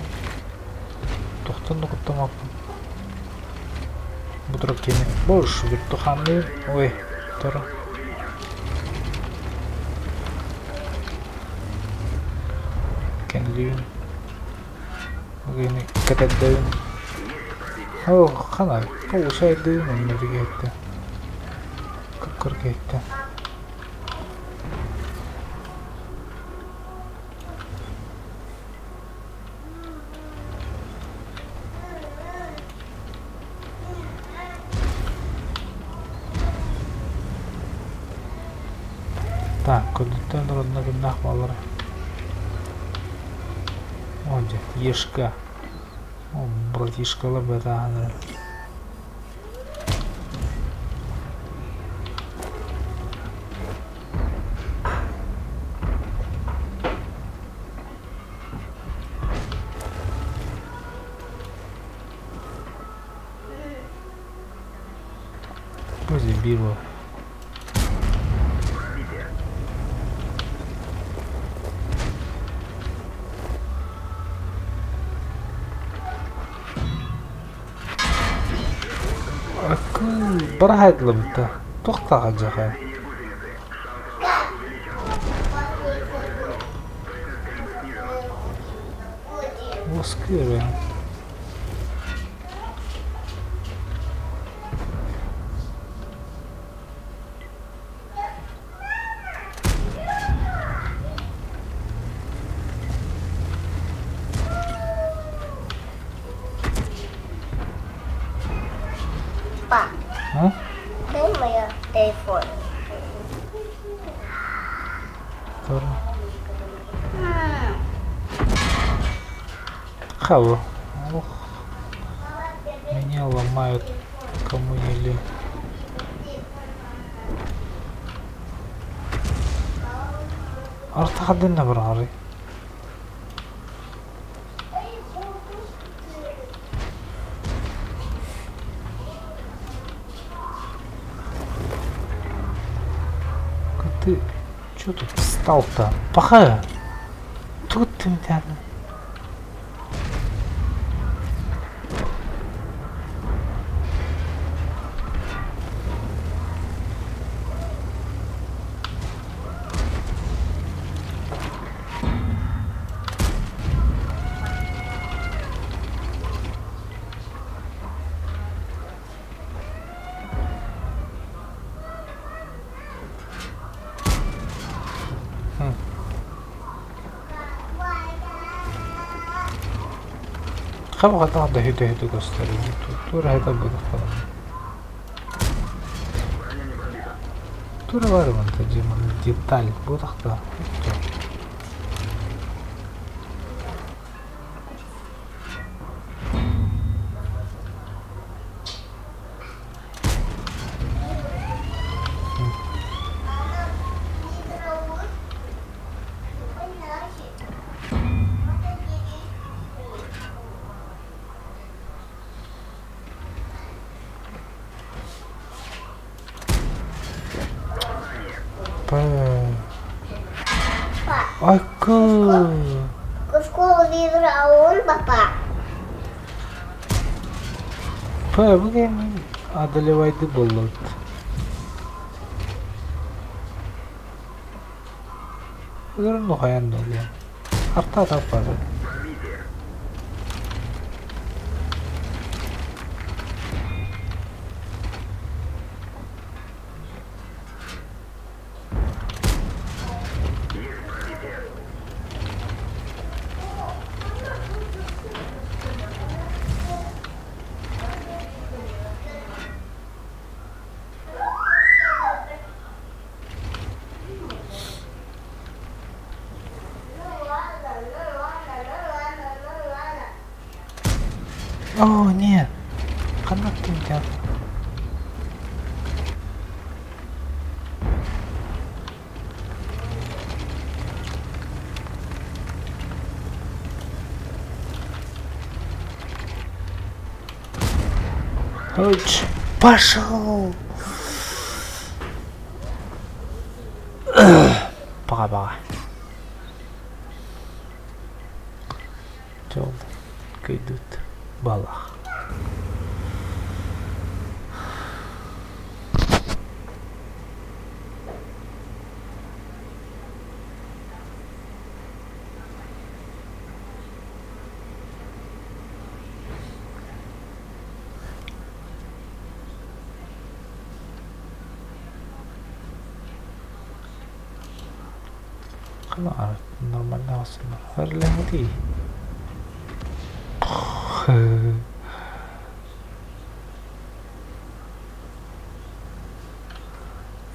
[SPEAKER 1] Тохтон да куттамаппын. Бу турар кини. Бош, виртуханный. Ой, тура. Кэнлүүн. Огини кэтэрдэбин. О, хана, получайдыын оннуругэтте. Кыккыргэтте. Так, көдүттэн родна гыннаах баллара. О, дьэ, ешка. О, братишкалар бэтааһанара. Биир уол. Быраһайдылыбыта. Туохтааҕа дьаха. Уоскуйар
[SPEAKER 2] Па,
[SPEAKER 1] А?
[SPEAKER 2] дай моя телефон.
[SPEAKER 1] Хаву. Ох. Меня ломают кому не лень. Артахадынна бараары. Ты чё тут встал-то? Пахая! Тут ты меня. Хабаҕа дөһү-дөһү көстөр тура хата буду Тура бар манта дьиман деталь бутахта. Айка.
[SPEAKER 2] Школу он, папа.
[SPEAKER 1] Па, бүгін одолевайды болот. Ырын нухаян долу. Арта таппады. О, нет. Канат тебя. Пошел! Пока-пока. Жол күйдүт балах. Хана нормально Харлемати.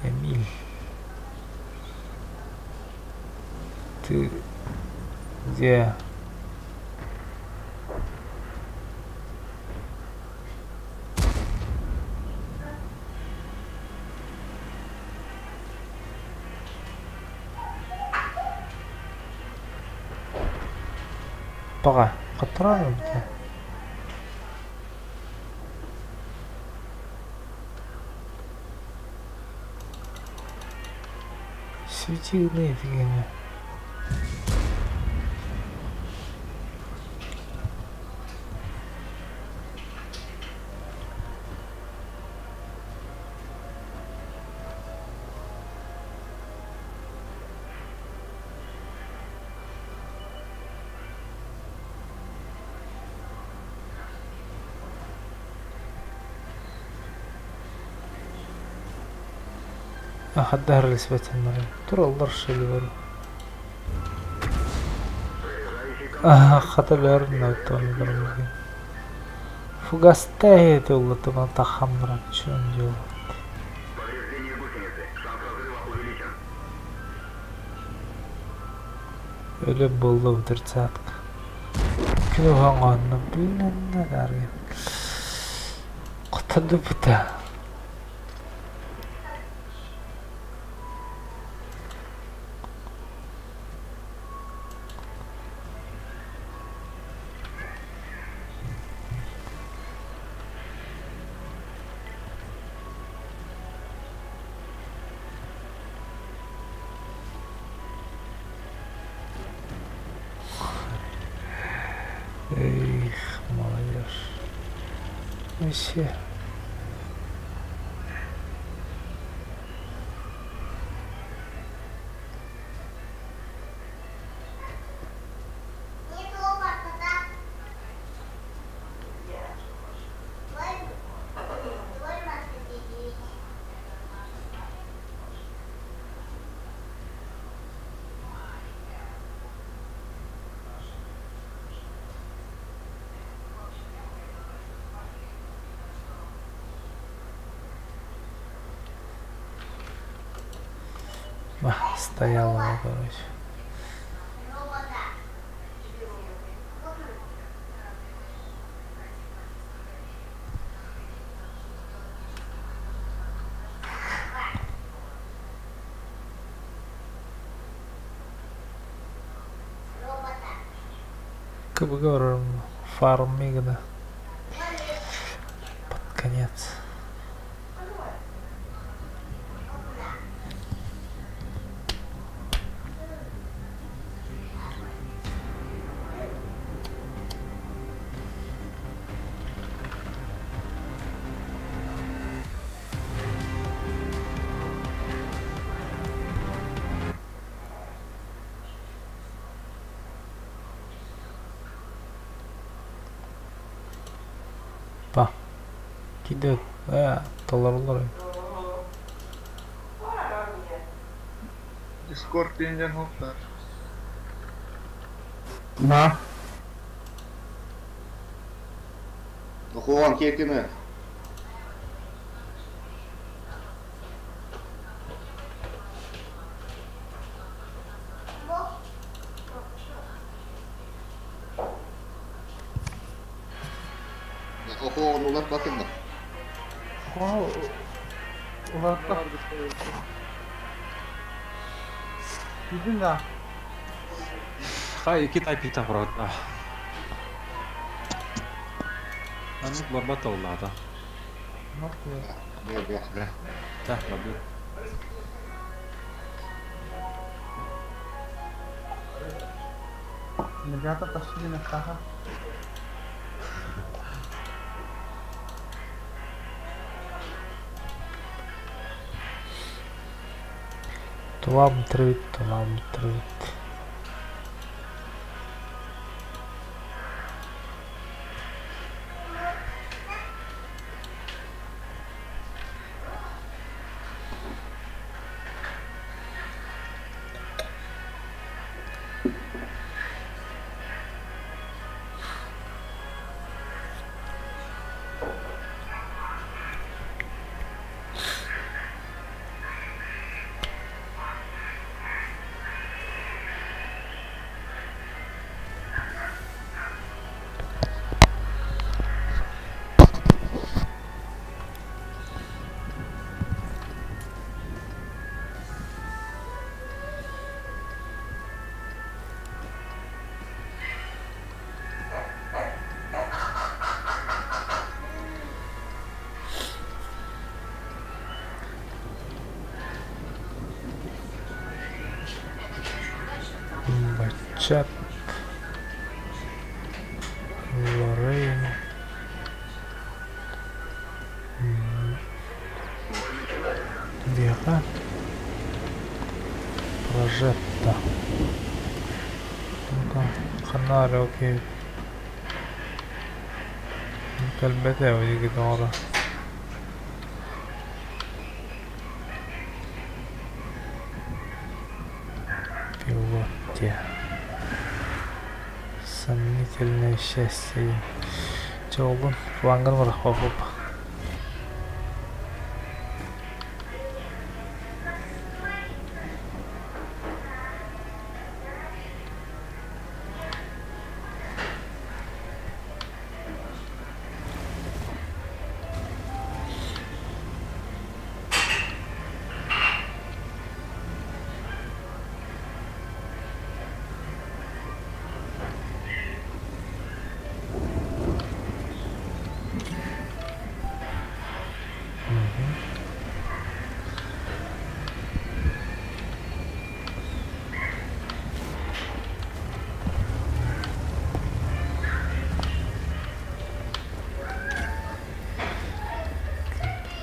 [SPEAKER 1] Эмиль. Ты где? Пока. Которая Светильные фигня. Хаддар лесбет المريض ترى الله اللي برو خطر بيرنا التون Фугастей тулла тахамра чун делать. Öyle buldum тридцатка. Күн блин, дарги. Котоду бута. Эх, молодежь. Вообще. Стояла, короче. Как бы говорим, фармигна под конец. Па. Кидет. Толорлор.
[SPEAKER 4] Дискорд деньги хоптар. На.
[SPEAKER 6] Хуан Кекина. Хуан улар батында.
[SPEAKER 4] Хуан улар Gidin da.
[SPEAKER 7] Хай, Китай пита правда. Аннык барбата оллаада. Тах, бабы.
[SPEAKER 3] Ребята пошли на сахар.
[SPEAKER 1] Тулам трит, тулам трит. Чат Лоррейн Биһиэхэ Прожетта. Ну-ка, ханна эрэ окей. Кэлбэтэ диги доҕоро. Пилотте. Сомнительное счастье. Чэ олун флангын бырахпаппыт.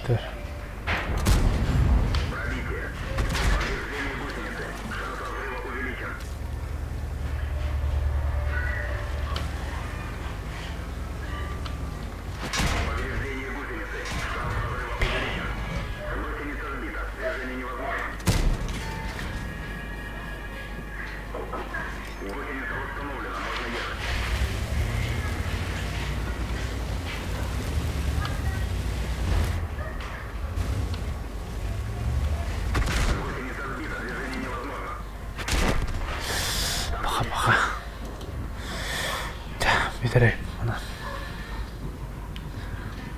[SPEAKER 1] Күүтэр. Пока-пока. Бүтэрэй.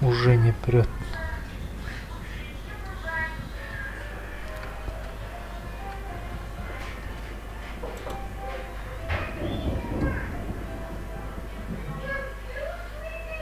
[SPEAKER 1] Уже не прет.